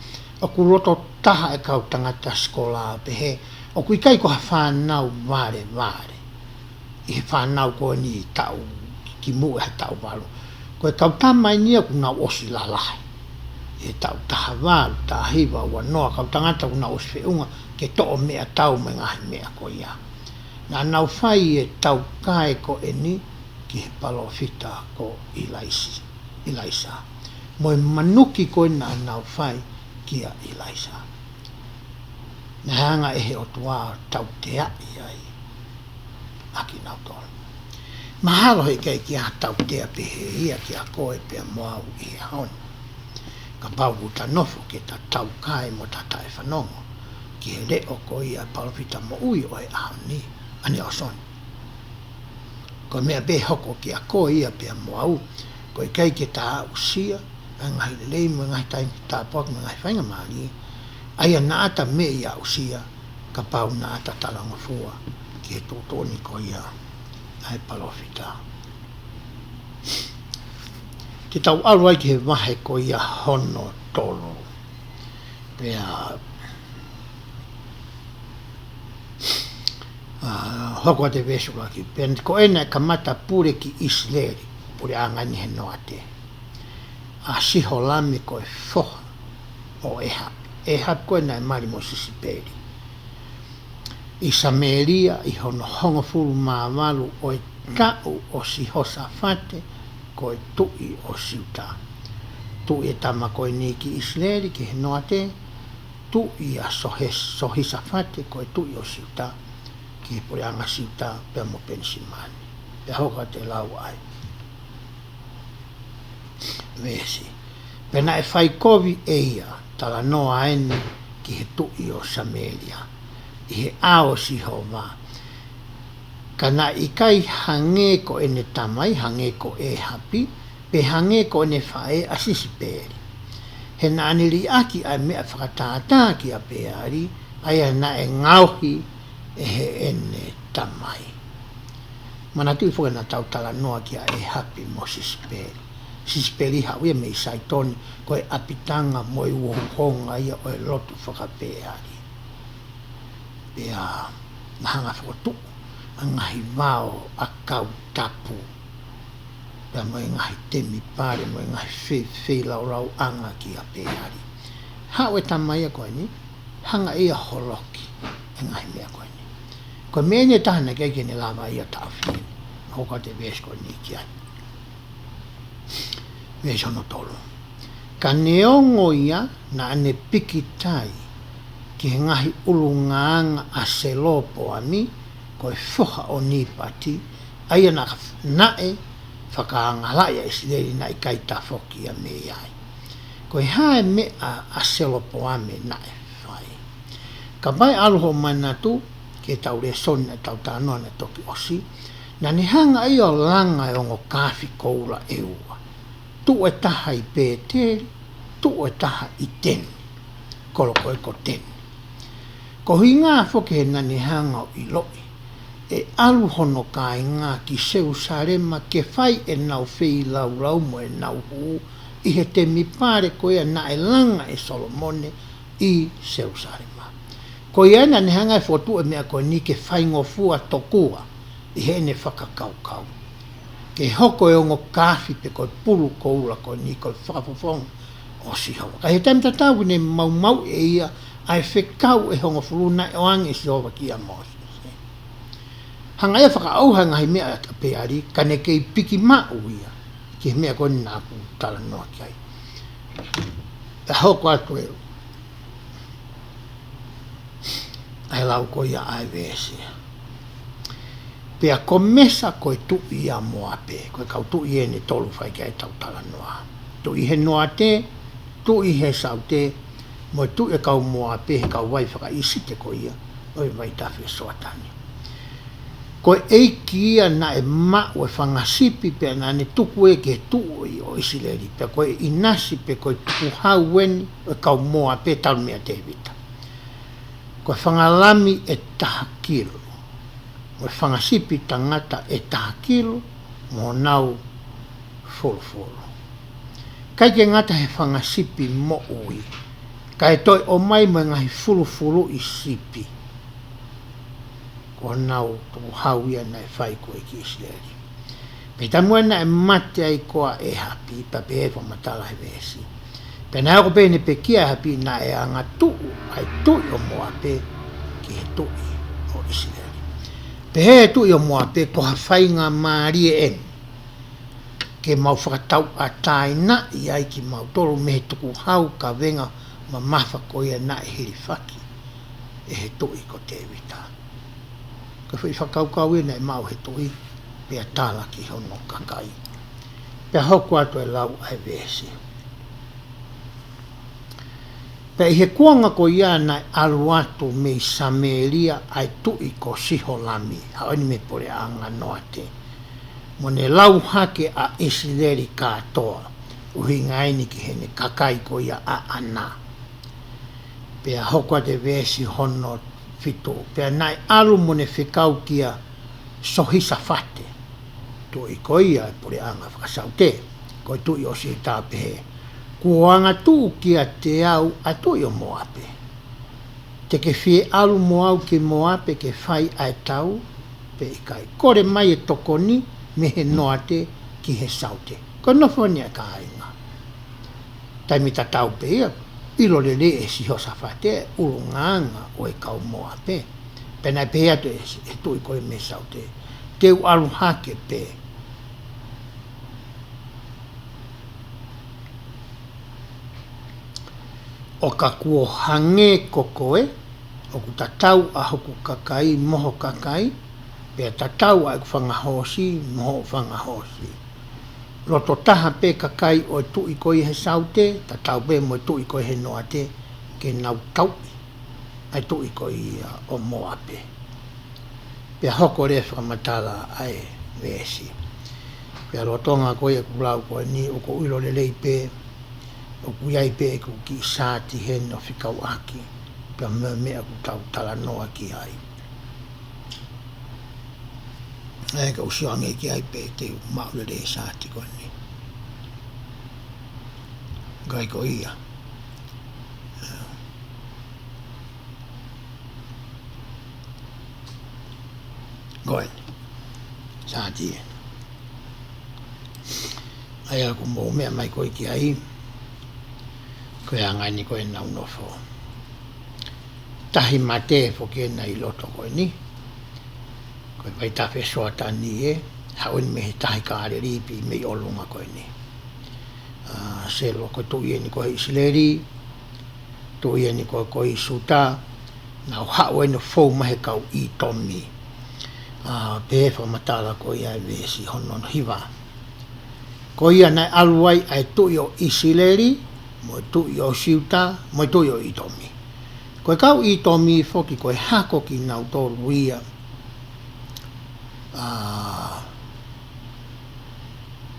ʻOku loto taha e kau tangata sikola ʻo pehē, ʻoku ʻikai ko ha fānau valevale ʻi he fānau ko eni taʻu kimuʻa he taʻu valu. Ko e kau tama eni ia ʻoku nau ʻosi lalahi ʻi he taʻu taha valu, taha hiva, ua noa, kau tangata ʻoku nau ʻosi feʻunga ke toʻo meʻatau mo e ngaahi meʻa ko ia. Naʻa nau fai e taukae ko eni ki he palōfita ko ʻIlaisi-, ʻIlaisa. Mo e manuki ko ē naʻa nau fai kia ʻIlaisa. Naʻe hanga ʻe he ʻOtua ʻo tauteaʻi ai ʻa kinautolu. Mahalo heʻikai ke ʻi ai ha tautea pehē ia kia koe pea mo au ʻi he ʻaho ni. Kapau ʻoku ta nofo ke ta taukae mo ta taʻefanongo ki he leʻo ko ia ʻa e palōfita moʻui ʻo e ʻaho ni, ʻa ʻEne ʻOsoni. Ko e meʻa pē ʻe hoko kia koe ia pea mo au, ko e ʻikai ke ta aʻusia ʻa e ngaahi lelei mo e ngaahi taimi tāpuaki mo e ngaahi faingamālie ʻa ia naʻa ta meʻi aʻusia, kapau naʻa ta talangofua ki he tuʻutuʻuni ko ia ʻa e palōfita. Te tau ʻalu ai ki he vahe ko ia hono tolu. Pea, ʻa, hoko atu e veesi ʻuluaki. Pea ko ena naʻe kamata pule ki ʻIsileli, puleʻanga ni he noate, ʻa Siholaimi ko e foha ʻo ʻEhapi. ʻEhapi ko ē naʻe mali mo Sisipeli ʻi Samēlia ʻi hono hongofulu mā valu ʻo e taʻu ʻo Sihosafate ko e tuʻi ʻo Siuta. Tuʻi e tama ko eni ki ʻIsileli, ki he noate, tuʻi ʻa Sohe-, Sohosafate ko e tuʻi ʻo Siuta, ki he puleʻanga Siuta pea mo Penisimani. Pea hoko atu e lau ʻa e veesi. Pea naʻe fai kovi ʻe ia, talanoa eni ki he tuʻi ʻo Samēlia, ʻi he ʻao ʻo Sihova. Ka naʻe ʻikai hangē ko ʻene tamai, hangē ko ʻĒhapi, pe hangē ko ʻene faʻē ʻa Sisipeli. He naʻa ne liʻaki ʻa e meʻa fakatātā kia Peali, ʻa ia naʻe ngaohi ʻe heʻene tamai. Manatuʻi foki naʻa tau talanoa kia ʻĒhapi mo Sisipeli. Sisipeli haʻu ia mei Saitoni, ko e ʻapitanga mo e uhouhonga ia ʻo e lotu fakapeali. Pea na hanga fokotuʻu ʻa e ngaahi vao ʻakau tapu, pea mo e ngaahi temipale, mo e ngaahi fe-, feilaulau ʻanga kia Peali. Haʻu e tamai ia ko eni, hanga ia ʻo holoki e ngaahi meʻa ko eni. Ko e meʻa eni ʻe taha naʻe ʻikai ke ne lava ia ʻo taʻofi eni. Hoko atu e veesi ko eni ki ai. Veesi hono tolu. Ka neongo ia naʻa ne pikitai ki he ngaahi ʻulungaanga ʻa Selopoami, ko e foha ʻo Nipati, ʻa ia naʻe, naʻe fakaangalaʻi ʻa ʻIsileli naʻe ʻikai tafoki ia mei ai. Ko e hā e meʻa ʻa Selopoami naʻe fai? Kapau ʻe ʻalu hoʻo manatu ki heʻetau lēsoni naʻe tau talanoa naʻe toki ʻosi, naʻa ne hanga ia ʻo langa e ongo kaafi koula ʻe ua. Tuʻu e taha ʻi Pēteli, tuʻu e taha ʻi Teni, kolo ko ē ko Teni. Ko e ʻuhinga foki he naʻa ne hanga ʻo ʻiloʻi ʻe ʻalu hono kāinga ki Selusalema ke fai ʻenau feilaulau mo ʻenau hū ʻi he temipale ko ia naʻe langa ʻe Solomone ʻi Selusalema. Ko ia naʻa ne hanga ʻo fokotuʻu e meʻa ko eni ke faingofua tokua ʻi heʻene fakakaukau ke hoko e ongo kaafi pe ko e pulu koula ko eni ko e fakafofonga ʻo Sihova. Ka ʻi he taimi tatau naʻe maumauʻi ʻe ia ʻa e fekau ʻe hongofulu naʻe ʻoange ʻe Sihova kia Mōsese. Hanga ia ʻo fakaʻauha e ngaahi meʻa ʻa Peali, ka ne kei piki maʻu ia ki he meʻa ko eni naʻa ku talanoa ki ai. Pea hoko atu e ʻa e lau ko ia ʻa e veesi. Pea ko Mesa ko e tuʻi ʻa Moape, ko e kau tuʻi eni ʻe tolu fai ki ai ʻetau talanoa. Tuʻi he noate, tuʻi he saute, mo e tuʻi e kau Moape he kau vai fakaʻIsite ko ia ʻo e vaitafe Soatani. Ko e ʻeiki ia naʻe maʻu e fanga sipi pea naʻa ne tuku ia ki he tuʻi ʻo ʻIsileli, pea ko e ʻinasi pe ko e tukuhau eni ʻo e kau Moape talu meia Tēvita. Ko e fanga lami ʻe taha kilo, mo e fanga sipi tangata ʻe taha kilo, mo honau fulufulu. ʻIkai ke ngata he fanga sipi moʻui, kae toe ʻomai mo e ngaahi fulufuluʻi sipi. Ko honau tukuhau ia naʻe fai ko ē ki ʻIsileli. Pea taimi naʻe mate ai ko ē ʻa ʻĒhapi, pea pehē fakamatala he veesi. Pea naʻe hoko pē ʻene pekia ʻa ʻĒhapi naʻe angatuʻu ʻa e tuʻi ʻo Moape ki he tuʻi ʻo ʻIsileli. Pehē ʻe he tuʻi ʻo Moape ko ha faingamālie eni ke mau fakatauʻatāinaʻi ai kimautolu mei he tukuhau kavenga mamafa ko ia naʻe hilifaki ʻe he tuʻi ko Tēvita. Ko e foʻi fakakaukau ia naʻe maʻu he tuʻi, pea tala ki hono kakai. Pea hoko atu e lau ʻa e veesi. Pea ʻi he kuonga ko ia naʻe ʻalu atu mei Samēlia ʻa e tuʻi ko Siholami, haʻu eni mei he puleʻanga Noate, mo ne lau hake ʻa ʻIsileli kātoa, ʻuhinga eni ki heʻene kakai ko ia ʻaʻana. Pea hoko atu e veesi hono fitu. Pea naʻe ʻalu mo ne fekau kia Sohosafate, tuʻi ko ia e puleʻanga fakasaute, ko e tuʻi ʻo Siuta, pehē, Kuo angatuʻu kiate au ʻa e tuʻi ʻo Moape. Te ke fie ʻalu mo au ki Moape ke fai ʻa e tau, pe ʻikai? Kole mai e tokoni mei he noate ki he saute. Ko e nofo eni ʻa e kāinga. Taimi tatau pē ia, ʻilo lelei ʻe Sihosafate e ʻulungaanga ʻo e kau Moape. Pea naʻe pehē atu ʻe he tuʻi ko ē mei saute, Te u ʻalu hake pē. ʻO ka kuo hangē ko koe, ʻoku tatau ʻa hoku kakai mo ho kakai, pea tatau ʻa ʻeku fanga hoosi mo hoʻo fanga hoosi. Loto taha pē kakai ʻo e tuʻi ko ia he saute, tatau pē mo e tuʻi ko ia he noate, ke nau tauʻi ʻa e tuʻi ko ia ʻo Moape. Pea hoko leva e fakamatala ʻa e veesi. Pea lolotonga ko ia ʻeku lau ko eni, ʻoku ou ʻilo lelei pē ʻoku ʻi ai pē ʻeku kiʻi saati heni ʻo fekauʻaki pea mo e meʻa ʻoku tau talanoa ki ai. ʻE, ka u sio ange ki ai pē te u maʻu lelei e saati ko eni. Kai ko ia. Ko eni. Saati ē. ʻA ia ʻoku mou meʻa mai ko ē ki ai, ko e anga eni ko ē ʻenau nofo. Tahi mate foki ena ʻi loto ko eni. Ko e vaitafe Soatani ē, haʻu eni mei he tahi Kāleli pē mei ʻolunga ko eni. ʻA, Selo ko e tuʻi eni ko ē ʻIsileli, tuʻi eni ko ē ʻo Siuta, nau haʻu eni ʻo fou mai he kau ʻItomi. ʻA, pehē fakamatala ko ia e veesi hono hiva. Ko ia naʻe ʻalu ai ʻa e tuʻi ʻo ʻIsileli, mo e tuʻi ʻo Siuta, mo e tuʻi ʻo ʻItomi. Ko e kau ʻItomi foki ko e hako kinautolu ia. ʻA,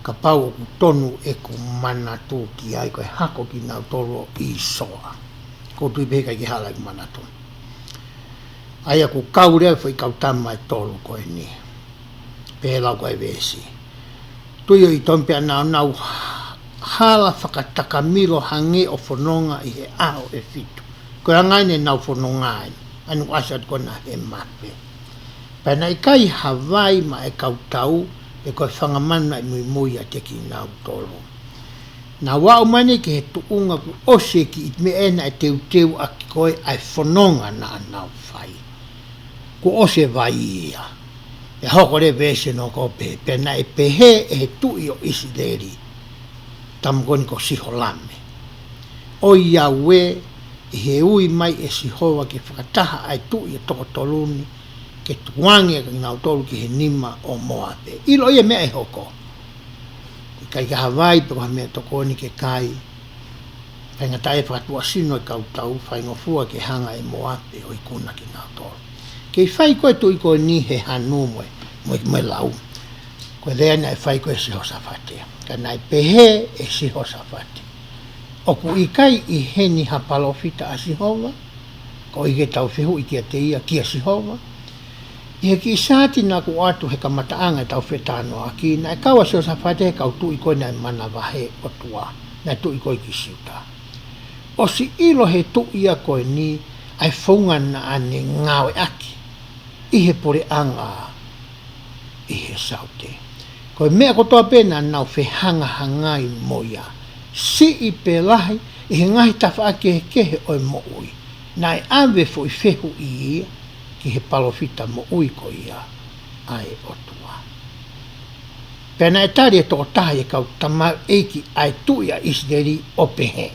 kapau ʻoku tonu ʻeku manatu ki ai ko e hako kinautolu ʻo ʻĪsoa. ʻOku ou tui pē ʻikai ke hala ʻeku manatu. ʻA ia ʻoku kau leva e foʻi kau tama ʻe tolu ko eni. Pehē lau ko ē e veesi. Tuʻi ʻo ʻItomi pea nau nau hala fakatakamilo hangē ʻo fononga ʻi he ʻaho ʻe fitu. Ko e anga eni ʻenau fononga ai, ʻa ʻenau ʻasi atu ko ena he mape. Pea naʻe ʻikai ha vai maʻa e kau tau, pe ko e fanga manu naʻe muimui ʻiate kinautolu. Nau aʻu mai eni ki he tuʻunga kuo ʻosi e kiʻi meʻa ena ʻe teuteu ʻaki ko ē ʻa e fononga naʻa nau fai. Kuo ʻosi e vai ia. Pea hoko leva e veesi hono hoko pē, pea naʻe pehē ʻe he tuʻi ʻo ʻIsileli, tama ko eni ko Sihorame, ʻOiauē, ʻi he ui mai ʻe Sihova ke fakataha ʻa e tuʻi ʻe toko tolu ni, ke tukuange ʻa kinautolu ki he nima ʻo Moape. ʻIlo ia e meʻa ʻe hoko. ʻIkai ke ha vai pe ko ha meʻatokoni ke kai. Faingataʻa e fakatuʻasino e kau tau, faingofua ke hanga ʻe Moape ʻo ikuna kinautolu. Kei fai ko ē e tuʻi ko eni he hanu mo e, mo e, mo e lau. Ko e lea naʻe fai ko ē ʻe Sihosafate. Ka naʻe pehē ʻe Sihosafate, ʻOku ʻikai ʻi heni ha palōfita ʻa Sihova? Ko ia ke tau fehuʻi kiate ia kia Sihova. ʻI he kiʻi saati naʻa ku ʻoatu he kamataʻanga ʻetau fetalanoaʻaki, naʻe kau ʻa Sihosafate he kau tuʻi ko ē naʻe manavahē ʻOtua, naʻe tuʻi ko ē ki Siuta. ʻOsi ʻilo ʻe he tuʻi ia ko eni ʻa e founga naʻa ne ngāueʻaki ʻi he puleʻanga ʻi he saute. Ko e meʻa kotoa pē naʻa nau fehangahangai mo ia, siʻi pe lahi, ʻi he ngaahi tafaʻaki kehekehe ʻo e moʻui, naʻe ʻave e foʻi fehuʻi ia ki he palōfita moʻui ko ia ʻa e ʻOtua. Pea naʻe tali ʻe he tokotaha ʻi he kau tamaioʻeiki ʻa e tuʻi ʻa ʻIsileli ʻo pehē,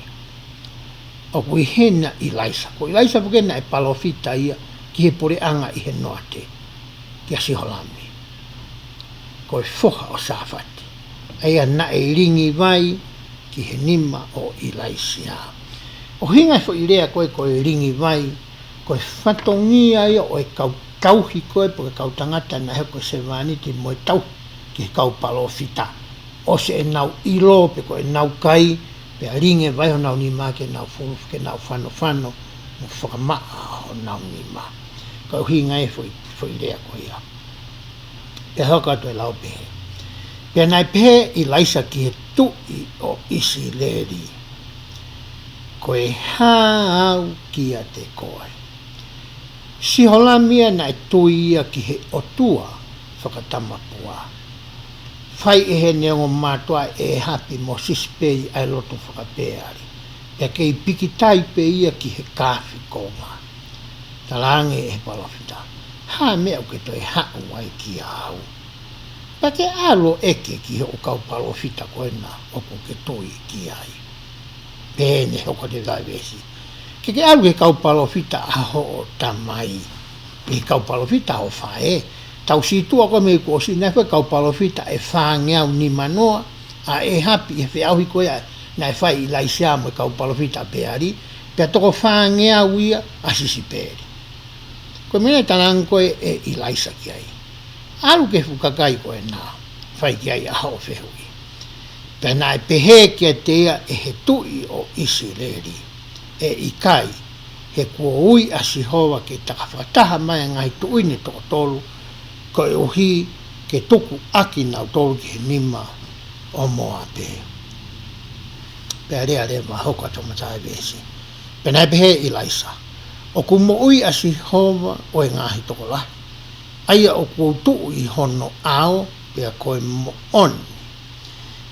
ʻOku ʻi hena ʻIlaisa. Ko ʻIlaisa foki naʻe palōfita ia ki he puleʻanga ʻi he noate, kia Sihorame, ko e foha ʻo Safati, ʻa ia naʻe lingi vai ki he nima ʻo ʻIlaisiā. ʻUhinga e foʻi lea ko ē ko e lingi vai, ko e fatongia ia ʻo e kau tauhi ko ē pe ko e kau tangata naʻe hoko ko e sevāniti mo e tauhi ki he kau palōfita. ʻOsi ʻenau ʻilo pe ko ʻenau kai, pea lingi e vai honau nima ke nau fulu, ke nau fanofano mo fakamaʻa honau nima. Ko e ʻuhinga e foʻi, foʻi lea ko ia. Pea hoko atu e lau pehē, Pea naʻe pehē ʻe ʻIlaisa ki he tuʻi ʻo ʻIsileli, Ko e hā au kiate koe? Sihorame ia naʻe tui ia ki he ʻotua fakatamapua, fai ʻe heʻene ongo mātuʻa ʻo ʻĒhapi mo Sisipeli ʻa e lotu fakapeali, pea kei pikitai pē ia ki he kāfikonga. Talaange ʻe he palōfita, Hā e meʻa ʻoku ke toe haʻu ai kia au? Pea ke ʻalu ʻo ʻeke ki hoʻo kau palōfita ko ena ʻoku ke tui ki ai. Pea ne hoko atu e veesi, Ke ke ʻalu ki he kau palōfita ʻa hoʻo tamai, ki he kau palōfita ʻa hoʻo faʻē. Tau sītuʻa ko ē mei kuo ʻosi, naʻe fai kau palōfita ʻe fāngeau nimanoa, ʻa ʻĒhapi ʻi he feʻauhi ko ia naʻe fai ʻe ʻIlaisiā mo e kau palōfita ʻa Peali, pea toko fāngeau ia ʻa Sisipeli. Ko e meʻa naʻe talaange ko ē ʻe ʻIlaisa ki ai: ʻAlu ki he fuʻu kakai ko ena, fai ki ai ʻa hoʻo fehuʻi. Pea naʻe pehē kiate ia ʻe he tuʻi ʻo ʻIsileli: ʻE ʻikai, he kuo ui ʻa Sihova ke taka fakataha mai ʻa e ngaahi tuʻi ni ʻe toko tolu, koeʻuhi ke tuku ʻa kinautolu ki he nima ʻo Moape. Pea lea leva, hoko atu mo e veesi. Pea naʻe pehē ʻe ʻIlaisa: ʻOku moʻui ʻa Sihova ʻo e ngaahi tokolahi, ʻa ia ʻoku ou tuʻu ʻi hono ʻao, pea ko e moʻoni,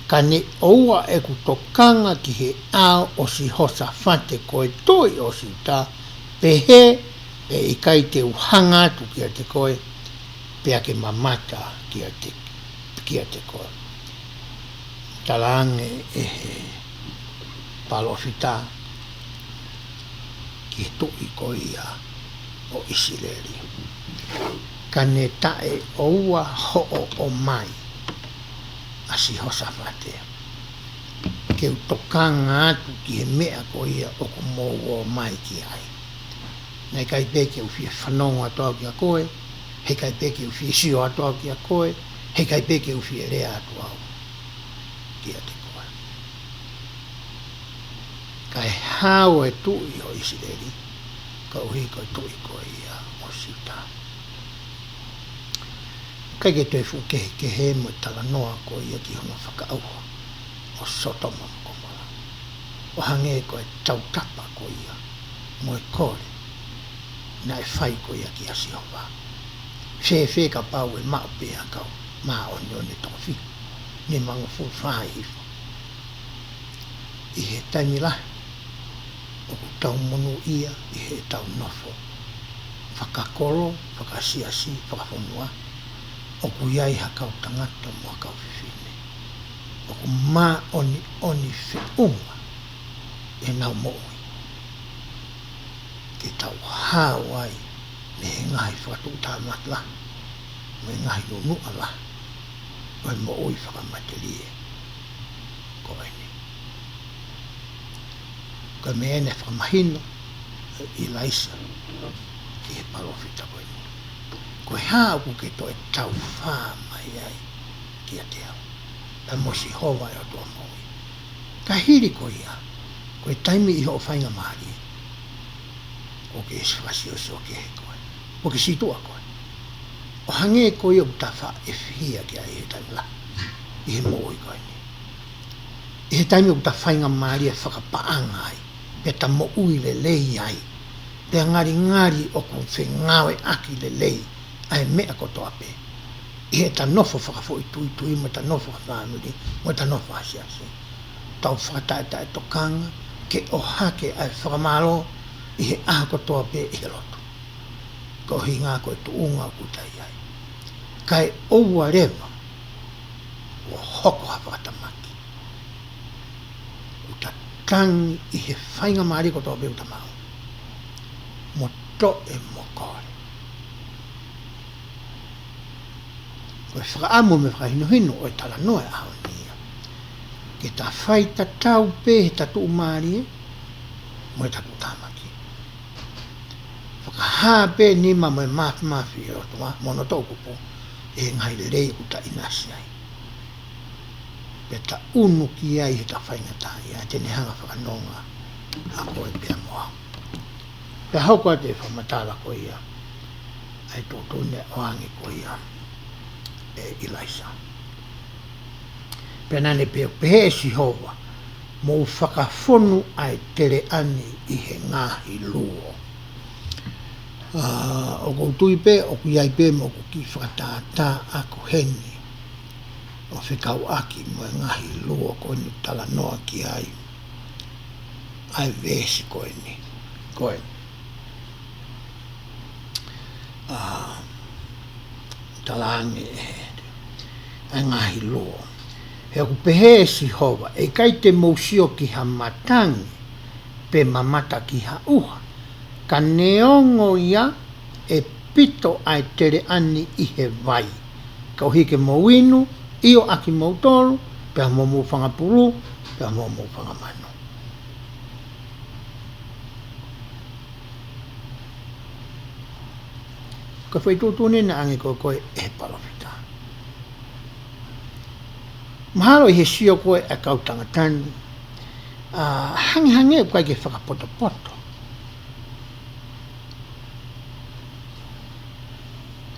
ka ne ʻoua ʻeku tokanga ki he ʻao ʻo Sihosafate ko e tuʻi ʻo Siuta, pehē ʻe ʻikai te u hanga atu kiate koe, pea ke mamata kiate, kiate koe. Talaange ʻe he palōfita ki he tuʻi ko ia ʻo ʻIsileli, ka ne taʻeʻoua hoʻo ʻomai ʻa Sihosafate ke u tokanga atu ki he meʻa ko ia ʻoku mou ō mai ki ai. Naʻe ʻikai pē ke u fie fanongo atu au kia koe, heʻikai pē ke u fie sio atu au kia koe, heʻikai pē ke u fie lea atu au kiate koe. Kae hao e tuʻi ʻo ʻIsileli, koeʻuhi ko e tuʻi ko ia ʻo Siuta. ʻIkai ke toe fuʻu kehekehe mo e talanoa ko ia ki hono fakaʻauha ʻo Sotoma mo Komola, ʻo hangē ko e tautapa ko ia mo e kole naʻe fai ko ia kia Sihova. Fēfē kapau ʻe maʻu pē ʻa e kau māʻoniʻoni ʻe toko fiha, nimangofulu fā ʻi hifo? ʻI he taimi lahi ʻoku tau monūʻia ʻi heʻetau nofo fakakolo, fakasiasi, fakafonua, ʻoku ʻi ai ha kau tangata mo ha kau fefine ʻoku māʻoniʻoni feʻunga ʻenau moʻui, ke tau hao ai mei he ngaahi fakatuʻutāmaki lahi mo e ngaahi nunuʻa lahi ʻo e moʻui fakamatelie ko eni. Ko e meʻa eni naʻe fakamahino ʻe ʻIlaisa ki he palōfita ko eni: Ko e hā ʻoku ke toe taufā mai ai kiate au, pea mo Sihova ʻa e ʻOtua moʻui? Ka hili ko ia, ko e taimi ʻi hoʻo faingamālie, ʻoku ke fakasiosio kehe koe, ʻoku ke sītuʻa koe, ʻo hangē ko ia ʻoku ta faʻa ʻefihia ki ai he taimi lahi ʻi he moʻui ko eni. ʻI he taimi ʻoku ta faingamālie fakapaʻanga ai, pea ta moʻui lelei ai, pea ngalingali ʻoku fengāueʻaki lelei ʻa e meʻa kotoa pē ʻi heʻeta nofo fakafoʻituitui mo ʻeta nofo fakafāmili mo ʻeta nofo asiasi. Tau fakataʻetaʻetokanga ke ʻohake ʻa e fakamālō ʻi he ʻaho kotoa pē ʻi he lotu, koeʻuhi ko e tuʻunga ʻoku ta ʻi ai. Kae ʻoua leva ʻo hoko ha fakatamaki. ʻOku ta tangi ʻi he faingamālie kotoa pē ʻoku ta maʻu, mo toe mo kole. Ko e fakaʻamu mo e fakahinohino ʻo e talanoa ʻo e ʻaho ni ia, ke ta fai tatau pē heʻeta tuʻumālie mo ʻeta tuʻutāmaki. Fakahā pē nima mo e māfimafi ʻo e ʻOtua mo hono toʻukupu ʻi he ngaahi lelei ʻoku ta ʻinasi ai, pea ta ʻunu ki ai heʻeta faingataʻaʻia, te ne hanga ʻo fakanonga ʻa koe pea mo au. Pea hoko atu e fakamatala ko ia ʻa e tuʻutuʻuni ʻoange ko ia ʻe ʻIlaisa. Pea naʻa ne pehē, pehē ʻe Sihova: Mou fakafonu ʻa e teleʻa ni ʻi he ngaahi luo. ʻA, ʻoku ou tui pē ʻoku ʻi ai pē mo ʻoku kiʻi fakatātā ʻaku heni ʻo fekauʻaki mo e ngaahi luo ko eni ʻoku talanoa ki ai ʻa e veesi ko eni. Ko e, ʻa, talaange ʻe he, ʻa e ngaahi luo. He ʻoku pehē ʻe Sihova: ʻE ʻikai te mou sio ki ha matangi pe mamata ki ha ʻuha. Ka neongo ia, ʻe pito ʻa e teleʻa ni ʻi he vai. Ka ʻohake ke mou inu, ʻio ʻakimoutolu, pea mo hoʻomou fanga pulu, pea mo hoʻomou fanga manu. Ko e foʻi tuʻutuʻuni naʻe ʻoange ko ē ʻe he palōfita. Mahalo ʻi he sio ko ē ʻa e kau tangata ni, ʻa, hangehangē ʻoku ʻikai ke fakapotopoto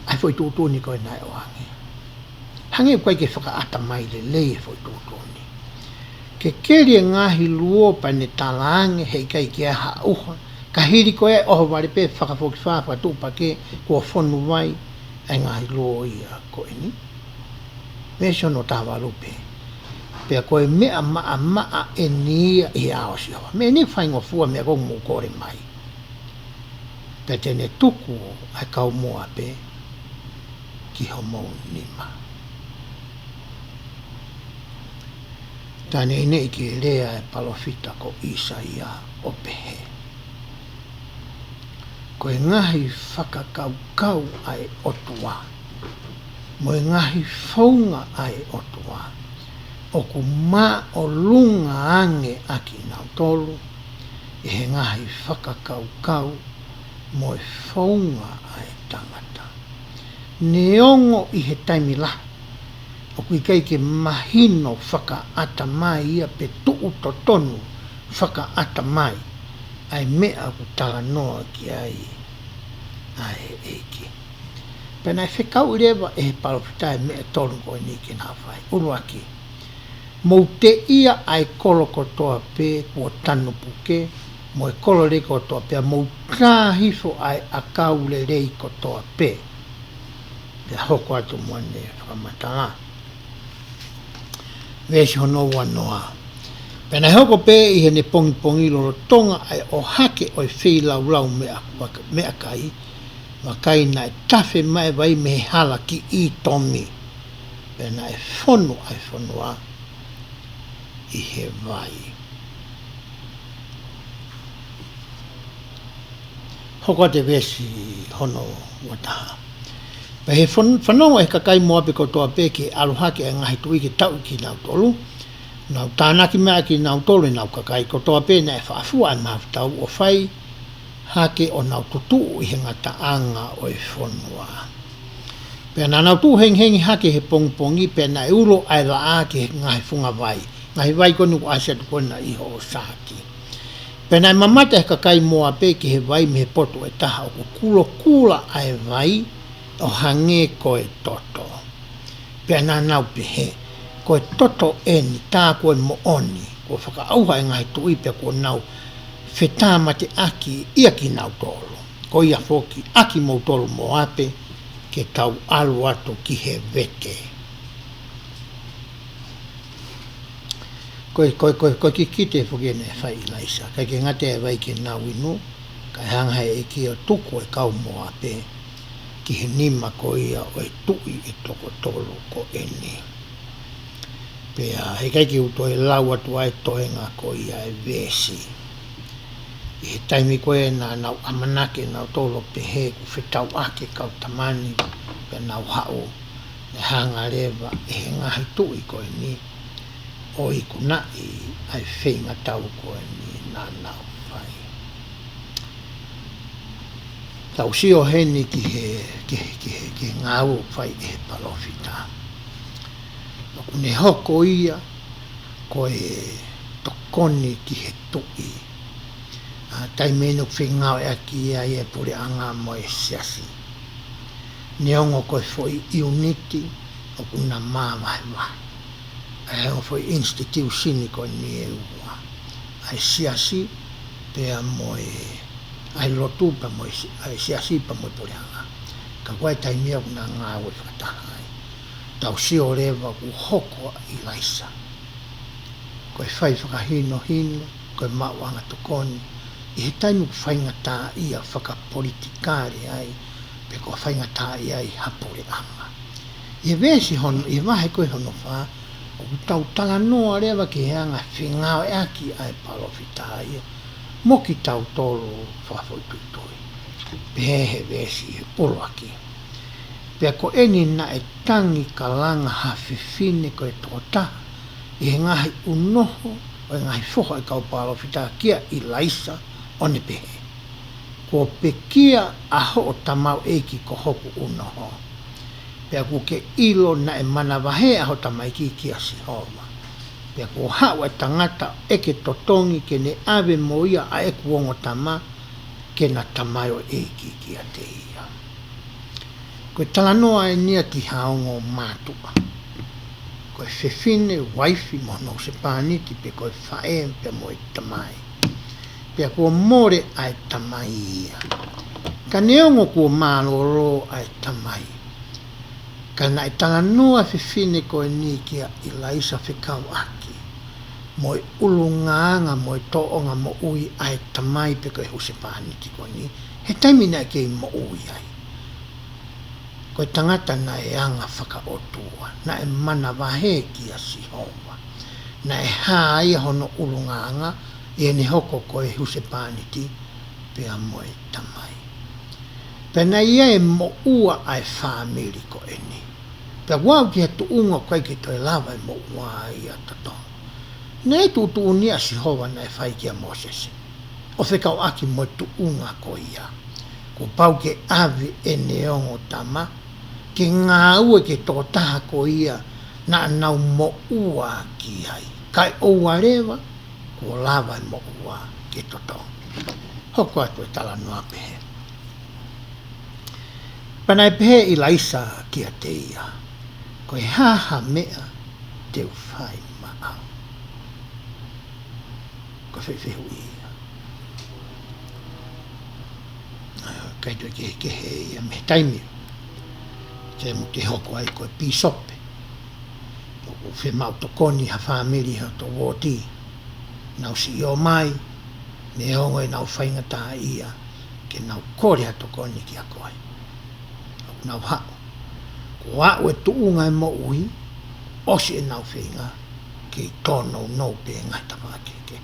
ʻa e foʻi tuʻutuʻuni ko ē naʻe ʻoange. Hangē ʻoku ʻikai ke fakaʻatamai lelei e foʻi tuʻutuʻuni. Ke keli e ngaahi luo pea ne talaange heʻikai ke ʻi ai ha ʻuha, ka hili ko ē ʻohovale pē fakafokifā fakatuʻupakē kuo fonu vai ʻa e ngaahi luo ia ko eni. Veesi hono taha valu pē. Pea ko e meʻa maʻamaʻa eni ia ʻi he ʻao ʻo Sihova. Meʻa ni faingofua meʻa ko ē ʻoku mou kole mai. Pea te ne tuku ʻa e kau Mōape ki homou nima. Tā neʻineʻi ke lea e palōfita ko ʻĪsaia ʻo pehē, ko e ngaahi fakakaukau ʻa e ʻOtua mo e ngaahi founga ʻa e ʻOtua ʻoku māʻolunga ange ʻa kinautolu ʻi he ngaahi fakakaukau mo e founga ʻa e tangata. Neongo ʻi he taimi lahi ʻoku ʻikai ke mahino fakaʻatamai ia pe tuʻu totonu fakaʻatamai ʻa e meʻa ʻoku talanoa ki ai ʻa e ʻEiki. Pea naʻe fekauʻi leva ʻe he palōfita e meʻa ʻe tolu ko eni ke na fai. ʻUluaki, mou teʻia ʻa e kolo kotoa pē kuo tanu puke, mo e kolo lelei kotoa pē, mou tā hifo ʻa e ʻakau lelei kotoa pē. Pea hoko atu mo ʻene fakamatala. Veesi hono ua noa. Pea naʻe hoko pē ʻi heʻene pongipongi lolotonga ʻa e ʻohake ʻo e feilaulau meʻa, meʻakai, vakai naʻe tafe mai e vai mei he hala ki ʻĪtomi. Pea naʻe fonu ʻa e fonua ʻi he vai. Hoko atu e veesi hono ua taha. Pea ʻi he fon-, fanongo ʻe he kakai Mōape kotoa pē ki he ʻalu hake ʻa e ngaahi tuʻi ke tauʻi kinautolu, nau tānaki mai ʻa kinautolu ʻe heʻenau kakai kotoa pē naʻe faʻa fua ʻa e mahafu tau ʻo fai hake ʻo nau tutuʻu ʻi he ngataʻanga ʻo e fonua. Pea naʻa nau tuʻu hengihengi hake he pongipongi, pea naʻe ulo ʻa e laʻā ki he ngaahi funga vai. Ngaahi vai ko eni ʻoku ʻasi atu ko ena ʻi hoʻo saati. Pea naʻe mamata ʻe he kakai Mōape ki he vai mei he potu ʻe taha ʻoku kulokula ʻa e vai ʻo hangē ko e toto. Pea naʻa nau pehē, ko e toto eni tā ko e moʻoni, kuo fakaʻauha e ngaahi tuʻi pea kuo nau fetāmateʻaki ʻia kinautolu. Ko ia foki, ʻakimoutolu Mōape, ke tau ʻalu atu ki he vete. Ko e, ko e, ko e, ko e kikite foki eni ʻe fai ʻe ʻIlaisa. ʻIkai ke ngata e vai ke nau inu, kae hanga ʻe he ʻEiki ʻo tuku e kau Mōape ki he nima ko ia ʻo e tuʻi ʻe toko tolu ko eni. Pea heʻikai ke u toe lau atu ʻa e toenga ko ia e veesi. ʻI he taimi ko ē naʻa nau ʻamanaki ʻe nautolu ʻo pehē kuo fetauʻaki e kau tama ni, pea nau haʻu, naʻe hanga leva ʻe he ngaahi tuʻi ko eni ʻo ikunaʻi ʻa e feingatau ko eni naʻa nau fai. Tau sio heni ki he, ki he, ki he, ki he ngāue ʻoku fai ʻe he palōfita. ʻOku ne hoko ia ko e tokoni ki he tuʻi. ʻA, taimi ʻeni ʻoku fengāueʻaki ai e puleʻanga mo e siasi. Neongo ko e foʻi ʻiuniti ʻoku na māvahevahe. ʻA e ongo foʻi institution ko eni ʻe ua. ʻA e siasi pea mo e, ʻa e lotu pea mo e si-, ʻa e siasi pea mo e puleʻanga. Ka ko e taimi ia ʻoku na ngāue fakataha ai. Tau sio leva ʻoku hoko ʻa ʻIlaisa ko e fai fakahinohino, ko e maʻuʻanga tokoni, ʻi he taimi ʻoku faingataʻaʻia fakapolitikale ai, pe ko e faingataʻaʻia ai ha puleʻanga. ʻI he veesi hono, ʻi he vahe ko ē hono fā, ʻoku tau talanoa leva ki he anga fengāueʻaki ʻa e palōfita ia, mo kitautolu fakafoʻituitui. Pehē he veesi ʻuluaki: Pea ko eni naʻe tangi kalanga ha fefine ko e tokotaha ʻi he ngaahi ʻunoho ʻo e ngaahi foha ʻo e kau palōfita kia ʻIlaisa, ʻo ne pehē, Kuo pekia ʻa hoʻo tamaioʻeiki ko hoku ʻunoho. Pea kuo ke ʻilo naʻe manavahē ʻa hoʻo tamaiki kia Sihova. Pea kuo haʻu ʻa e tangata ʻo ʻeke totongi ke ne ʻave mo ia ʻa ʻeku ongo tama, ke na tamaioʻeiki kiate ia. Ko e talanoa eni ia ki ha ongo mātuʻa. Ko e fefine, uaifi mo hono husepāniti, pe ko e faʻē pea mo e tamai. Pea kuo mole ʻa e tamai ia. Ka neongo kuo mālōlō ʻa e tamai, ka naʻe talanoa e fefine ko eni kia ʻIlaisa fekauʻaki mo e ʻulungaanga mo e tōʻonga moʻui ʻa e tamai pe ko e husepāniti ko eni, he taimi naʻe kei moʻui ai. Ko e tangata naʻe anga fakaʻotua, naʻe manavahē kia Sihova, naʻe hā ia hono ʻulungaanga ʻi heʻene hoko ko e husepāniti pea mo e tamai. Pea naʻe ʻi ai e moʻua ʻa e fāmili ko eni. Pea ʻoku aʻu ki he tuʻunga ʻoku ʻikai ke toe lava e moʻua ia ʻo totongi. Naʻe tuʻutuʻuni ʻa Sihova naʻe fai kia Mōsese, ʻo fekauʻaki mo e tuʻunga ko ia. Kuo pau ke ʻave ʻene ongo tama ke ngāue ki he tokotaha ko ia naʻa nau moʻua ki ai. Kae ʻoua leva kuo lava e moʻua ke totongi. Hoko atu e talanoa pehē. Pea naʻe pehē ʻe ʻIlaisa kiate ia, Ko e hā ha meʻa te u fai maʻau? Ko e fehuʻi ia. ʻIkai toe kehekehe ia mei he taimi. Te mu te hoko ai ko e pīsope. ʻOku fiemaʻu tokoni ha fāmili ʻi hoto uooti. Nau siʻi ō mai, neongo ʻenau faingataʻaʻia, ke nau kole ha tokoni kia koe. ʻOku nau haʻu. Kuo aʻu e tuʻunga e moʻui, ʻosi ʻenau feinga, kei tōnounou pē ngaahi tafaʻaki kehekehe.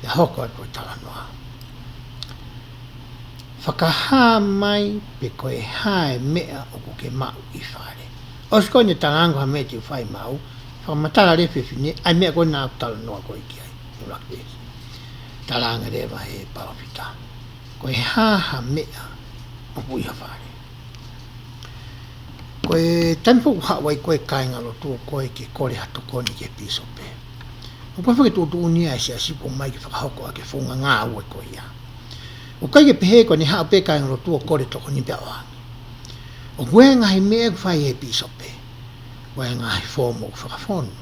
Pea hoko atu e talanoa. Fakahā mai pe ko e hā e meʻa ʻoku ke maʻu ʻi fale. ʻOsi ko eni e talanga ha meʻa te u fai maʻau, fakamatala leva e fefine ʻa e meʻa ko ē naʻa ku talanoa ko ē ki ai. ʻUluaki veesi. Talanga leva he palōfita, Ko e hā ha meʻa ʻoku ʻi ha fale? Ko e taimi foki ʻoku haʻu ai ko ē e kāingalotu ko ē ke kole ha tokoni ki he pīsope, ʻoku ʻikai ke tuʻutuʻuni ia ʻe he siasi ʻoku ʻomai ke fakahoko ʻaki e founga ngāue ko ia. ʻOku ʻikai ke pehē ko ʻene haʻu pē kāingalotu ʻo kole tokoni pea ʻoange. ʻOku ʻi ai e ngaahi meʻa ʻoku fai ʻe he pīsope. ʻOku ʻi ai e ngaahi foomu ʻoku fakafonu,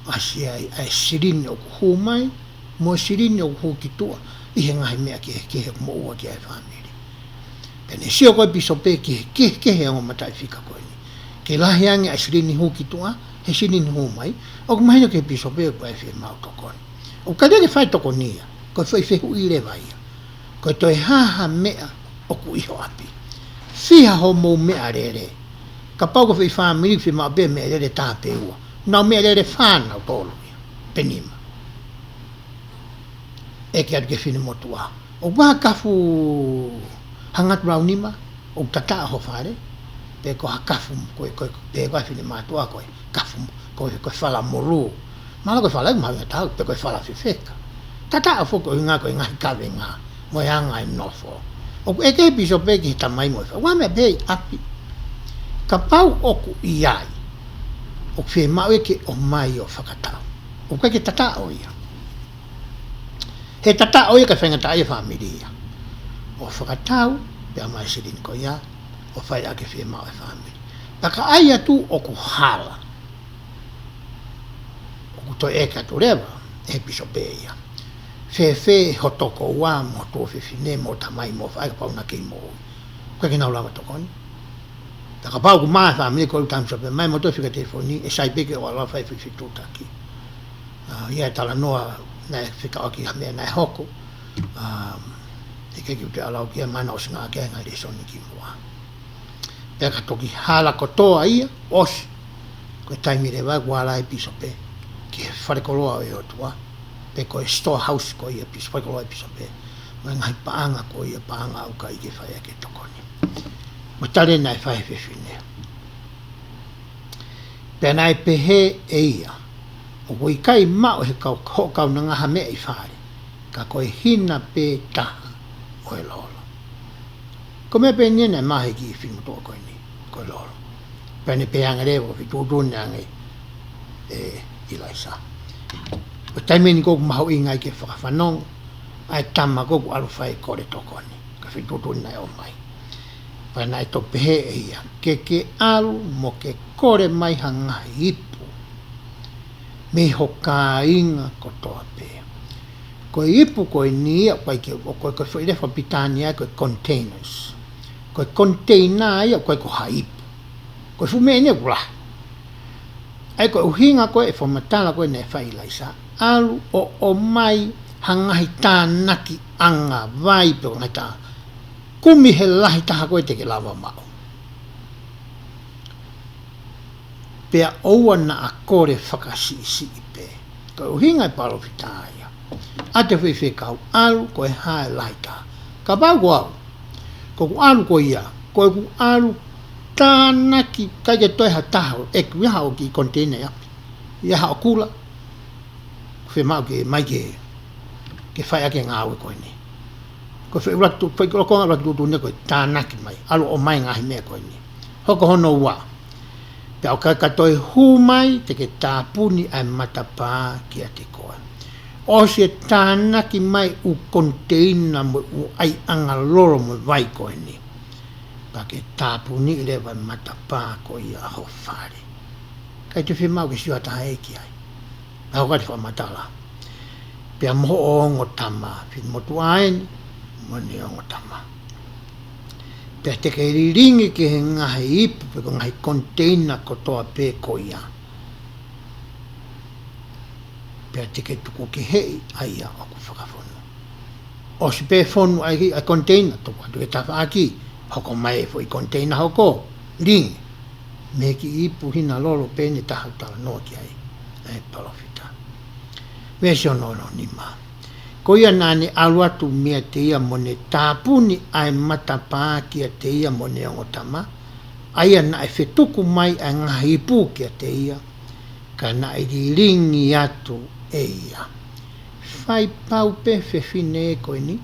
ʻasi ai ʻa e silini ʻoku hū mai, mo e silini ʻoku hū ki tuʻa ʻi he ngaahi meʻa kehekehe ʻoku moʻua ki ai e fāmili. Pea ne sio ko ē e pīsope ki he kehekehe e ongo mataʻifika ko eni. Ke lahi ange ʻa e silini hū ki tuʻa, he silini hū mai, ʻoku mahino ki he pīsope ʻoku ʻi ai e fiemaʻu tokoni. ʻOku ʻikai ke fai tokoni ia, ko e foʻi fehuʻi leva ia. Ko e toe hā ha meʻa ʻoku ʻi ho ʻapi? Fiha hoʻomou meʻalele? Kapau ko e foʻi fāmili ʻoku fiemaʻu pē meʻalele taha pe ua, nau meʻalele fā, nau tolu ia, pe nima. ʻEke atu ki he finemotuʻa, ʻOku ʻi ai ha kafu, ha ngatu launima ʻoku tataʻo ho fale? Pe ko ha kafu, ko e, ko e, pe ko e finemātuʻa, ko e kafu, ko e, ko e fala molū. Mahalo ko e fala ʻeku mahuʻinga taha, pe ko e fala fefeka. Tataʻo foki ʻuhinga ko e ngaahi kavenga mo e anga e nofo. ʻOku ʻeke ʻe he pīsope ki he tamai mo e faʻē, ʻOku ʻi ai ha meʻa pehē ʻi ʻapi? Kapau ʻoku ʻi ai, ʻoku fiemaʻu ia ke ʻomai ʻo fakatau. ʻOku ʻikai ke tataʻo ia. He tataʻo ia ka faingataʻaʻia e fāmili ia. ʻO fakatau, pea ʻomai e silini ko ia, ʻo fai ʻaki e fiemaʻu e fāmili. Pea ka ʻai atu ʻoku hala, ʻoku toe ʻeke atu leva ʻe he pīsope ia, Fēfē ho tokoua mo ho tuofefine mo e tamai mo e faʻē kapau naʻa nau kei moʻui? ʻOku ʻikai ke nau lava tokoni. Pea kapau ʻoku mā e fāmili, ko e ʻū tamai pīsope mai mo toe fika telefoni, ʻe sai pē ke ʻoua leva fai fetuʻutaki. ʻA ia e talanoa naʻe fekauʻaki ha meʻa naʻe hoko. ʻA, ʻikai ke u toe ʻalu ki ai, mahalo naʻe ʻosi ngāueʻaki e ngaahi lēsoni kimuʻa. Pea ka toki hala kotoa ia, ʻosi. Ko e taimi leva ʻoku ala ai e pīsope ki he falekoloa ʻo e ʻOtua, pe ko e storehouse ko ia, pisi, faikoloa e pisi pē. Mo e ngaahi paʻanga ko ia, paʻanga ʻoku ʻikai ke fai ʻaki e tokoni. Mo e tali naʻe fai ʻe he fefine. Pea naʻe pehē ʻe ia, ʻoku ʻikai maʻu ʻe he kau, hoʻo kaunanga ha meʻa ʻi fale, ka ko e hina pē taha ʻo e lolo. Ko e meʻa pē eni naʻe maʻu ʻe he kiʻi fefine motuʻa ko eni, ko e lolo. Pea ne pehē ange leva, fetuʻutuʻuni ange ʻe ʻIlaisa. Ko e taimi eni ʻoku mahuʻinga ai ke fakafanongo ʻa e tama ko ē ʻoku ʻalu ʻo fai e kole tokoni. Ka fetuʻutuʻuni naʻe ʻomai. Pea naʻe toki pehē ʻe ia, ke ke ʻalu mo ke kole mai ha ngaahi ipu mei ho kāinga kotoa pē. Ko e ipu ko eni ia, ʻoku ʻikai ke, ʻoku ʻikai ke foʻi lea fakapilitānia ko e containers. Ko e container ia, ʻoku ʻikai ko ha ipu. Ko e fuʻu meʻa eni ʻoku lahi. ʻA ia ko e ʻuhinga ko ē e fakamatala ko ē naʻe fai ʻe ʻIlaisa, ʻalu ʻo ʻomai ha ngaahi tānaki ʻanga vai pe ko e ngaahi tā, kumi he lahi taha ko ē te ke lava maʻu. Pea ʻoua naʻa kole fakasiʻisiʻi pē. Ko e ʻuhinga e palōfita ia, ʻa e fefine kau ʻalu, ko e hā e lahi taha. Kapau ko au, ko ʻeku ʻalu ko ia, ko ʻeku ʻalu tānaki, ʻikai ke toe ha taha ʻe ʻi ai haʻo kiʻi container ia, ʻi ai haʻo kula, fiemaʻu ke mai ke, ke fai ʻaki e ngāue ko eni. Ko e feʻulaki tu, feʻulaki ko e ngaahi ʻuluaki tuʻutuʻuni ko e tānaki mai, ʻalu ʻo ʻomai ngaahi meʻa ko eni. Hoko hono ua. Pea ʻo ka ka toe hū mai, te ke tāpuni ʻa e matapā kiate koe. ʻOsi e tānaki mai ʻū container mo e ʻū ʻaiʻanga lolo mo e vai ko eni, pea ke tāpuni leva e matapā ko ia ho fale. ʻIkai toe fiemaʻu ke sio ha taha ʻe ʻi ai. Pea hoko atu e fakamatala. Pea mo hoʻo ongo tama, fefine motuʻa eni mo ʻene ongo tama. Pea te ke lilingi ki he ngaahi ipu pe ko e ngaahi container kotoa pē ko ia. Pea te ke tuku keheʻi ʻa ia ʻoku fakafonu. ʻOsi pē fonu ʻa e, ʻa e container, tuku atu ki he tafaʻaki, hoko mai e foʻi container hoko, lingi mei he kiʻi ipu hina lolo pē eni ʻe taha ʻoku talanoa ki ai ʻa e palōfita. Veesi ono, ono nima. Ko ia naʻa ne ʻalu atu meiate ia mo ne tāpuni ʻa e matapā kiate ia mo ʻene ongo tama, ʻa ia naʻe fetuku mai ʻa e ngaahi ipu kiate ia, ka naʻe lilingi atu ʻe ia. Fai pau pē fefine ko eni,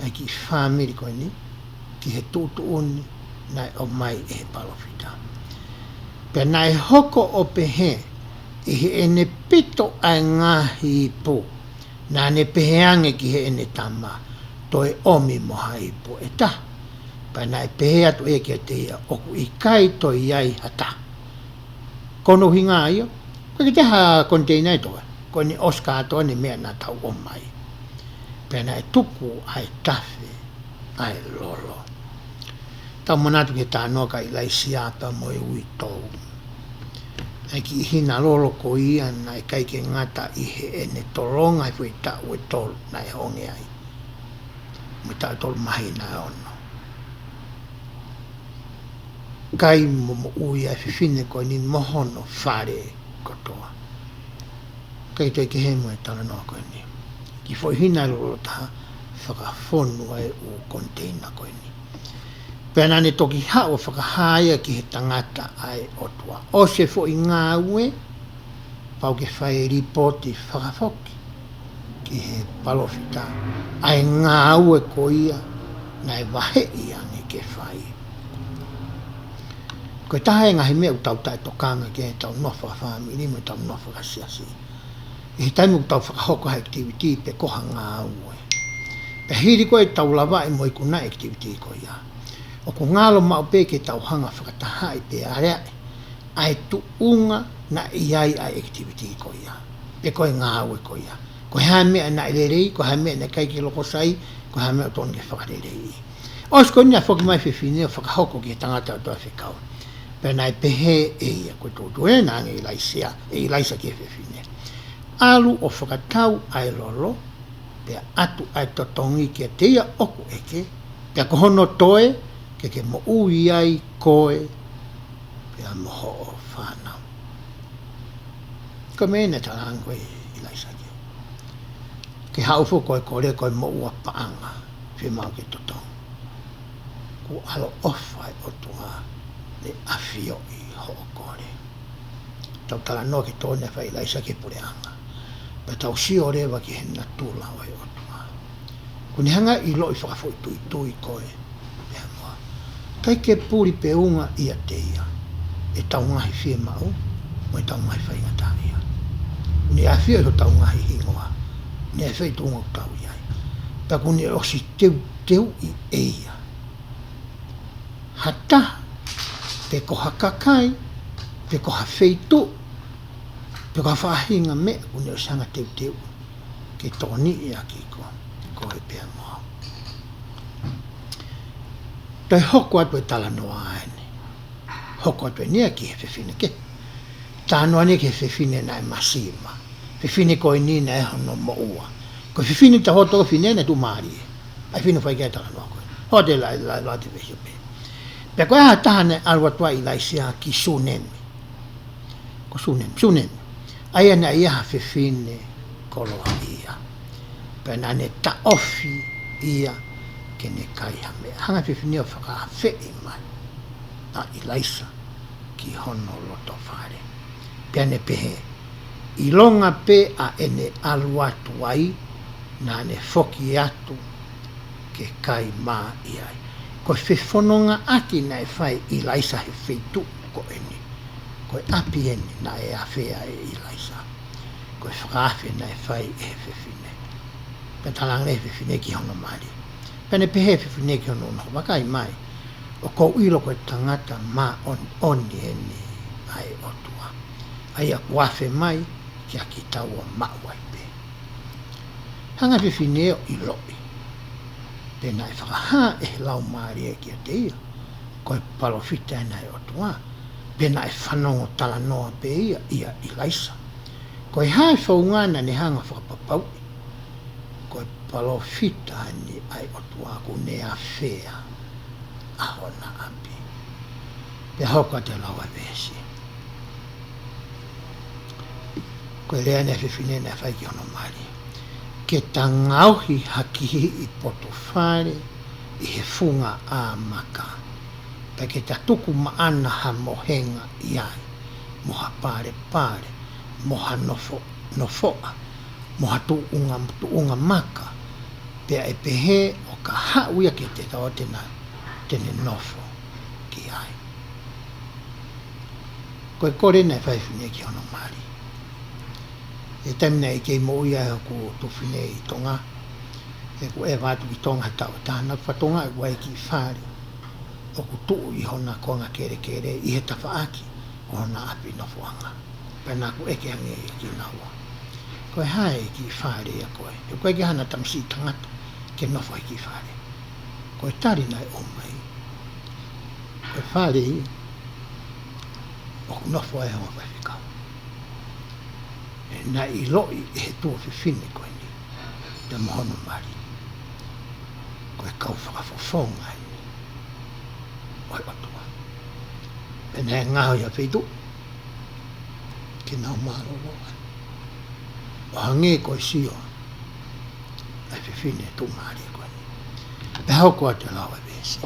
ʻa e kiʻi fāmili ko eni, ki he tuʻutuʻuni naʻe ʻomai ʻe he palōfita. Pea naʻe hoko ʻo pehē, ʻi heʻene pito ʻa e ngaahi ipu, naʻa ne pehē ange ki heʻene tama, toe ʻomi mo ha ipu ʻe taha. Pea naʻe pehē atu ʻe ia kiate ia, ʻoku ʻikai toe ʻi ai ha taha. Ko hono ʻuhinga ia, ʻoku ʻikai ke toe ha container ʻe toe, ko eni ʻosi kātoa eni e meʻa naʻa tau ʻomai. Pea naʻe tuku ʻa e tafe ʻa e lolo. Tau manatu ki he talanoa kia ʻIlaisa pea mo e uitou. ʻA e kiʻi hina lolo ko ia naʻe ʻikai ke ngata ʻi heʻene tolonga he foʻi taʻu ʻe tolu naʻe honge ai, mo e taʻu ʻe tolu māhina ʻe ono. Kai mo moʻui ʻa e fefine ko eni mo hono fale kotoa. ʻIkai toe kehe mo e talanoa ko eni. Kiʻi foʻi hina lolo taha fakafonu ʻa e ʻū container ko eni. Pea naʻa ne toki haʻu ʻo fakahā ia ki he tangata ʻa e ʻOtua. ʻOsi e foʻi ngāue, pau ke fai e lipooti fakafoki ki he palōfita ʻa e ngāue ko ia naʻe vaheʻi ange ke fai. Ko e taha e ngaahi meʻa ʻoku tau taʻetokanga ki ai heʻetau nofo fakafāmili mo ʻetau nofo fakasiasi, ʻi he taimi ʻoku tau fakahoko ha activity pe ko ha ngāue, pea hili ko ē ʻetau lavaʻi mo ikunaʻi e activity ko ia, ʻoku ngalo maʻu pē ke tau hanga ʻo fakatahaʻi pe aleaʻi ʻa e tuʻunga naʻe ʻi ai ʻa e activity ko ia, pe ko e ngāue ko ia. Ko e hā e meʻa naʻe lelei, ko e hā e meʻa naʻe ʻikai ke loko sai, ko e hā e meʻa ʻoku totonu ke fakaleleiʻi. ʻOsi ko eni naʻe foki mai e fefine ʻo fakahoko ki he tangata ʻo e fekau. Pea naʻe pehē ʻe ia, ko e tuʻutuʻuni ʻa ʻIlaisa, ʻe ʻIlaisa ki he fefine, ʻalu ʻo fakatau ʻa e lolo, pea ʻatu ʻa e totongi kiate ia ʻoku ʻeke, pea ko hono toe, ke ke moʻui ai koe pea mo hoʻo fānau. Ko e meʻa naʻe talaange ko ē ʻe ʻIlaisa ki ai. Ke haʻu foki ko e kole ko e moʻua paʻanga, fiemaʻu ke totongi. Kuo ʻaloʻofa e ʻOtua, ne ʻafioʻi hoʻo kole. Tau talanoa ki he tō naʻe fai ʻe ʻIlaisa ki he puleʻanga. Pea tau sio leva ki he natula ʻo e ʻOtua. Kuo ne hanga ʻo ʻiloʻi fakafoʻituitui ko e pea moa. ʻIkai ke puli pe unga ʻiate ia ʻetau ngaahi fiemaʻu, mo ʻetau ngaahi faingataʻaʻia. Kuo ne ʻafioʻi hotau ngaahi hingoa, ne ʻafioʻi tuʻunga ʻoku tau ʻi ai. Pea kuo ne ʻosi teuteuʻi ʻe ia ha taha, pe ko ha kakai, pe ko ha feituʻu, pe ko ha faʻahinga meʻa kuo ne ʻosi hanga ʻo teuteuʻi ke tokoniʻi ʻaki koe, ko e pea moa. Toe hoko atu e talanoa eni. Hoko atu eni ia ki he fefine kehe. Talanoa ni ki he fefine naʻe masiva. Fefine ko eni naʻe hono moʻua. Ko e fefine ta hoto fefine naʻe tuʻumālie. ʻA e fefine fai ki ai e talanoa ko ē. Hoʻo te la, la, la te vesi pē. Pea ko e hā ha taha naʻe ʻalu atu ai ʻa ʻIlaisa ki Sunemi. Ko Sunemi, Sunemi. ʻA ia naʻe ʻi ai ha fefine koloaʻia. Pea naʻa ne taʻofi ia ke ne kai ha meʻa. Hanga ʻe he fefine ʻo fakaafeʻi mai ʻa ʻIlaisa ki hono loto fale. Pea ne pehē, ʻilonga pē ʻa ʻene ʻalu atu ai, naʻa ne foki atu ke kai mā ʻi ai. Ko e fefonongaʻaki naʻe fai ʻe ʻIlaisa he feituʻu ko eni. Ko e ʻapi eni naʻe afea ʻe ʻIlaisa. Ko e fakaafe naʻe fai ʻe he fefine. Pea talaange ʻe he fefine ki hono mali. Pea ne pehē ʻe he fefine ki hono ʻunoho, vakai mai, ʻoku ou ʻilo ko e tangata māʻoniʻoni eni ʻa e ʻOtua. ʻA ia kuo afe mai kiate kitaua maʻu ai pē. Hanga ʻe he fefine ʻo ʻiloʻi pe naʻe fakahā ʻe he Laumālie kiate ia ko e palōfita eni ʻa e ʻOtua, pe naʻe fanongo talanoa pē ia ʻia ʻIlaisa. Ko e hā e founga naʻa ne hanga ʻo fakapapauʻi ko e palōfita eni ʻa e ʻOtua kuo ne afea ʻa hona ʻapi. Pea hoko atu e lau ʻa e veesi. Ko e lea eni ʻa e fefine naʻe fai ki hono mali. Ke ta ngaohi ha kihiʻi potu fale ʻi he funga ʻā maka. Pea ke ta tuku maʻana ha mohenga ʻi ai, mo ha palepale, mo ha nofo, nofoʻa, mo ha tuʻunga, tuʻunga maka. Pea ʻe pehē ʻo ka haʻu ia kiate kitaua te na, te ne nofo ki ai. Ko e kole naʻe fai ʻe he fefine ki hono mali. ʻI he taimi naʻe kei moʻui ai hoku tuofefine ʻi Tonga, ʻeku ʻeva atu ki Tonga he taʻu ʻe taha, naʻa ku fakatokangaʻi ʻoku ʻi ai e kiʻi fale ʻoku tuʻu ʻi hona konga kelekele ʻi he tafaʻaki ʻo hona ʻapi nofoʻanga. Pea naʻa ku ʻeke ange ia kia naua, ko e hā e kiʻi fale ia ko ē? He ʻoku ʻikai ke ʻi ai hano tamasiʻi tangata ke nofo he kiʻi fale. Ko e tali naʻe ʻomai, ko e fale ia ʻoku nofo ai e ongo faifekau. Naʻe ʻiloʻi ʻe he tuofefine ko eni, pea mo hono mali, ko e kau fakafofonga eni ʻo e ʻOtua. Pea naʻe ngaohi ha feituʻu ke nau mālōlō ai, ʻo hangē ko e sio ʻa e fefine tuʻumālie ko eni. Pea hoko atu e lau ʻa e veesi.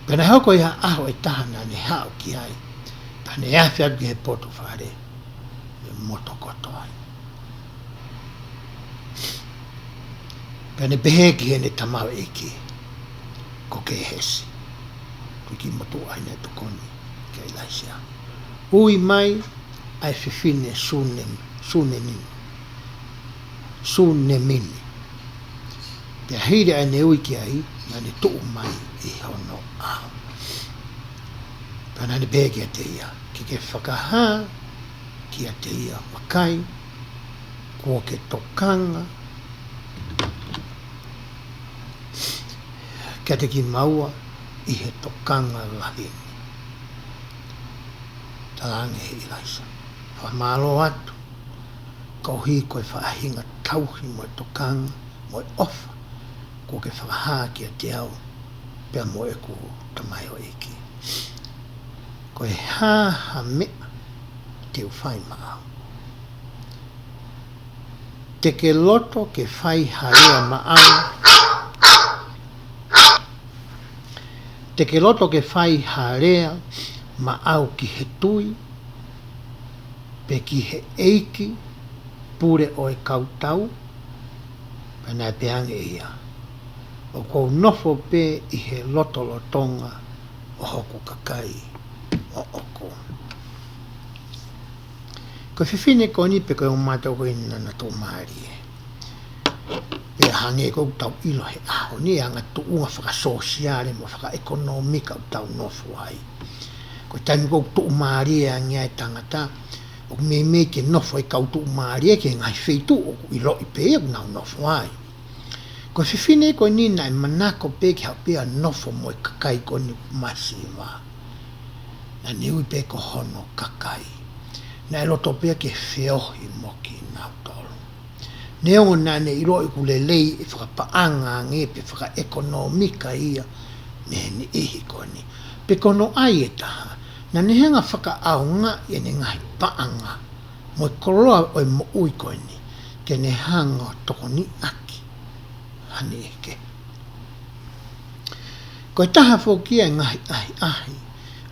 Pea naʻe hoko ʻi ha ʻaho ʻe taha naʻa ne haʻu ki ai, pea ne afe atu ki he potu fale ʻo motokoto ai. Pea ne pehē ki heʻene tamaioʻeiki ko Kehesi, ko e kiʻi motuʻa ia naʻe tokoni kia ʻIlaisa, ui mai ʻa e fefine Sunem-, Sunemi-, Sunemi ni. Pea hili ʻa ʻene ui ki ai, naʻa ne tuʻu mai ʻi hono ʻao. Pea naʻa ne pehē kiate ia, ke ke fakahā kiate ia, vakai, kuo ke tokanga kiate kimaua ʻi he tokanga lahi ni. Talaange ʻe ʻIlaisa, fakamālō atu, koeʻuhi ko e faʻahinga tauhi mo e tokanga mo e ʻofa kuo ke fakahā kiate au pea mo ʻeku tamaioʻeiki. Ko e hā ha meʻa te u fai maʻau? Te ke loto ke fai ha lea maʻau. Te ke loto ke fai ha lea maʻau ki he tui, pe ki he ʻeiki pule ʻo e kau tau? Pea naʻe pehē ange ʻe ia, ʻOku ou nofo pē ʻi he lotolotonga ʻo hoku kakai ʻoʻoku. Ko e fefine ko eni pe ko e ongo mātuʻa ko eni naʻa na tuʻumālie. Pea hangē ko ʻetau ʻilo he ʻaho ni, e anga tuʻunga fakasōsiale mo fakaʻekonōmika ʻoku tau nofo ai. Ko e taimi ko ē ʻoku tuʻumālie ange ai e tangata, ʻoku meimei ke nofo e kau tuʻumālie ki he ngaahi feituʻu ʻoku ʻiloʻi pē ia ʻoku nau nofo ai. Ko e fefine ko eni naʻe manako pē ke haʻu pē ʻo nofo mo e kakai ko eni masiva. Naʻa ne ui pē ko hono kakai. Naʻe loto pē ia ke feohi mo kinautolu. Neongo naʻa ne ʻiloʻi ʻoku lelei e fakapaʻanga ange pe fakaʻekonōmika ia mei he niʻihi ko eni. Pe ko hono ʻai ʻe taha, naʻa ne hanga ʻo fakaʻaongaʻi ʻene ngaahi paʻanga mo e koloa ʻo e moʻui ko eni ke ne hanga ʻo tokoniʻaki ha niʻihi kehe. Ko e taha foki ia e ngaahi ʻahiʻahi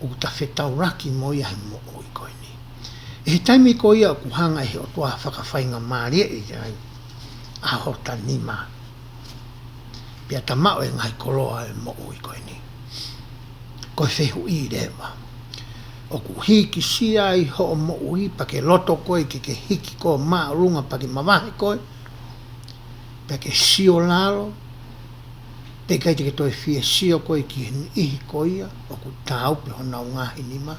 ʻoku ta fetaulaki mo ia he moʻui ko eni. ʻI he taimi ko ia ʻoku hanga ʻe he ʻOtua ʻo fakafaingamālieʻi ai ʻa hota nima, pea ta maʻu e ngaahi koloa ʻo e moʻui ko eni. Ko e fehuʻi leva, ʻoku hīkisia ai hoʻo moʻui pea ke loto koe ke ke hiki koe ʻo māʻolunga pea ke mavahe koe, pea ke sio lalo, pea ʻikai te ke toe fie sio koe ki he niʻihi ko ia ʻoku taau pē honau ngaahi nima,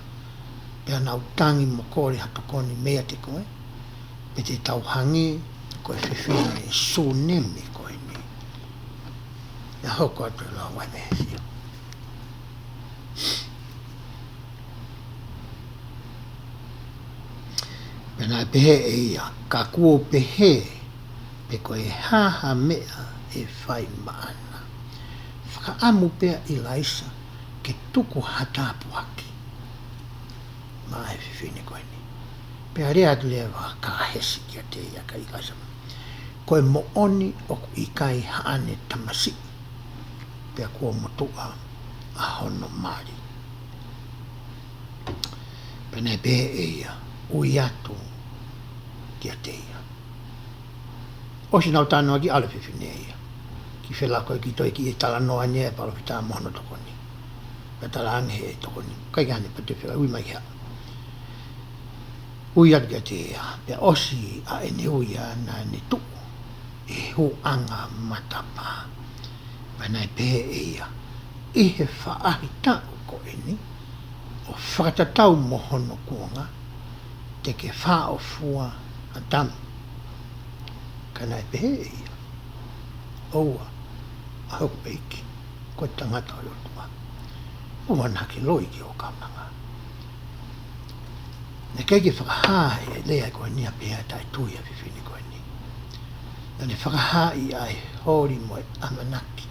pea nau tangi mo kole ha tokoni meiate koe? Pe te tau hangē ko e fefine Sunemi ko eni? ʻIa, hoko atu e lau ʻa e meʻa ʻe fiha. Pea naʻe pehē ʻe ia, Ka kuo pehē pe ko e hā ha meʻa ʻe fai maʻana. Fakaʻamu pē ʻa ʻIlaisa ke tuku ha tāpuaki maʻa e fefine ko eni. Pea lea atu leva ʻa Kāhesi kiate ia, Ka ʻIlaisa, ko e moʻoni ʻoku ʻikai haʻane tamasiʻi, pea kuo motuʻa ʻa hono mali. Pea naʻe pehē ʻe ia, Ui atu kiate ia. ʻOsi ʻenau talanoa ki ai ʻa e fefine ia. Ki fela ko e ki toe ki he talanoa ni ʻa e palōfita mo hono tokoni. Pea talaange ʻe he tokoni, ʻIkai ke ʻi ai haʻane pātefela, ui mai ki ai. Ui atu kiate ia, pea ʻosi ʻa ʻene ui ia naʻa ne tuʻu ʻi he huʻanga matapā. Pea naʻe pehē ʻe ia, ʻI he faʻahitaʻu ko eni, ʻo fakatatau mo hono kuonga, te ke fāʻofua ha tama. Ka naʻe pehē ʻe ia, ʻOua, ʻa hoku ʻEiki, ko e tangata ʻo e ʻOtua. ʻOua naʻa ke loi ki hoʻo kaunanga. Naʻe ʻikai ke fakahā ʻe he lea ko eni ʻa e pehē ʻa e taʻetui ʻa e fefine ko eni. Naʻa ne fakahaaʻi ʻa e holi mo e ʻamanaki,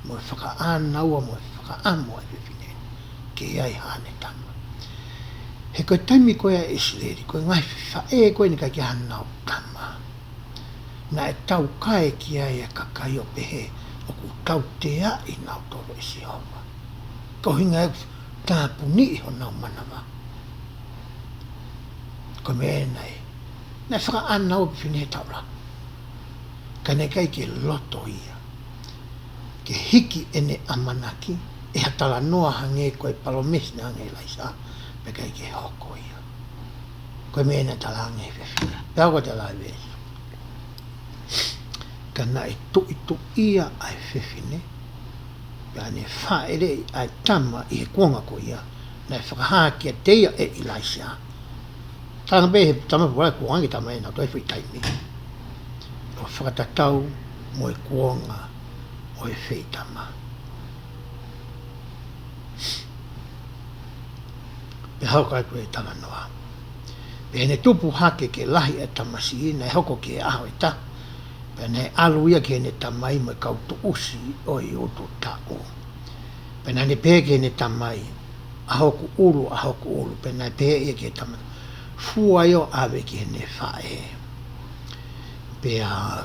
mo e fakaʻānaua, mo e fakaʻamu ʻa e fefine ni ke ʻi ai haʻane tama. He ko e taimi ko ia ʻa ʻIsileli, ko e ngaahi faʻē ko eni ʻikai ke ʻi ai haʻanau tama, naʻe taukae ki ai ʻa e kakai ʻo pehē ʻoku tauteaʻi nautolu ʻe Sihova. Ko e ʻuhinga ia ʻoku tāpuniʻi honau manava. Ko e meʻa ia naʻe, naʻe fakaʻānaua ʻa e fefine he taula. Ka naʻe ʻikai ke loto ia ke hiki ʻene ʻamanaki ʻi ha talanoa hangē ko e palōmesi naʻe ʻange ʻe ʻIlaisa, pea ʻikai ke hoko ia. Ko e meʻa ia naʻe talaange ʻe he fefine. Pea ko e tala ʻa e veesi, Ka naʻe tuʻituʻia ʻa e fefine, pea ne fāʻeleʻi ʻa e tama ʻi he kuonga ko ia naʻe fakahā kiate ia ʻe ʻIlaisa. Talaange pē ʻe he tama, pea kuo ʻange ʻe he tama ia ʻenau toe foʻi taimi ʻo fakatatau mo e kuonga ʻo e feitama. Pea hoko atu e talanoa. Pea ʻi heʻene tupu hake ke lahi ʻa e tamasiʻi, naʻe hoko ki he ʻaho ʻe taha, pea naʻe ʻalu ia ki heʻene tamai mo e kau tuʻusi ʻo e ututaʻu. Pea naʻa ne pehē ki heʻene tamai, ʻA hoku ʻulu, ʻa hoku ʻulu. Pea naʻe pehē ʻe ia ki he tama, Fua ia ʻo ʻave ki heʻene faʻē. Pea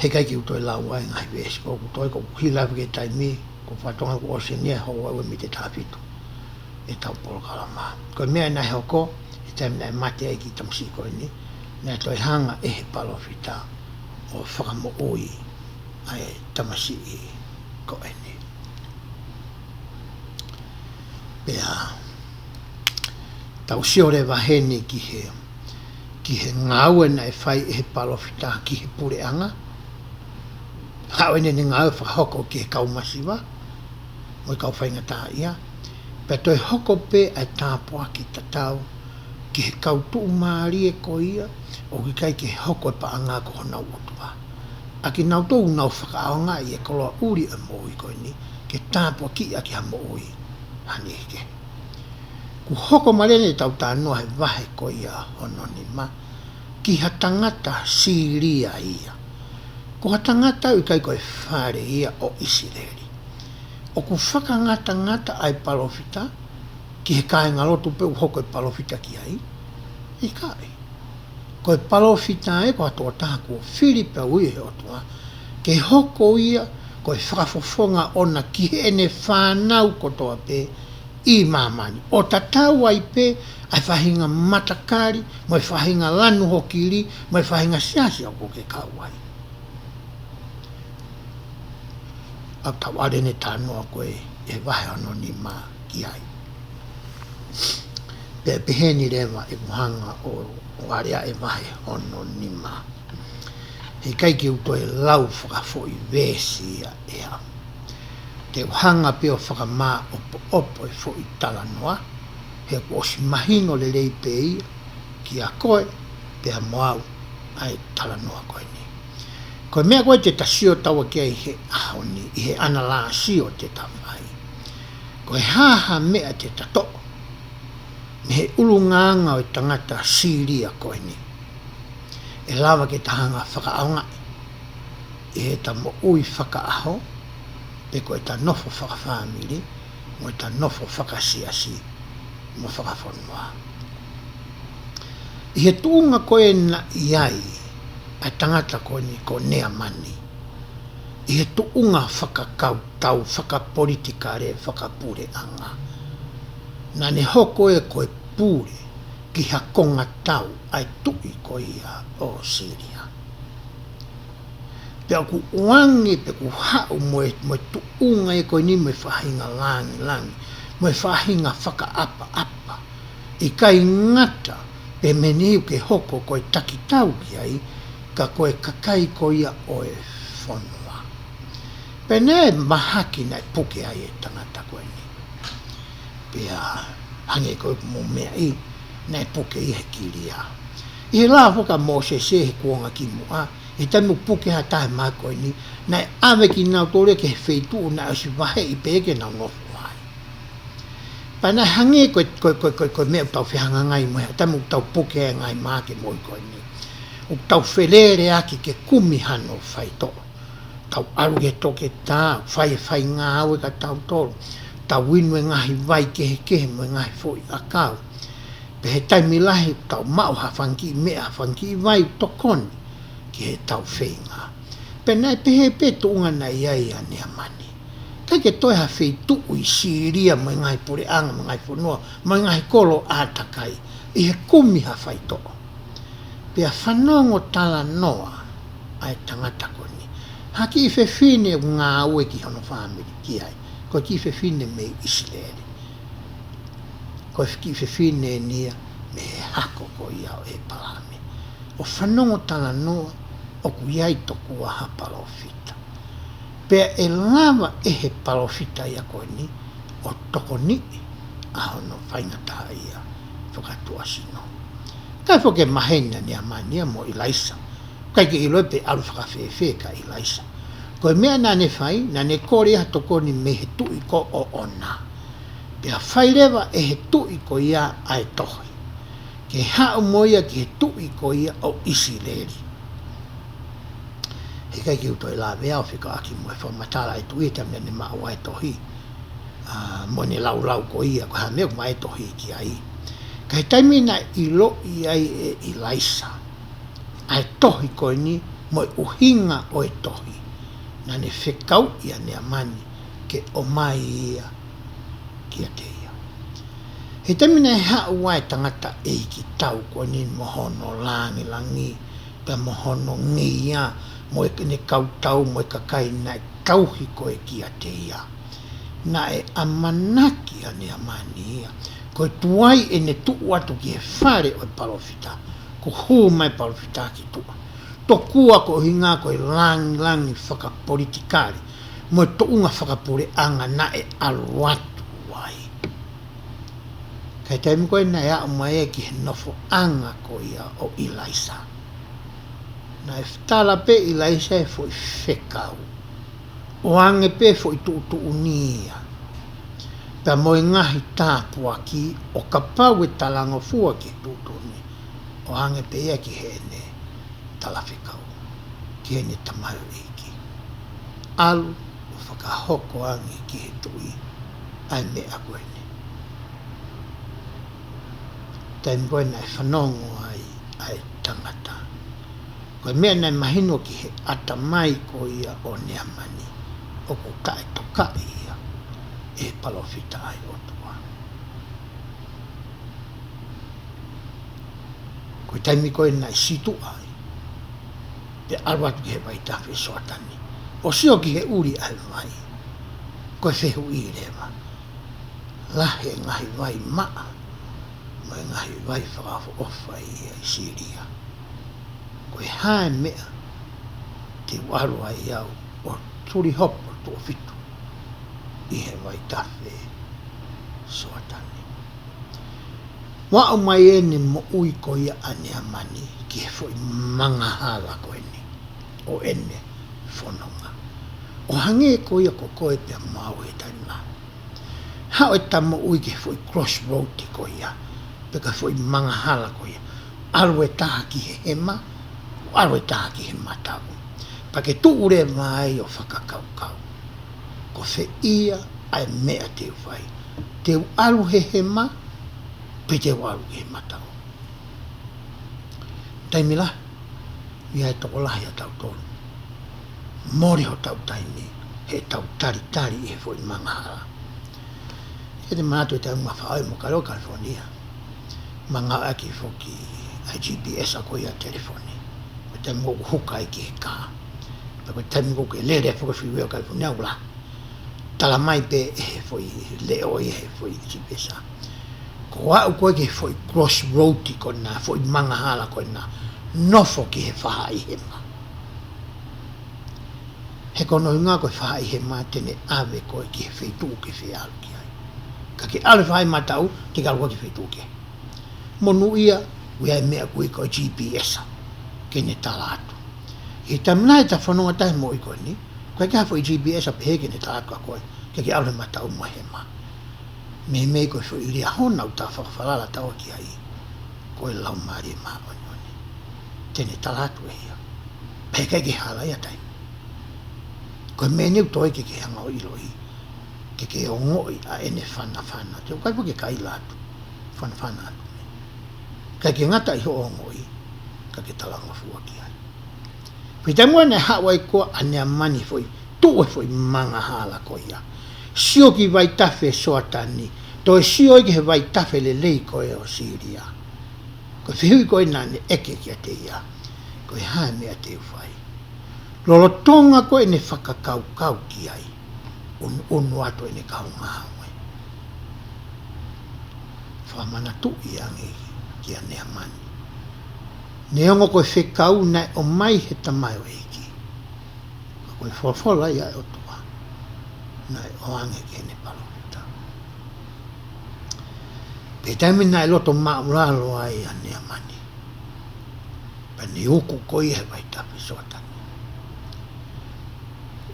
heʻikai ke u toe lau ʻa e ngaahi veesi, ko ʻeku toe ko ʻeku hila ʻa e taimi, ko e fatongia kuo ʻosi eni ʻa e houa ua miniti taha fitu ʻetau polokalama. Ko e meʻa naʻe hoko, he taimi naʻe mate ai e kiʻi tamasiʻi ko eni, naʻe toe hanga ʻe he palōfita ʻo fakamoʻui ʻa e tamasiʻi ko eni. Pea tau sio leva heni ki he, ki he ngāue naʻe fai ʻe he palōfita ki he puleʻanga. Haʻu ʻene ngāue fakahoko ki he kau masiva mo e kau faingataʻaʻia. Pea toe hoko pē ʻa e tāpuaki tatau ki he kau tuʻumālie ko ia ʻoku ʻikai ke hoko e paʻanga ko honau ʻotua, ʻa kinautolu ʻoku nau fakaʻaongaʻi e koloa ʻuli ʻo e moʻui ko eni ke tāpuakiʻi ʻaki ha moʻui ha niʻihi kehe. Kuo hoko mai leva ʻetau talanoa he vahe ko ia hono nima ki ha tangata Sīlia ia. Ko ha tangata ʻoku ʻikai ko e fale ia ʻo ʻIsileli. ʻOku fakangatangata ʻa e palōfita ki he kāingalotu pē ʻoku hoko e palōfita ki ai? ʻIkai. Ko e palōfita ē, ko ha tokotaha kuo fili pē ia ʻe he ʻOtua ke hoko ia ko e fakafofonga ʻoʻona ki heʻene fānau kotoa pē ʻi māmani, ʻo tatau ai pē ʻa e faʻahinga matakali mo e faʻahinga lanu hokili mo e faʻahinga siasi ʻoku ke kau ai. ʻA tau ʻalu ʻene talanoa ko ē he vahe hono nima ki ai. Pea pehē ni leva ʻeku hanga ʻo, ʻo ʻalu ʻa e vahe hono nima. Heʻikai ke u toe lau fakafoʻi veesi ia ʻe au. Te u hanga pē ʻo fakamāʻopoʻopo e foʻi talanoa, he kuo ʻosi mahino lelei pē ia kia koe pea mo au ʻa e talanoa ko eni. Ko e meʻa ko ē te ta sio taua ki ai he ʻaho ni, ʻi he ʻanalāsio te ta fai, ko e hā ha meʻa te ta toʻo mei he ʻulungaanga ʻo e tangata Sīlia ko eni ʻe lava ke ta hanga fakaʻaongaʻi ʻi heʻeta moʻui fakaʻaho, pe ko ʻeta nofo fakafāmili, mo ʻeta nofo fakasiasi mo fakafonua. ʻI he tuʻunga ko ē naʻe ʻi ai ʻa e tangata ko eni ko Neamani, ʻi he tuʻunga fakakautau, fakapolitikale, fakapuleʻanga, naʻa ne hoko ē ko e pule ki ha konga tau ʻa e tuʻi ko ia ʻo Sīlia. Pea ʻoku ʻoange pē ʻoku haʻu mo e, mo e tuʻunga ē ko eni mo e faʻahinga langilangi, mo e faʻahinga fakaʻapaʻapa. ʻIkai ngata pē mei he ʻoku ke hoko ko e takitau ki ai, ka ko e kakai ko ia ʻo e fonua. Pea naʻe mahaki naʻe puke ai e tangata ko eni. Pea hangē ko ʻeku meʻa ʻi, naʻe puke ʻi he kilia. ʻI he lao faka-Mōsese he kuonga kimuʻa, ʻi he taimi ʻoku puke ha taha he mahaki ko eni, naʻe ʻave kinautolu ki he feituʻu naʻe ʻosi vaheʻi pē ke nau nofo ai. Pea naʻe hangē ko e, ko e, ko e, ko e, ko e meʻa ʻoku tau fehangahangai mo ia he taimi ʻoku tau puke ai e ngaahi mahaki moʻui ko eni. ʻOku tau feleleʻaki ke kumi hano faitoʻo. Tau ʻalu ki he toketā, fai e faingāue kia tautolu. Tau inu e ngaahi vai kehekehe mo e ngaahi foʻi ʻakau. Pea he taimi lahi tau maʻu ha fanga kiʻi meʻa, ha fanga kiʻi vai ʻoku tokoni ki heʻetau feinga. Pea naʻe pehē pē tuʻunga naʻe ʻi ai ʻa Neamani. ʻIkai ke toe ha feituʻu ʻi Sīlia mo e ngaahi puleʻanga, mo e ngaahi fonua, mo e ngaahi kolo ʻātakai, ʻi he kumi ha faitoʻo. Pea fanongo talanoa ʻa e tangata ko eni. Ha kiʻi fefine ʻoku ngāue ki hono fāmili ki ai. Ko e kiʻi fefine mei ʻIsileli. Ko e kiʻi fefine eni ia mei he hako ko ia ʻo ʻĒpalahame. ʻO fanongo talanoa ʻoku ʻi ai tokua ha palōfita. Pea ʻe lava ʻe he palōfita ia ko eni ʻo tokoniʻi ʻa hono faingataʻaʻia fakatuʻasino. Kae foki maheni ʻa Neamani ia mo ʻIlaisa. ʻIkai ke ʻiloʻi pe ʻalu fakafēfē kia ʻIlaisa. Ko e meʻa naʻa ne fai, naʻa ne kole ha tokoni mei he tuʻi ko ʻoʻona. Pea fai leva ʻe he tuʻi ko ia ʻa e tohi ke haʻu mo ia ki he tuʻi ko ia ʻo ʻIsileli. Heʻikai ke u toe lave au fekauʻaki mo e fakamatala ʻa e tuʻi he taimi naʻa ne maʻu ai e tohi. ʻA, mo ʻene laulau ko ia, ko e hā e meʻa ʻoku maʻu ai e tohi ki ai. Ka he taimi naʻe ʻiloʻi ai ʻe ʻIlaisa ʻa e tohi ko eni mo e ʻuhinga ʻo e tohi naʻa ne fekauʻi ʻa Neamani ke ʻomai ia kiate ia. He taimi naʻe haʻu ai e tangataʻeiki tau ko eni mo hono langilangi, pea mo hono ngeia, mo ʻene kau tau, mo e kakai naʻe tauhi ko ē kiate ia, naʻe ʻamanaki ʻa Neamani ia, ko e tuai ʻene tuʻu atu ki he fale ʻo e palōfita, kuo hū mai e palōfita ki tuʻa. Tokua ko e ʻuhinga ko e langilangi fakapolitikale mo e tuʻunga fakapuleʻanga naʻe ʻalu atu ai. Ka ʻi he taimi ko ē naʻe aʻu mai ai ki he nofoʻanga ko ia ʻo ʻIlaisa, naʻe tala pē ʻe ʻIlaisa e foʻi fekau, ʻoange pē foʻi tuʻutuʻuni ia, pea mo e ngaahi tāpuaki, ʻo kapau ʻe talangofua ki he tuʻutuʻuni, ʻoange pē ia ki heʻene talafekau, ki heʻene tamaioʻeiki. ʻAlu ʻo fakahoko ange ki he tuʻi ʻa e meʻa ko eni. Taimi ko ē naʻe fanongo ai ʻa e tangata, ko e meʻa naʻe mahino ki he ʻatamai ko ia ʻo Neamani, ʻoku taʻetokaʻi ia ʻe he palōfita ʻa e ʻOtua. Ko e taimi ko ē naʻe situʻa ai, pea ʻalu atu ki he vaitafe Soatani, ʻo sio ki he ʻuli ʻa e vai, ko e fehuʻi leva, lahi e ngaahi vai maʻa mo e ngaahi vai fakaʻofoʻofa ʻi Sīlia. Ko e hā e meʻa te u ʻalu ai au ʻo tuli hopo tuʻo fitu ʻi he vaitafe Soatani? Ua aʻu mai ʻene moʻui ko ia ʻa Neamani ki he foʻi mangahala ko eni ʻo ʻene fononga. ʻO hangē ko ia ko koe pea mo au he taimi lahi. Haʻu ʻeta moʻui ki he foʻi crossroad ko ia, pe ko e foʻi mangahala ko ia. ʻAlu e taha ki he hema, ʻalu e taha ki he mataʻu. Pea ke tuʻu leva ai ʻo fakakaukau, ko fē ia ʻa e meʻa te u fai? Te u ʻalu he hema, pe te u ʻalu ki he mataʻu? Taimi lahi, ʻi ai e tokolahi ʻiate kitautolu, mole hotau taimi heʻetau talitali ʻi he foʻi mangahala. Ke te manatu e taimi ʻoku ma faʻo ai mo Kalo California, ma ngāueʻaki foki ʻa e G P S ko ia ʻa e telefoni. Ko e taimi ʻoku huka ai ki he kā, pe ko e taimi ʻoku ke lele foki freeway ʻo California ʻo ʻalu, tala mai pē ʻe he foʻi leʻo ia he foʻi G P S, ko e aʻu ko ē ki he foʻi crossroad ko ena, foʻi mangahala ko ena, nofo ki he faʻahi hema. He ko hono ʻuhinga ko e faʻahi hema te ne ʻave koe ki he feituʻu ke ke ʻalu ki ai. Ka ke ʻalu he faʻahi mataʻu, te ke ʻalu koe ki he feituʻu kehe. Monūʻia, ʻoku ʻi ai e meʻa ʻoku ui ko e G P S ke ne tala atu. ʻI he taimi naʻe ta fononga tahi mo ʻi ko eni, ʻoku ʻikai ke ʻi ai ha foʻi G P S pehē ke ne tala atu kia koe ke ke ʻalu he mataʻu mo e hema. Meimei ko e foʻi Liahona ʻoku ta fakafalala taua ki ai, ko e Laumālie Māʻoniʻoni. Te ne tala atu ʻe ia, pea ʻikai ke hala ia taimi. Ko e meʻa eni ʻoku toe ke ke hanga ʻo ʻiloʻi, ke ke ongoʻi ʻa ʻene fanafana. Te u kai foki ke kai latu, fanafana atu. ʻIkai ke ngata ʻi hoʻo ongoʻi, ka ke talangofua ki ai. Pea ʻi he taimi naʻe haʻu ai ko ē ʻa Neamani foʻi, tuʻu he foʻi mangahala ko ia, sio ki vaitafe Soatani, toe sio ai ki he vaitafe lelei ko ē ʻo Sīlia. Ko e fehuʻi ko ē naʻa ne ʻeke kiate ia, ko e hā e meʻa te u fai? Lolotonga ko ē ʻene fakakaukau ki ai, ʻunuʻunu atu ʻene kaungāue. Fakamanatuʻi ange kia Neamani, neongo ko e fekau naʻe ʻomai he tamaioʻeiki, ka ko e folofola ia ʻa e ʻOtua naʻe ʻoange ki heʻene palōfita. Pea taimi naʻe loto māʻulalo ai ʻa Neamani, pea ne uku ko ia he vaitafe Soatani,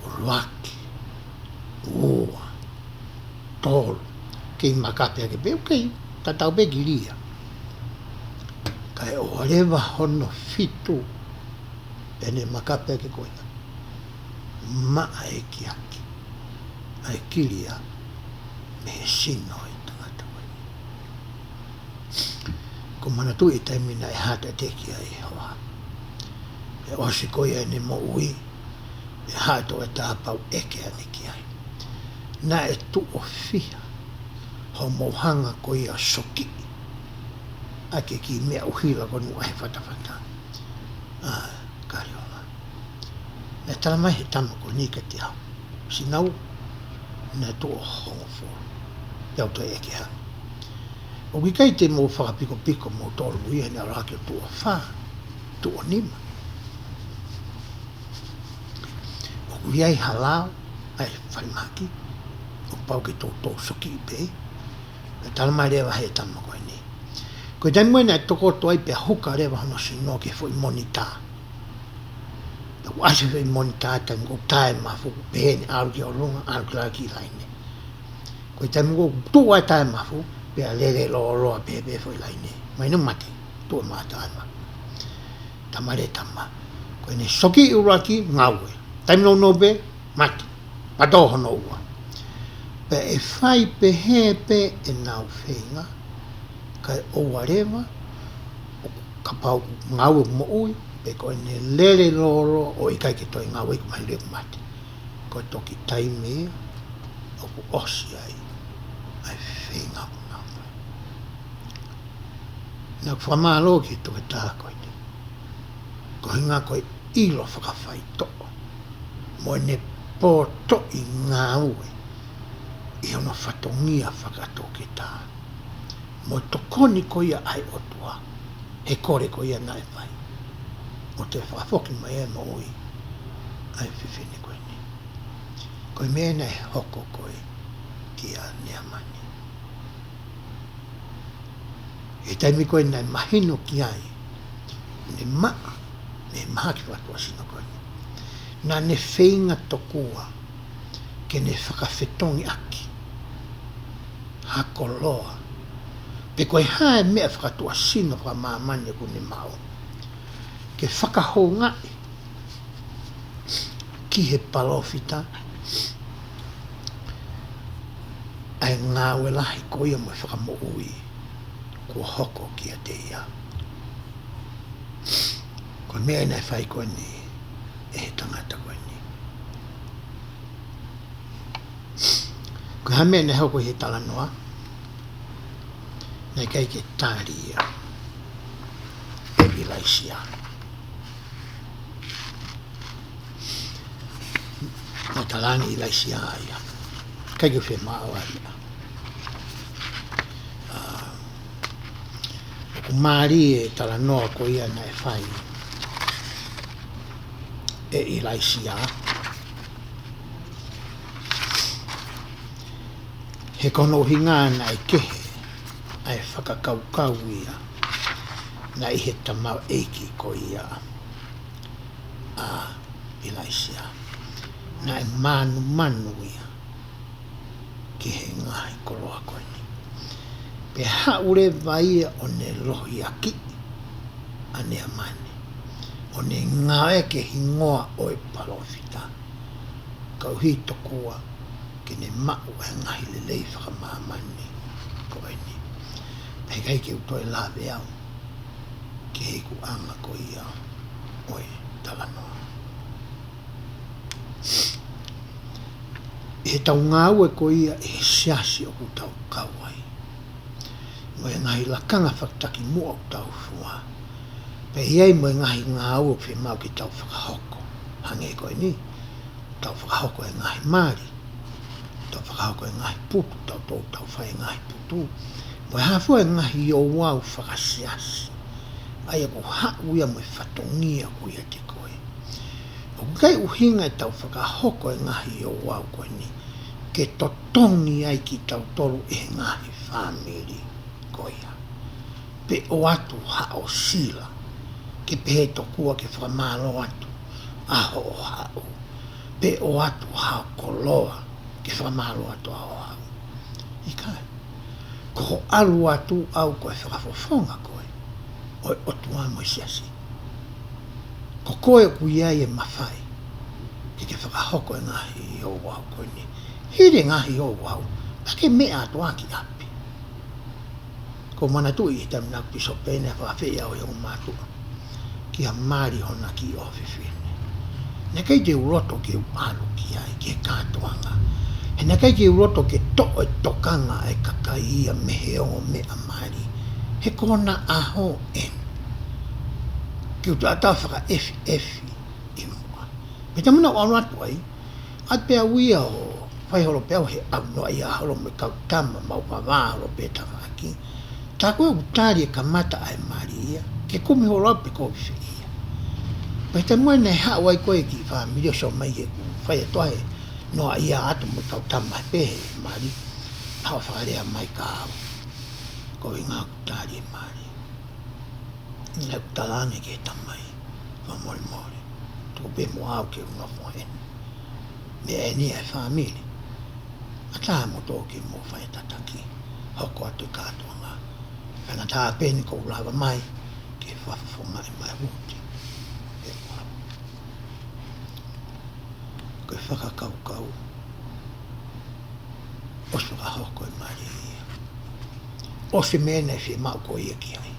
ʻuluaki, ua, tolu, kei makape ake pē, kei tatau pē kilia. Kae ʻoua leva hono fitu, pea ne makape ake ko ia, maʻa e kiaki ʻa e kilia mei he sino ʻo e tangata ko ē. Ko e manatuʻi e taimi naʻe heart attack ai ʻa e hoa, ʻE ʻosi ko ia ʻene moʻui, ʻe haʻu e toketā pea u ʻeke ange ki ai, naʻe tuʻo fiha hoʻomou hanga ko ia ʻo sokiʻi ʻaki e kiʻi meʻa ʻuhila ko eni ʻoku ʻi he fatafata? ʻA, Kaliola. Naʻe talamai ʻe he tama ko eni kiate au, Sinau, naʻe tuʻo hongofulu. Pea u toe ʻeke ange. ʻOku ʻikai te mou fakapikopiko moutolu ia he naʻe ʻalu hake ʻo tuʻo fā, tuʻo nima. ʻOku ʻi ai ha lao ʻa e falemahaki ʻoku pau ke toutou sokiʻi pē? Naʻe talamai leva ʻe he tama ko eni, ko e taimi ko ē naʻe tokoto ai pea huka leva hono sino ki he foʻi monitā. Pea ʻoku ʻasi e foʻi monitā, taimi ko ē ʻoku taʻemafu, pehē ni ʻalu ki ʻolunga, ʻalu ki lalo ki laine. Ko e taimi ko ē ʻoku tuʻu ai taʻemafu, pea lele lōloa pē pē foʻi laine. Mahino mate, tuʻu mai taʻemafu. Talamai ʻe he tama, ko ʻene sokiʻi ʻuluaki, ngaue. Taimi nounou pē, mate. Patō hono ua. Pea ʻe fai pehē pē ʻenau feinga, kae ʻoua leva, ʻo kapau ʻoku ngaue moʻui, pe ko ʻene lele lōloa ʻo ʻikai ke toe ngaue, ʻoku mahino ʻoku mate. Ko e toki taimi ia ʻoku ʻosi ai ʻa e feinga ʻoku nau fai. Naʻa ku fakamālō ki he toketā ko eni, koeʻuhinga ko e ʻilo fakafaitoʻo mo ʻene potoʻi ngāue ʻi hono fatongia fakatoketā, mo e tokoni ko ia ʻa e ʻOtua he kole ko ia naʻe fai, ʻo toe fakafoki mai e moʻui ʻa e fefine ko eni. Ko e meʻa naʻe hoko ko ē kia Neamani. ʻI he taimi ko ē naʻe mahino ki ai ʻene maʻa mei he mahaki fakatuʻasino ko eni, naʻa ne feinga tokua ke ne fakafetongi ʻaki ha koloa, pe ko e hā e meʻa fakatuʻasino fakamāmani ʻoku ne maʻu, ke fakahoungaʻi ki he palōfita ʻa e ngāue lahi ko ia mo e fakamoʻui kuo hoko kiate ia. Ko e meʻa naʻe fai ko eni ʻe he tangata ko eni. Ko e hā e meʻa naʻe hoko ʻi he talanoa? Naʻe ʻikai ke tali ia ʻe ʻIlaisiā. Naʻe talaange ʻe ʻIlaisiā ia, ʻikai ke u fiemaʻu ʻa e meʻa. ʻA, ʻoku mālie e talanoa ko ia naʻe fai ʻe ʻIlaisiā. He ko hono ʻuhinga naʻe kehe ʻa e fakakaukau ia naʻe ʻi he tamaioʻeiki ko ia ʻa ʻIlaisiā. Naʻe mānumanu ia ki he ngaahi koloa ko eni. Pea haʻu leva ia ʻo ne lohiakiʻi ʻa Neamani, ʻo ne ngāue ki he hingoa ʻo e palōfita, koeʻuhi tokua ke ne maʻu e ngaahi lelei fakamāmani ko eni. Pea ʻikai ke u toe lave au ki he ikuʻanga ko ia ʻo e talanoa. ʻI heʻetau ngāue ko ia ʻi he siasi ʻoku tau kau ai, mo e ngaahi lakanga fakatakimuʻa ʻoku tau fua, pea ʻi ai mo e ngaahi ngāue ʻoku fiemaʻu ke tau fakahoko, hangē ko eni, tau fakahoko e ngaahi mali, tau fakahoko e ngaahi putu, tau tau, tau fai e ngaahi putu, mo e hā fua e ngaahi ouau fakasiasi, ʻa ia ʻoku haʻu ia mo e fatongia ʻoku ʻiate koe. ʻOku ʻikai ʻuhinga ʻetau fakahoko e ngaahi ouau ko eni ke totongi ai kitautolu ʻe he ngaahi fāmili ko ia, pe ʻoatu haʻo sila ke pehē tokua ke fakamālō atu ʻa hoʻo haʻu, pe ʻoatu haʻo koloa ke fakamālō atu ʻa hoʻo haʻu. ʻIkai. Ko hoʻo ʻalu atu ʻau ko e fakafofonga koe ʻo e ʻOtua mo e siasi. Ko koe ʻoku ʻi ai e mafai ke ke fakahoko e ngaahi ouau ko eni. Hili e ngaahi ouau, pea ke meʻa atu ā ki ʻapi. ʻOku ou manatuʻi ʻi he taimi naʻa ku pīsope naʻe fakaafeʻi au ʻe he ongo mātuʻa ke ʻia Mali hona kiʻi ʻofefine. Naʻe ʻikai te u loto ke u ʻalu ki ai, ki he kātoanga. He naʻe ʻikai ke u loto ke toʻo e tokanga ʻa e kakai ia mei he ongo meʻa mali. He ko hona ʻaho eni. Ke u taʻataʻa fakaʻefiʻefi ʻi muʻa. Pea taimi naʻa ku ʻalu atu ai, ʻai pē au ia ʻo fai holo pē au he ʻaunoa ia holo mo e kau tama mau vavā holo pē tafaʻaki. Tā ko ē ʻoku tali e kamata ʻa e mali ia, ke kumi holo au pe kovi fē ia. Pea taimi naʻe haʻu ai ko ē kiʻi fāmili ʻo sio mai ke u fai atu ai, noaʻia atu mo e kau tama pē he mali, haʻu ʻo fakalea mai kia au. Ko e ʻuhinga ʻoku tali e mali. Naʻa ku talaange ki he tamai, fakamolemole, tuku pē muʻa au ke u nofo heni. Meʻa eni ʻa e fāmili. ʻAtā moutolu ke mou fai tataki, hoko atu e kātoanga. Kae ʻatā pē eni kuo u lava mai ke fakafofongaʻi mai e uooti. Ko e fakakaukau ʻosi fakahoko e mali ia. ʻOsi e meʻa naʻe fiemaʻu ko ia ki ai,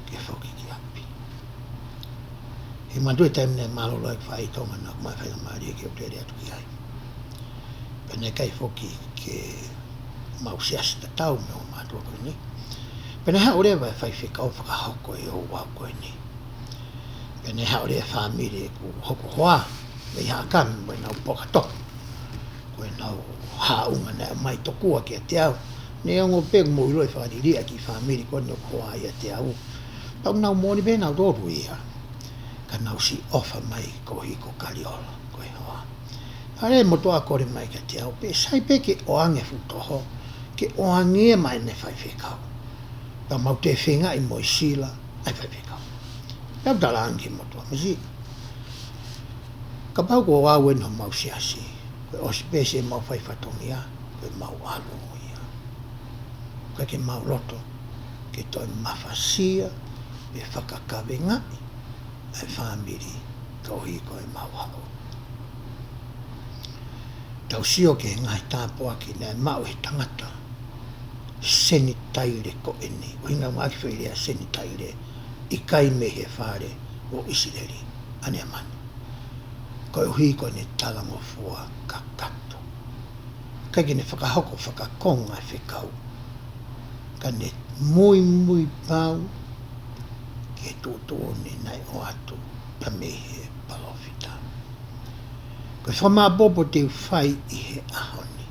ke foki ki ʻapi. He mātuʻa taimi naʻe mālōlō ai e faʻahi Tonga naʻa ku ʻomai e faingamālie ke u lele atu ki ai. Pea naʻe ʻikai foki ke mau siasi tatau mo e ongo mātuʻa ko eni. Pea naʻe haʻu leva e faifekau fakahoko e ouau ko eni. Pea naʻe haʻu leva e fāmili ʻeku hoku hoa, mei Haʻakame mo ʻenau pokatoka. Ko ʻenau haʻunga naʻe ʻomai tokua kiate au. Neongo pē ʻoku mou ʻilo e fakaliliʻa e kiʻi fāmili ko eni ʻoku hoa ʻiate au. Pea ʻoku nau moʻoni pē nautolu ia. Ka nau siʻi ʻofa mai koeʻuhi ko Kaliola, ko e hoa. Fale motuʻa kole mai kiate au, pe sai pē ke ʻoange fuʻu toho, ke ʻoange ia maʻa ʻene faifekau. Pea mau toe feingaʻi mo e sila ʻa e faifekau. Pea u talaange ki he motuʻa masiʻi. Kapau ko au eni homau siasi, ko e ʻosi pē siʻemau fai fatongia, ko ʻemau ʻalu ia. ʻIkai ke mau loto ke toe mafasia pe fakakavengaʻi ʻa e fāmili koeʻuhi ko ʻemau haʻu. Tau sio ki he ngaahi tāpuaki naʻe maʻu ʻe he tangata senitaile ko eni. ʻUhinga mai ki he foʻi lea senitaile, ʻikai mei he fale ʻo ʻIsileli ʻa Neamani. Koeʻuhi ko ʻene talangofua kakato. ʻIkai ke ne fakahoko fakakonga e fekau, ka ne muimui pau ki he tuʻutuʻuni naʻe ʻoatu pea mei he palōfita. Ko e fakamāʻopoʻopo te u fai ʻi he ʻaho ni,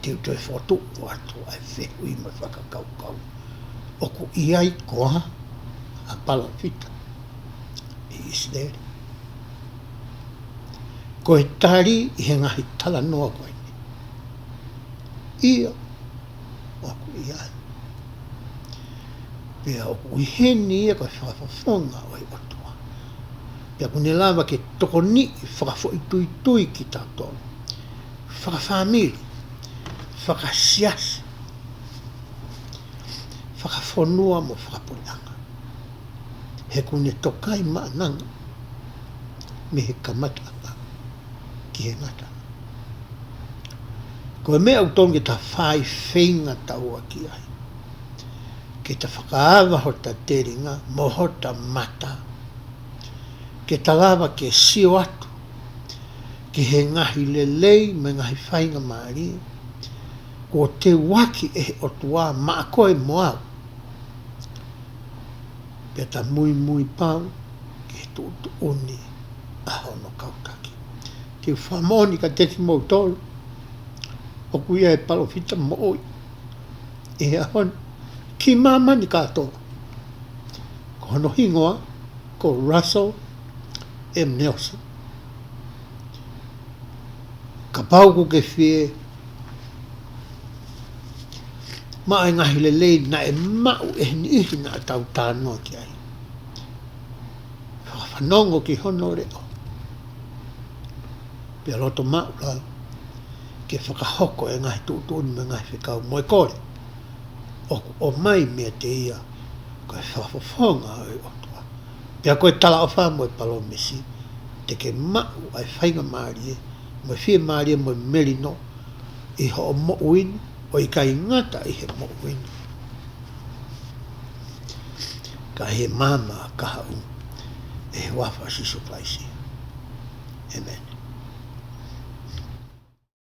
te u toe fokotuʻu atu ʻa e fehuʻi mo e fakakaukau. ʻOku ʻi ai koā ha palōfita ʻi ʻIsileli? Ko e tali ʻi he ngaahi talanoa ko eni, ʻio, ʻoku ʻi ai. Pea ʻoku ʻi heni ia ko e fakafofonga ʻo e ʻOtua. Pea ʻoku ne lava ke tokoniʻi fakafoʻituitui kitautolu, fakafāmili, fakasiasi, fakafonua mo fakapuleʻanga. He ʻoku ne tokai maʻananga mei he kamataʻanga ki he ngataʻanga. Ko e meʻa ʻoku totonu ke ta fai feinga taua ki ai, ke ta fakaava hota telinga mo hota mata, ke ta lava ke sio atu ki he ngaahi lelei mo e ngaahi faingamālie kuo teuaki ʻe he ʻOtua maʻa koe mo au. Pea ta muimui pau ki he tuʻutuʻuni ʻa hono kau taki. Te u fakamoʻoni kiate kimoutolu, ʻoku ʻi ai e palōfita moʻui ʻi he ʻaho ni ki māmani kātoa. Ko hono hingoa ko Russell M Nelson. Kapau ʻoku ke fie maʻu e ngaahi lelei naʻe maʻu ʻe he niʻihi naʻa tau talanoa ki ai, fakafanongo ki hono leʻo, pea loto maʻulalo ke fakahoko e ngaahi tuʻutuʻuni mo e ngaahi fekau mo e kole ʻoku ʻomai meiate ia, ko e fakafofonga ʻo e ʻOtua. Pea ko e talaʻofa mo e palōmesi, te ke maʻu ʻa e faingamālie mo e fiemālie mo e melino ʻi hoʻo moʻui ni, ʻo ʻikai ngata ʻi he moʻui ni, ka ʻi he maama kahaʻu ʻi he huafa ʻo Sīsū Kalaisi. ʻĒmeni.